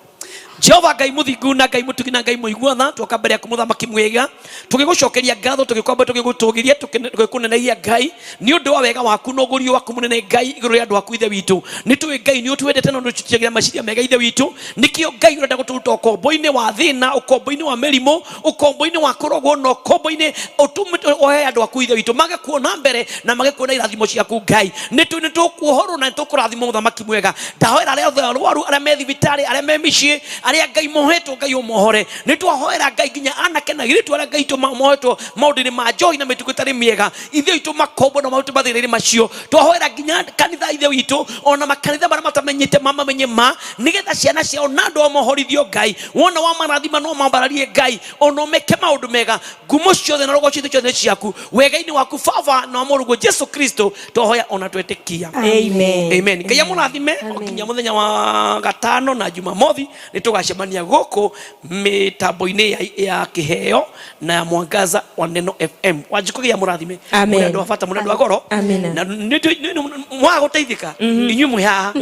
Jehova Ngai mũthingu na Ngai mũtugi na Ngai mũigua tha, twoka mbere yaku mũthamaki mwega, tũgĩgũcokeria ngatho, tũgĩkwamba, tũgĩgũtũgĩria, tũgĩkũneneria Ngai nĩ ũndũ wa wega waku na ũgũri waku mũnene Ngai igũrũ rĩa andũ aku Ithe witũ. Nĩ tũĩ Ngai nĩ ũtwendete na nĩ ũtũtigagĩra meciria mega Ithe witũ. Nĩkĩo Ngai ũrenda gũtũruta ũkombo-inĩ wa thĩna, ũkombo-inĩ wa mĩrimũ, ũkombo-inĩ wa kũrogwo na ũkombo-inĩ ũtũmĩte ohe andũ aku Ithe witũ mage kuona mbere na mage kuona irathimo ciaku Ngai. Nĩ tũĩ nĩ tũkuohorwo na nĩ tũkũrathimwo mũthamaki mwega. Ndahoera arĩa othe arwaru, arĩa me thibitarĩ, arĩa me mĩciĩ, arĩa Ngai mohetwo Ngai ũmohore. Nĩ twahoera Ngai nginya anake na airĩtu arĩa Ngai mohetwo maũndũ-inĩ ma njohi na mĩtugo ĩtarĩ mĩega, Ithe witũ makombo na maũndũ mathĩna-inĩ macio. Twahoera nginya kanitha Ithe witũ, ona makanitha marĩa matamenyete mamamenye ma, nĩgetha ciana ciao na andũ ao mohorithio Ngai. Wona wa marathima no mambararie Ngai, ona ũmeke maũndũ mega. Ngumo ciothe na rũgoco ciothe nĩ ciaku, wega-inĩ waku Baba na wa Mũrũguo Jesu Kristo twahoya ona twetĩkia.
Amen.
Amen. Ngai amũrathime o nginya mũthenya wa gatano na Jumamothi nĩ tũgacemania gũkũ mĩtambo-inĩ ya Kĩheo na ya Mwangaza wa Neno FM. Wanjikũ Ngai amũrathime.
Amen.
Mũrĩ andũ a bata, mũrĩ andũ a goro.
Amen.
Na mwaga gũteithĩka inyuĩ mwĩ haha,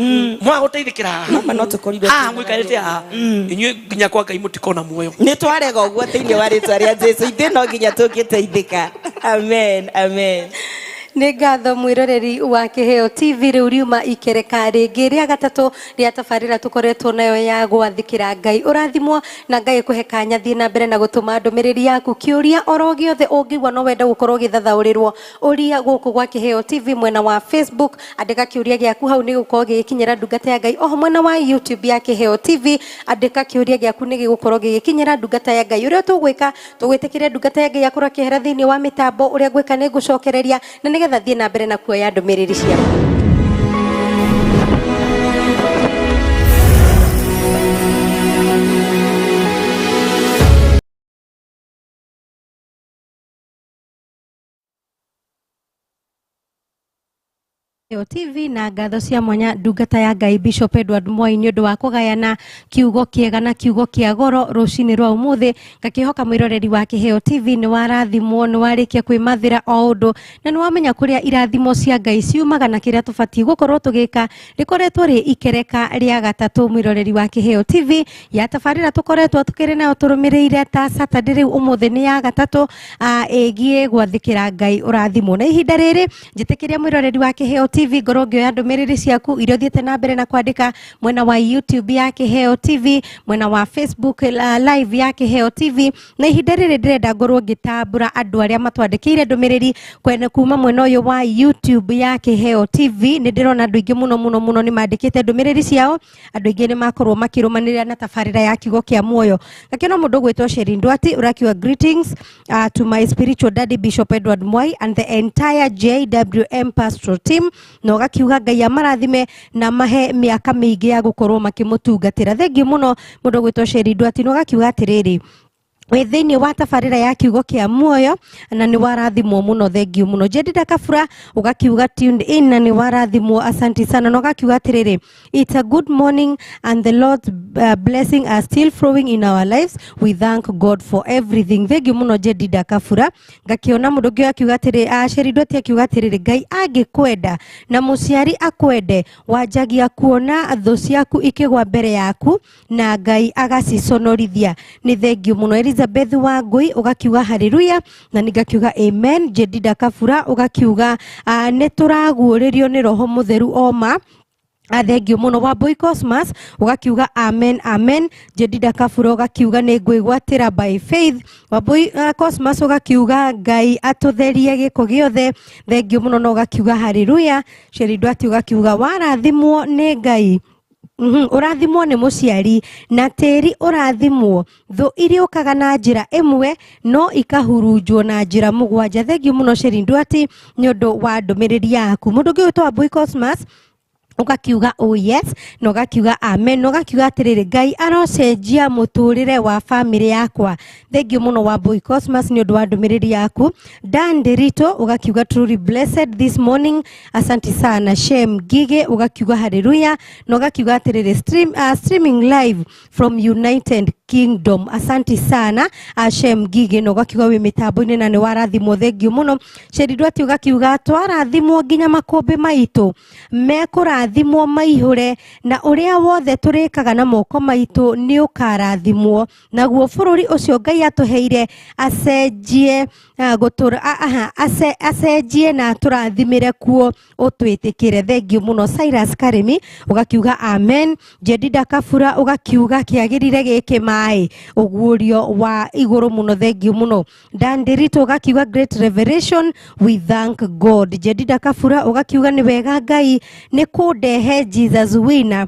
mwaga gũteithĩkĩra haha,
Mama no tũkorirwo
haha mũikarĩte haha, inyuĩ nginya kwa Ngai mũtikona muoyo.
Nĩ twarega ũguo thĩinĩ wa rĩtwa rĩa Jesu, ithuĩ no nginya tũngĩteithĩka. Amen. Amen.
Nĩ ngatho mwĩroreri wa Kĩheo TV, rĩu riuma ikereka rĩngĩ rĩa gatatũ rĩa tabarĩra tũkoretwo nayo ya gwathĩkĩra Ngai. Ũrathimwo na Ngai kũhe kanya, thiĩ na mbere na gũtũma ndũmĩrĩri yaku, kĩũria oro gĩothe ũngĩigua no wenda gũkorwo ũgĩthathaũrĩrwo ũria gũkũ gwa Kĩheo TV mwena wa Facebook, andĩka kĩũria gĩaku hau nĩ gũkorwo gĩgĩkinyĩra ndungata ya Ngai. Oho mwena wa YouTube ya Kĩheo TV, andĩka kĩũria gĩaku nĩ gĩgũkorwo gĩgĩkinyĩra ndungata ya Ngai. Ũrĩa tũgwĩka, tũgwĩtĩkĩria ndungata ya Ngai akorwo akĩehera thĩinĩ wa mĩtambo, ũrĩa ngwĩka nĩ ngũcokereria na nĩgetha thiĩ na mbere na kuoya ndũmĩrĩri ciaku. TV na ngatho cia mwanya ndungata ya Ngai Bishop Edward Mwai nĩ ũndũ wa kũgayana kiugo kĩega na kiugo kĩa goro rũcinĩ rwa ũmũthĩ. Ngakĩhoka mwĩroreri wa Kĩheo TV nĩ warathimwo, nĩ warĩkia kwĩmathĩra o ũndũ na nĩ wamenya kũrĩa irathimo cia Ngai ciumaga na kĩrĩa tũbatiĩ gũkorwo tũgĩka. Rĩkoretwo rĩ ikereka rĩa gatatũ mwĩroreri wa Kĩheo TV ya tabarĩra tũkoretwo tũkĩrĩ nayo tũrũmĩrĩire ta Saturday, rĩu ũmũthĩ nĩ ya gatatũ ĩgiĩ gwathĩkĩra Ngai. Ũrathimwo na ihinda rĩrĩ njĩtĩkĩria mwĩroreri wa Kĩheo TV ngorwo ngĩoya ndũmĩrĩri ciaku iria ũthiĩte na mbere na kwandĩka mwena wa YouTube ya Kĩheo TV, mwena wa Facebook live ya Kĩheo TV. Na ihinda rĩrĩ ndĩrenda ngorwo ngĩtambũra andũ arĩa matwandĩkĩire ndũmĩrĩri kwene kuma mwena ũyũ wa YouTube ya Kĩheo TV. Nĩ ndĩrona andũ aingĩ mũno mũno mũno nĩ mandĩkĩte ndũmĩrĩri ciao, andũ aingĩ nĩ makorwo makĩrũmanĩrĩra na tabarĩra ya kiugo kĩa muoyo. Ngakĩona mũndũ ũgwĩtwo Sherin Ndwati ũrakiuga greetings to my spiritual daddy Bishop Edward Mwai and the entire JWM pastoral team, na ũgakiuga Ngai amarathime na mahe mĩaka mĩingĩ ya gũkorwo makĩmũtungatĩra. Thengiũ mũno mũndũ ũgwĩtwo Sherin Ndwati, na ũgakiuga atĩrĩrĩ, wĩ thĩinĩ wa tabarĩra ya kiugo kĩa muoyo na nĩ warathimwo mũno. Thengiũ mũno. Jedida Kabura ũgakiuga tuned in na nĩ warathimwo, asanti sana. Na ũgakiuga atĩrĩrĩ, it's a good morning and the Lord's blessing are still flowing in our lives, we thank God for everything. Thengiũ mũno Jedida Kabura. Ngakiona mũndũ ũngĩ akiuga atĩrĩ, Sheri Ndwati akiuga atĩrĩrĩ, Ngai angĩkwenda na mũciari akwende, wanjagia kuona thũ ciaku ikĩgwa mbere yaku na Ngai agaciconorithia. Nĩ thengiũ mũno. Elizabeth Wangui ũgakiuga haleluya na nĩngakiuga amen. Jedida Kabura ũgakiuga nĩ tũraguũrĩrio nĩ Roho Mũtheru oma. Thengiũ mũno. Wambui Cosmas ũgakiuga amen amen. Jedida Kabura ũgakiuga nĩ ngwĩgwatĩra by faith. Wambui Cosmas ũgakiuga Ngai atũtherie gĩko gĩothe. Thengiũ mũno na ũgakiuga haleluya. Sheri Ndwati ũgakiuga warathimwo nĩ Ngai. Ũrathimwo nĩ mũciari na tĩri ũrathimwo, thũ iriũkaga na njĩra ĩmwe no ikahurunjwo na njĩra mũgwanja. Thengiũ mũno Sheri Ndwati nĩ ũndũ wa ndũmĩrĩri yaku. Mũndũ ũngĩ ũgwĩtwo Wambui Cosmas Ugakiuga oh yes, na ugakiuga amen, na ugakiuga atiriri, Ngai arocenjia muturire wa family yakwa. Thank you muno wa Boy Cosmas ni undu wa ndumiriri yaku. Dan Derito ugakiuga truly blessed this morning, asanti sana. Shem Gige ugakiuga haleluya, na ugakiuga atiriri, streaming live from United Kingdom, asanti sana Shem Gige, na ugakiuga wi mitambo-ini na ni warathimwo, thank you muno. Sheridwati ugakiuga twarathimwo nginya makombe maitu mekũrathimwo maihũre, na ũrĩa wothe tũrĩkaga na moko maitũ nĩ ũkarathimwo, naguo bũrũri ũcio Ngai atũheire acenjie acenjie na atũrathimĩre kuo ũtwĩtĩkĩre. Thank you mũno. Cyrus Karimi ũgakiuga amen. Jedida Kabura ũgakiuga kĩagĩrire gĩkĩ maĩ ũguũrio wa igũrũ mũno, thank you mũno. Dan Derito ũgakiuga great revelation, we thank God. Jedida Kabura ũgakiuga nĩ wega Ngai nĩ kũndehe Jesus Winner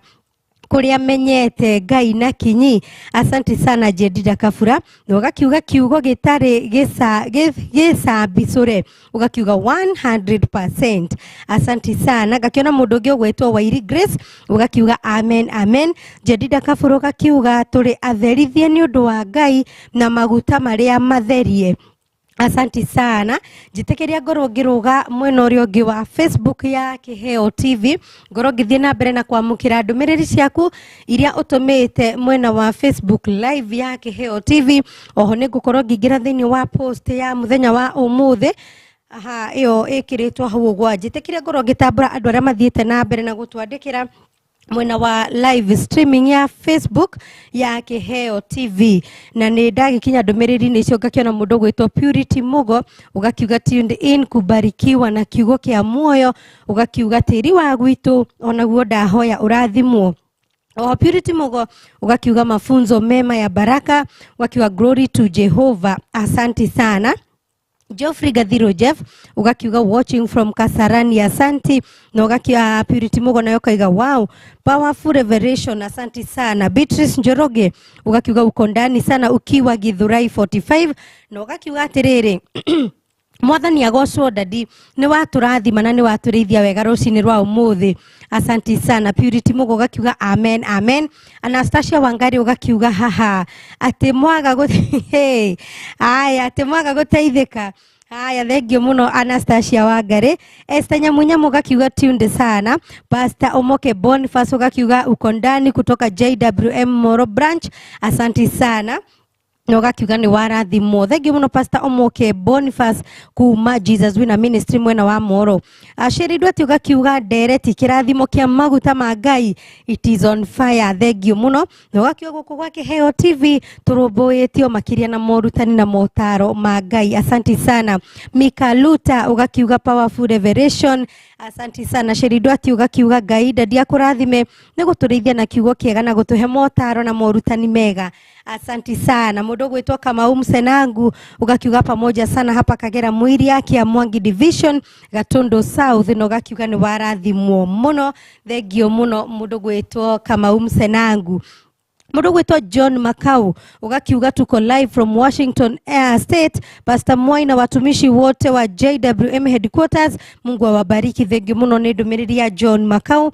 kuria menyete Ngai na kinyi, asanti sana Jedida Kabura. Na ugakiuga kiugo gitari gicambicure, ugakiuga 100%, asanti sana. Ngakiona mundu ungi ugwitwo Wairi Grace ugakiuga amen amen. Jedida Kabura ugakiuga turi atherithie ni undu wa Ngai na maguta maria matherie, asanti sana. Njitikiria ngorwo ngiruga mwena uria ungi wa Facebook ya Kiheo TV, ngorwo ngithie na mbere na kwamukira ndumiriri ciaku iria utumite mwena wa Facebook live ya Kiheo TV. Oho ni ngukorwo ngingira thiini wa post ya muthenya wa umuthi, aha iyo ikiritwo hau uguo. Njitikiria ngorwo ngitambura andu aria mathiite na mbere na gutwandikira mwena wa live streaming ya Facebook ya Kiheo TV, na ni ndagikinya ndumiriri-inĩ icio ngakiona mundu gwitwo Purity Mugo ugakiuga tuned in kubarikiwa na kiugo kia muoyo, ugakiuga tiri wa gwitu onaguo ndahoya urathimwo. O Purity Mugo ugakiuga mafunzo mema ya baraka, ugakiuga glory to Jehovah, asanti sana. Geoffrey Gathiro Jeff ugakiuga watching from Kasarani, asanti. Na ugakiuga Purity Mugo nayo kaiga wow, powerful revelation, asanti sana. Beatrice Njoroge ugakiuga uko ndani sana ukiwa Githurai 45, na ugakiuga atiriri Mwathani agocwo dadi ni waturathima na ni waturithia wega rucini rwa umuthi, asanti sana. Purity Mugo ugakiuga amen amen. Anastasia Wangari ugakiuga haha ati mwaga hey, aya ati mwaga guteithika. Haya, thank you muno Anastasia Wangari. Esther Nyamunyamu ugakiuga tunde sana. Pastor Omoke Boniface ugakiuga uko ndani kutoka JWM Moro Branch, asanti sana. Na ugakiuga ni warathimwo, thank you muno Pastor Omoke Boniface kuma Jesus Winner Ministry mwena wa Moro. Ashiri Ndwati ugakiuga ndereti kirathimo kia maguta ma Ngai, it is on fire, thank you muno. Na ugakiuga guku gwa Kiheo TV turumbuitio makiria na morutani na motaro ma Ngai, asanti sana. Mika Luta ugakiuga powerful revelation, asanti sana. Sheri Ndwati ugakiuga Ngai ndadi akurathime ni guturithia na kiugo kiega na gutuhe motaro na morutani mega, asanti sana. Mundu gwitwo Kamau Msenangu ugakiuga pamoja sana hapa Kagera Mwiria kia Mwangi Division Gatundu South, na ugakiuga ni warathimwo muno, thank you muno mundu gwitwo Kamau Msenangu. Mundu gwitwo John Makau ugakiuga tuko live from Washington Air State. Pastor Mwai na watumishi wote wa JWM headquarters, Mungu awabariki, thank you muno ni ndumiriri ya John Makau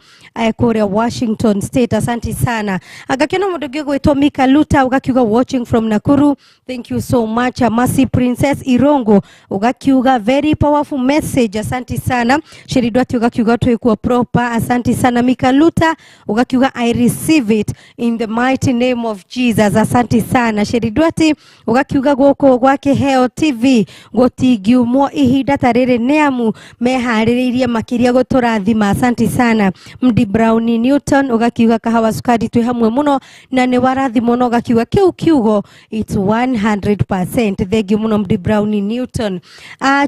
kuria Washington State, asanti sana. Agakiona mundu gwitwo Mika Luta ugakiuga watching from Nakuru, thank you so much. Amasi Princess Irongo ugakiuga very powerful message, asanti sana. Sheridwati ugakiuga twikuwa proper, asanti sana. Mika Luta ugakiuga I receive it in the mighty name of Jesus, asanti sana. Sheridwati ugakiuga guku gwa Kiheo TV gutingiumwo ihinda ta riri ni amu mehaririirie makiria guturathima, asanti sana. Mdi Brown Newton ugakiuga kahawa sukari twi hamwe muno na ni warathimwo, na ugakiuga kiu kiugo it's 100%, thank you muno Mdi Brown Newton.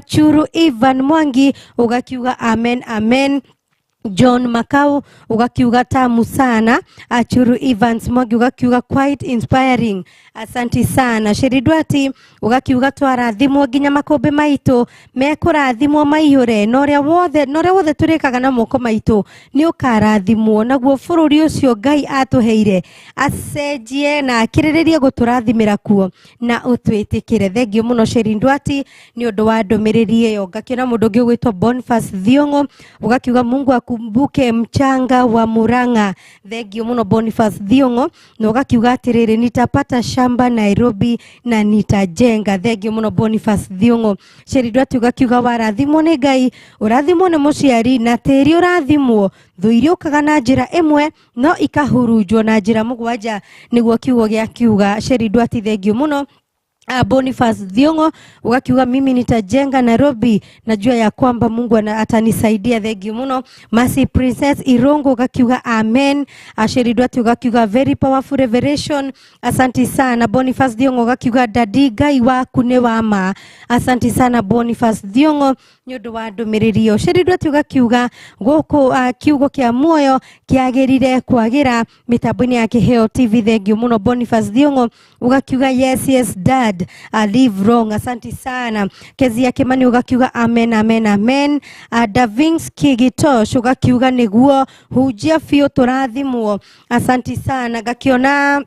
Churu Ivan Mwangi ugakiuga amen amen. John Makau ugakiuga tamu sana. Achuru Evans Mwangi ugakiuga quite inspiring, asanti sana. Sheridwati ugakiuga twarathimwo nginya makombe maitu mekurathimwo maiyure, na uria wothe turikaga na moko maitu ni ukarathimwo, naguo bururi ucio Ngai atuheire acenjie na akiriririe guturathimira kuo na utwitikire. Thank you muno Sheridwati ni undu wa ndumiriri iyo. Ngakiona mundu ungi ugwitwo Boniface Thiongo ugakiuga Mungu Ukumbuke mchanga wa Murang'a. Thengio muno Boniface Thiong'o, na ũgakiuga atĩrĩrĩ, nitapata shamba Nairobi na nitajenga. Thengio muno Boniface Thiong'o. Sheridu ati ũgakiuga warathimwo nĩ Ngai, ũrathimwo nĩ mũciari na tĩri ũrathimwo. Thũ iria ũkaga na njĩra ĩmwe no ikahurunjwo na njĩra mũgwanja, nĩguo kiugo gĩa kiuga. Sheridu ati thengio muno. Boniface Thiong'o ugakiuga mimi nitajenga Nairobi, najua ya kwamba Mungu atanisaidia. Thank you muno. Mercy Princess Irongo ugakiuga amen. Asheri Dwati ugakiuga very powerful revelation, asanti sana. Boniface Thiong'o ugakiuga dadi Ngai waku nĩ wa ma, asanti sana Boniface Thiong'o nĩ ũndũ wa ndũmĩrĩri ĩyo. Sheri Dwati ugakiuga gũkũ kiugo kĩa muoyo kĩagĩrire kwagĩra mĩtambo-inĩ ya Kĩheo TV. Thank you muno Boniface Thiong'o ugakiuga yes yes dad, I live wrong, asanti sana. Kezia Kimani ugakiuga amen amen amen. Davins Kigitosh ugakiuga niguo hunjia biũ tũrathimwo, asanti sana. Gakiona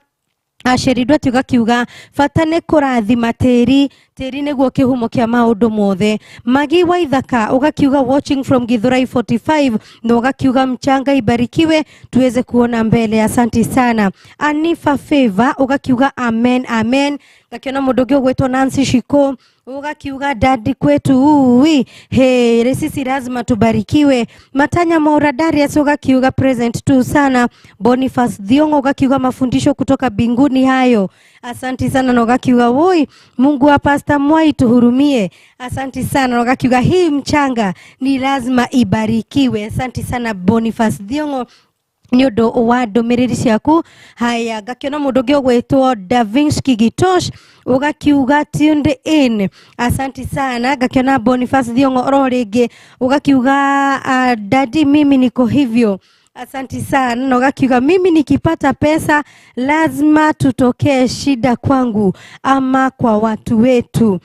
Asheri Dwati ugakiuga bata nĩ kũrathima tĩri, tĩri nĩguo kĩhumo kĩa maũndũ mothe. Magi Waithaka ugakiuga watching from Githurai 45 na ugakiuga mchanga ibarikiwe tuweze kuona mbele, asanti sana. Anifa Favor ugakiuga amen amen. Gakiona mũndũ ũngĩ ũgwĩtwo Nancy Shiko ugakiuga dadi kwetu uwi he sisi lazima tubarikiwe. Matanya Maura Darius ugakiuga present tu sana. Boniface Thiong'o ugakiuga mafundisho kutoka binguni hayo, asanti sana. Na ugakiuga woi Mungu wa Pastor Mwai tuhurumie, asanti sana. Na ugakiuga hii mchanga ni lazima ibarikiwe, asanti sana Boniface Thiong'o nĩ ũndũ wa ndũmĩrĩri ciaku. Haya, ngakiona mũndũ ũngĩ ũgwĩtwo Davinski Gitosh ugakiuga tuned in, asanti sana. Ngakiona Boniface Thiong'o oro rĩngĩ ugakiuga dadi mimi niko hivyo, asanti sana. Na ugakiuga mimi nikipata pesa lazima tutokee shida kwangu ama kwa watu wetu.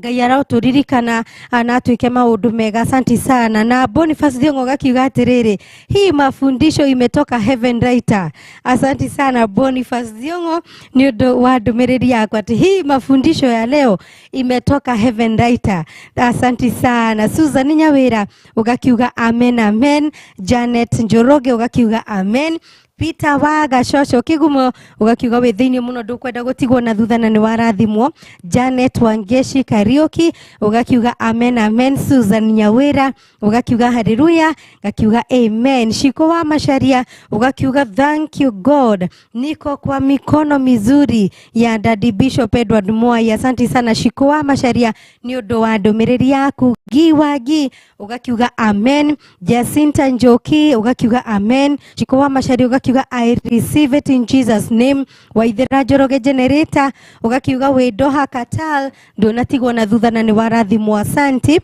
Ngai arotũririkana na atuĩke maũndũ mega, asanti sana. Na Boniface Thiong'o gakiuga atĩrĩrĩ, hii mafundisho imetoka Heaven Writer, asanti sana Boniface Thiong'o nĩ ũndũ wa ndũmĩrĩri yaku atĩ hii mafundisho ya leo imetoka Heaven Writer, asanti sana. Susan Nyawira ugakiuga amen amen. Janet Njoroge ugakiuga amen. Peter Waga Shosho Kigumo ugakiuga wĩ thĩinĩ mũno ndũkwenda gũtigwo na thutha na nĩ warathimwo. Janet Wangeshi Kariuki ugakiuga amen amen. Susan Nyawira ugakiuga haleluya, gakiuga amen. Shiko wa Masharia ugakiuga thank you God, niko kwa mikono mizuri ya Daddy Bishop Edward Mwai, asanti sana Shiko wa Masharia nĩ ũndũ wa ndũmĩrĩri yaku. Giwagi ugakiuga amen. Jacinta Njoki ugakiuga amen. Shiko wa Masharia ugakiuga I receive it in Jesus name. Waithera Njoroge Generator ugakiuga wĩ Doha Qatar ndũnatigwo na thutha na nĩ warathimwo, asanti.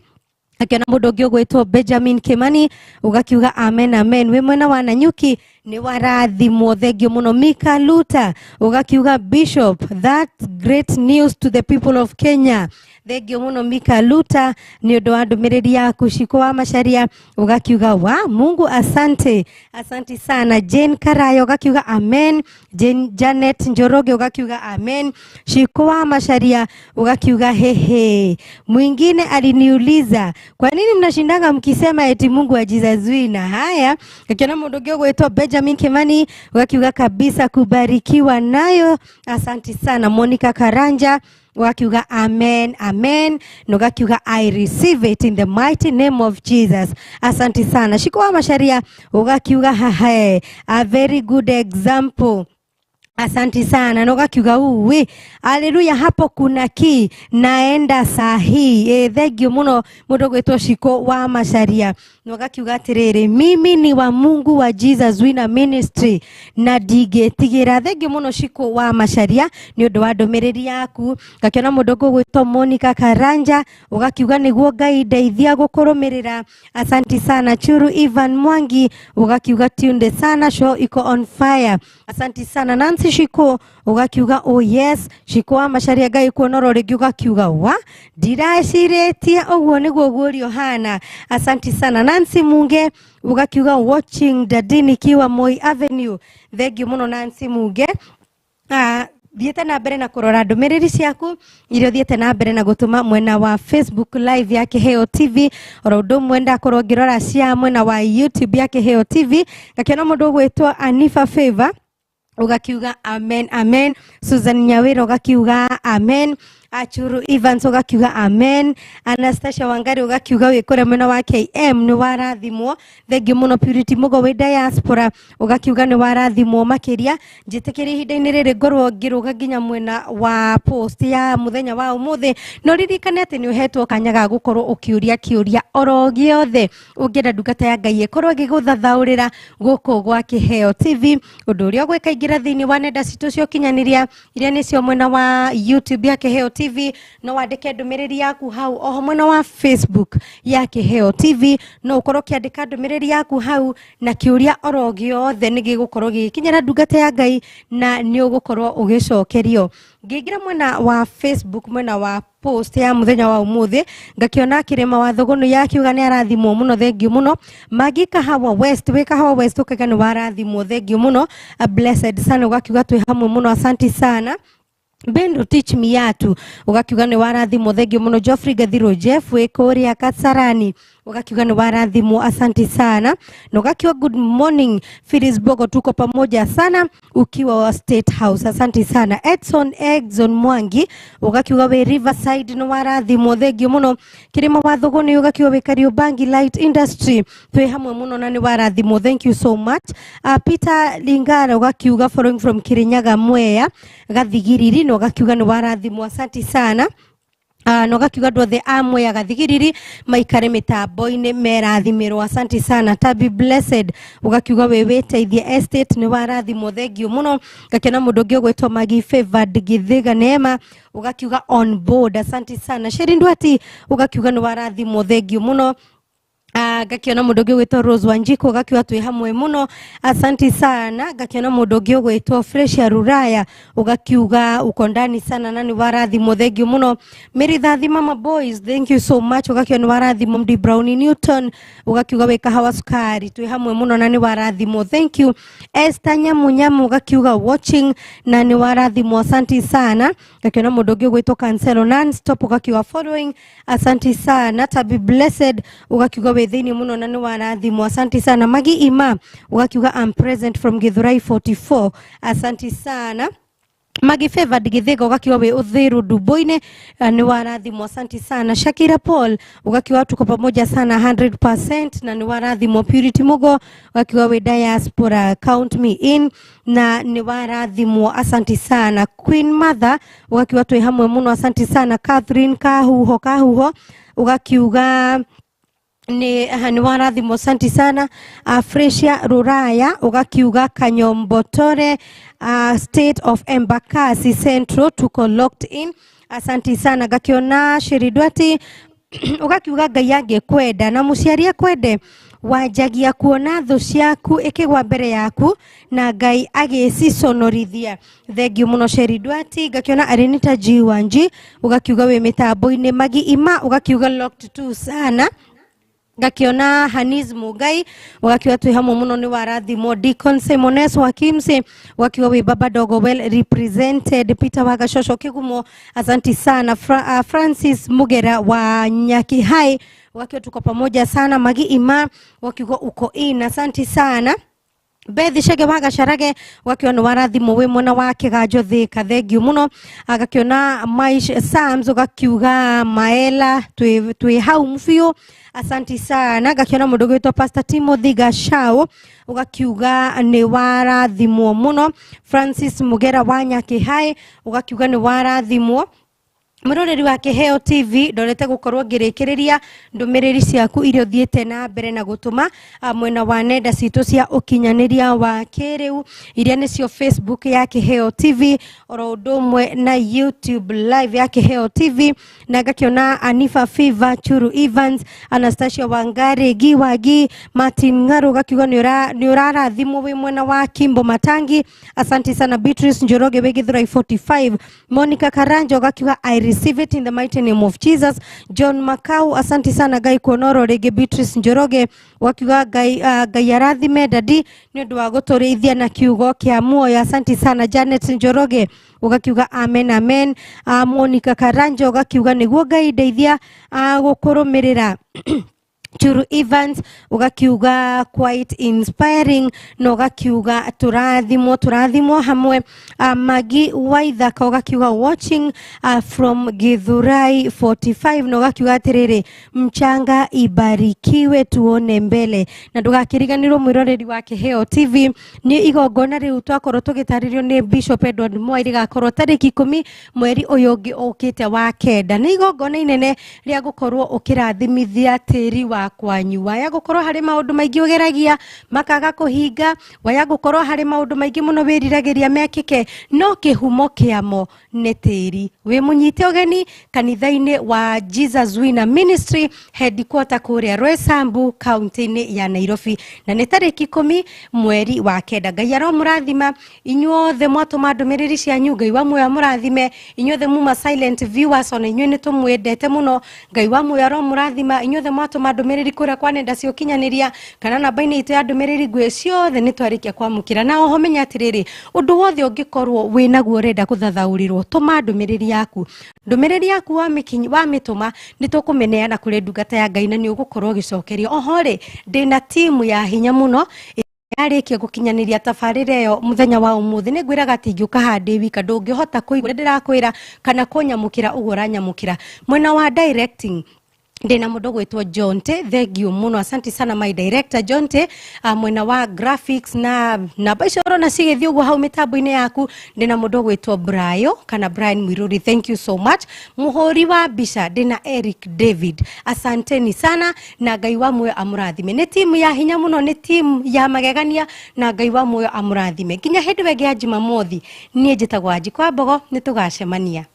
Akiona mũndũ ũngĩ ũgwĩtwo Benjamin Kimani ugakiuga amen amen. Wĩ mwena wa Nanyuki nĩ warathimwo, thengio mũno. Mika Luta ugakiuga Bishop, that great news to the people of Kenya, thengio mũno Mika Luta nĩ ũndũ wa ndũmĩrĩri yaku. Shiko wa Macharia ugakiuga wa Mungu asante, asanti sana. Jane Karayo ugakiuga amen. Jane Janet Njoroge ugakiuga amen. Shiko wa Macharia ugakiuga hehe. Mwingine aliniuliza kwa nini mnashindanga mkisema eti Mungu ajizazui na haya. Akiona mũndũ ũngĩ ũgwĩtwo Benjamin Kimani ugakiuga kabisa kubarikiwa nayo, asanti sana. Monica Karanja ugakiuga amen amen, na ugakiuga I receive it in the mighty name of Jesus, asanti sana. Shiko wa Macharia ugakiuga hahe, a very good example, asanti sana. Na ugakiuga uwe haleluya, hapo kuna ki naenda sahi. Thengio muno mũndũ ũgwĩtwo Shiko wa Macharia. Na ugakiuga atĩrĩrĩ, mimi ni wa Mungu wa Jesus Winner Ministry na ndingĩtigĩra. Thengio mũno Shiko wa Macharia nĩ ũndũ wa ndũmĩrĩri yaku. Ngakiona mũndũ ũgwĩtwo Monica Karanja ugakiuga nĩguo Ngai ndeithia gũkũrũmĩrĩra, asanti sana. Churu Ivan Mwangi ugakiuga tunde sana, show iko on fire, asanti sana. Nancy Shiko ugakiuga oh yes. Shiko wa Macharia Ngai kuonoro rĩngĩ ugakiuga wa ndiracirĩtie ũguo nĩguo guorio hana, asanti sana. Nancy Munge ugakiuga watching daddy nikiwa Moi Avenue, thank you muno Nancy Munge. Thiĩte na mbere na kũrora ndũmĩrĩri ciaku iria ũthiĩte na mbere na gũtũma mwena wa Facebook live ya Kĩheo TV, oro ũndũ ũmwe ndakorwo ngĩrora cia mwena wa YouTube ya Kĩheo TV, ngakĩona mũndũ ũgwĩtwo Anifa Favor ugakiuga amen amen. Susan Nyawira ugakiuga amen. Achuru Evans ugakiuga amen. Anastasia Wangari ugakiuga wĩ kũrĩa mwena wa KM nĩ warathimwo, thengiũ mũno. Purity Mugo wĩ diaspora ugakiuga nĩ warathimwo makĩria. Njĩtĩkĩrie ihinda-inĩ rĩrĩ ngorwo ngĩrũga nginya mwena wa post ya mũthenya wa ũmũthĩ, no ririkane atĩ nĩ ũhetwo kanya ga gũkorwo ũkĩũria kĩũria oro gĩothe ũngĩenda ndungata ya Ngai ĩkorwo ĩgĩgũthathaũrĩra gũkũ gwa Kĩheo TV. Ũndũ ũrĩa ũgwĩka, ingĩra thĩinĩ wa nenda citũ cia ũkinyanĩria iria nĩcio mwena wa YouTube ya Kĩheo TV, no wandĩke ndũmĩrĩri yaku hau. Oho mwena wa Facebook ya Kĩheo TV no ũkorwo ũkĩandĩka ndũmĩrĩri yaku hau, na kĩũria oro gĩothe nĩ gĩgũkorwo gĩgĩkinyĩra ndungata ya Ngai na nĩ ũgũkorwo ũgĩcokerio. Ngĩingĩra mwena wa Facebook, mwena wa post ya muthenya wa umuthi, ngakiona Kirima wa Thũgũnũ yakiuga nĩ arathimwo mũno, thengiũ mũno. Magi Kahawa West, wĩ Kahawa West, ũkauga nĩ warathimwo, thengiũ mũno. A blessed sana, ũgakiuga twĩ hamwe mũno, asanti sana. Bendo Teach Miatu ugakiuga nĩ warathimwo, thengiũ mũno. Geoffrey Gathiro Jeff wĩ kũrĩa Kasarani ugakiuga nĩ warathimwo, asanti sana. Na ugakiuga good morning Phyllis Bogo, tuko pamoja sana ukiwa wa State House, asanti sana. Edson Exon Mwangi ugakiuga wĩ Riverside nĩ warathimwo, thengiũ mũno. Kirima wa Thũgũnĩ ugakiuga wĩ Kariobangi Light Industry, twĩ hamwe mũno na nĩ warathimwo, thank you so much. Peter Lingara ugakiuga following from Kirinyaga Mwea Gathigiriri, na ugakiuga nĩ warathimwo, asanti sana. Na ũgakiuga andũ othe a Mwea Gathigiriri maikare mĩtambo-inĩ merathimĩrwo, asanti sana. Tabi Blessed ũgakiuga wĩ wĩteithie estate nĩ warathimwo, thengiũ mũno. Ngakĩona mũndũ ũngĩ ũgwĩtwo Magi Favored Githiga Neema ũgakiuga on board, asanti sana. Sheri Ndwati ũgakiuga nĩ warathimwo, thengiũ mũno. Ngakiona mũndũ ũngĩ ũgwĩtwo Rose Wanjiku ũgakiuga twĩ hamwe mũno, asanti sana. Ngakiona mũndũ ũngĩ ũgwĩtwo Fresh Ruraya ũgakiuga uko ndani sana na nĩ warathimwo, thengiũ mũno. Mary Thathi Mama Boys, thank you so much, ũgakiuga nĩ warathimwo. Mdi Brown Newton ũgakiuga wĩ kahawa sukari, twĩ hamwe mũno na nĩ warathimwo, thank you. Esther Nyamu Nyamu ũgakiuga watching na nĩ warathimwo, asanti sana. Ngakiona mũndũ ũngĩ ũgwĩtwo Cancelo Non-stop ũgakiuga following, asanti sana. Tabi Blessed ũgakiuga wĩ thĩinĩ mũno na nĩ warathimwo, asanti sana. Magi Ima ũgakiuga I'm present from Githurai 44, asanti sana. Magi Favored Githiga ugakiuga wĩ Uthiru Ndumbo-inĩ, nĩ warathimwo, asanti sana. Shakira Paul ugakiuga tuko pamoja sana 100% na nĩ warathimwo. Purity Mugo ugakiuga wĩ diaspora, count me in na nĩ warathimwo, asanti sana. Queen Mother ugakiuga twĩ hamwe mũno, asanti sana. Catherine Kahuho Kahuho ugakiuga nĩ warathimwo, asanti sana. Fresia Ruraya ugakiuga Kanyombotore, State of Embakasi Central, tuko locked in, asanti sana. Gakiona Shiridwati ugakiuga Ngai angĩkwenda na mũciari akwende, wanjagia kuona thũ ciaku ĩkĩgwa mbere yaku na Ngai agĩciconorithia, thengiũ mũno Sheridwati. Ngakiona Arenita G Wanji ugakiuga wĩ mĩtambo-inĩ. Magi Ima ugakiuga locked tu sana. Ngakiona Hanis Mugai ugakiuga twĩ hamwe mũno, nĩ warathimwo. Deacon Simones wa Kimsi ugakiuga wĩ baba dogo, well represented. Peter Wagashosho Kigumo, asanti sana. Francis Mugera wa Nyakihai ugakiuga tuko pamoja sana. Magi Ima ugakiuga uko in, asanti sana. Bethi Shege wa Gacharage ugakiona nĩ warathimwo wĩ mwena wa Kĩganjo Thĩka, thengiũ mũno. Agakiona Maish Sams ugakiuga maela twĩ hau biũ, asanti sana. Ngakiona mũndũ ũgwĩtwo Pastor Timothy Gachau ugakiuga nĩ warathimwo mũno. Francis Mugera wa Nyakihai ugakiuga nĩ warathimwo. Mwĩroreri wa Kĩheo TV, ndorete gũkorwo ngĩrĩkĩrĩria ndũmĩrĩri ciaku iria ũthiĩte na mbere na gũtũma mwena wa nenda citũ cia ũkinyanĩria wa kĩrĩu iria nĩcio Facebook ya Kĩheo TV oro ũndũ ũmwe na YouTube live ya Kĩheo TV, na ngakĩona Anifa Fever, Churu Evans, Anastasia Wangari, Giwagi, Martin Ng'aru gakiuga nĩ ũrarathimwo wĩ mwena wa Kimbo Matangi, asanti sana. Beatrice Njoroge wĩ Githurai 45, Monica Karanjo gakiuga I Receive it in the mighty name of Jesus. John Makau, asanti sana Ngai kuonoro rĩngĩ. Beatrice Njoroge wakiuga Ngai, Ngai arathime dadi nĩ ũndũ wa gũtũrĩithia na kiugo kĩa muoyo. Asanti sana Janet Njoroge ugakiuga amen amen. Monica Karanja ugakiuga nĩguo Ngai ndeithia gũkũrũmĩrĩra. Churu Evans ugakiuga quite inspiring na ugakiuga turathimwo turathimwo hamwe. Magi Waithaka ugakiuga watching from Githurai 45 na ugakiuga atiriri mchanga ibarikiwe tuone mbele. Na ndugakiriganirwo mwiroreri wa Kiheo TV ni igongona riu twakorwo tugitaririo ni Bishop Edward Mwai rigakorwo tariki 10 mweri uyu ungi ukite wa kenda. Ni igongona inene ria gukorwo ukirathimithia tiri wa kwanyu, waya gukorwo hari maundu maingi ugeragia makaga kuhinga, waya gukorwo hari maundu maingi muno wiriragiria mekike, no kihumo kiamo ni tiri. Wi munyite ugeni kanitha-ini wa Jesus Winner Ministry headquarter kuria Roysambu kaunti-ini ya Nairobi, na ni tariki 10 mweri wa kenda. Ngai aromurathima inyuothe mwatuma ndumiriri cianyu, Ngai wa muoyo amurathime inyuothe muma silent viewers, ona inyuĩ nĩ tũmwendete mũno. Ngai wa muoyo aromurathima inyuothe mwatuma ndumiriri kuria kwa nenda cia ũkinyanĩria kana namba-inĩ itũ ya ndumiriri nguĩ ciothe nĩ twarĩkia kwamũkĩra. Na oho menya atĩrĩrĩ, ũndũ wothe ũngĩkorwo wĩnaguo ũrenda gũthathaũrĩrwo, tũma ndũmĩrĩri yaku. Ndũmĩrĩri yaku wamĩtũma nĩ tũkũmĩneana kũrĩ ndungata ya Ngai na nĩ ũgũkorwo ũgĩcokerio. Oho rĩ, ndĩna timu ya hinya mũno yarĩkia gũkinyanĩria tabarĩra ĩyo mũthenya wa ũmũthĩ. Nĩ ngwĩraga atĩ ingĩũka haha ndĩ wika ndũngĩhota kũigua ũrĩa ndĩrakwĩra kana kũnyamũkĩra ũguo ũranyamũkĩra. Mwena wa directing ndina mundu gwitwo Jonte, thank you muno, asante sana my director Jonte. Mwena wa graphics na namba icio ũrona cigĩthiĩ ũguo hau mĩtambo-inĩ yaku, ndina mundu gwitwo Brayo kana Brian Mwiruri, thank you so much. Muhuri wa mbica ndina Eric David, asanteni sana na Ngai wa muoyo amũrathime. Nĩ timu ya hinya muno, nĩ timu ya magegania na Ngai wa muoyo amũrathime. Nginya hĩndĩ ĩyo ĩngĩ ya Jumamothi, niĩ njĩtagwo Wanjikũ wa Mbogo, nĩ tũgacemania.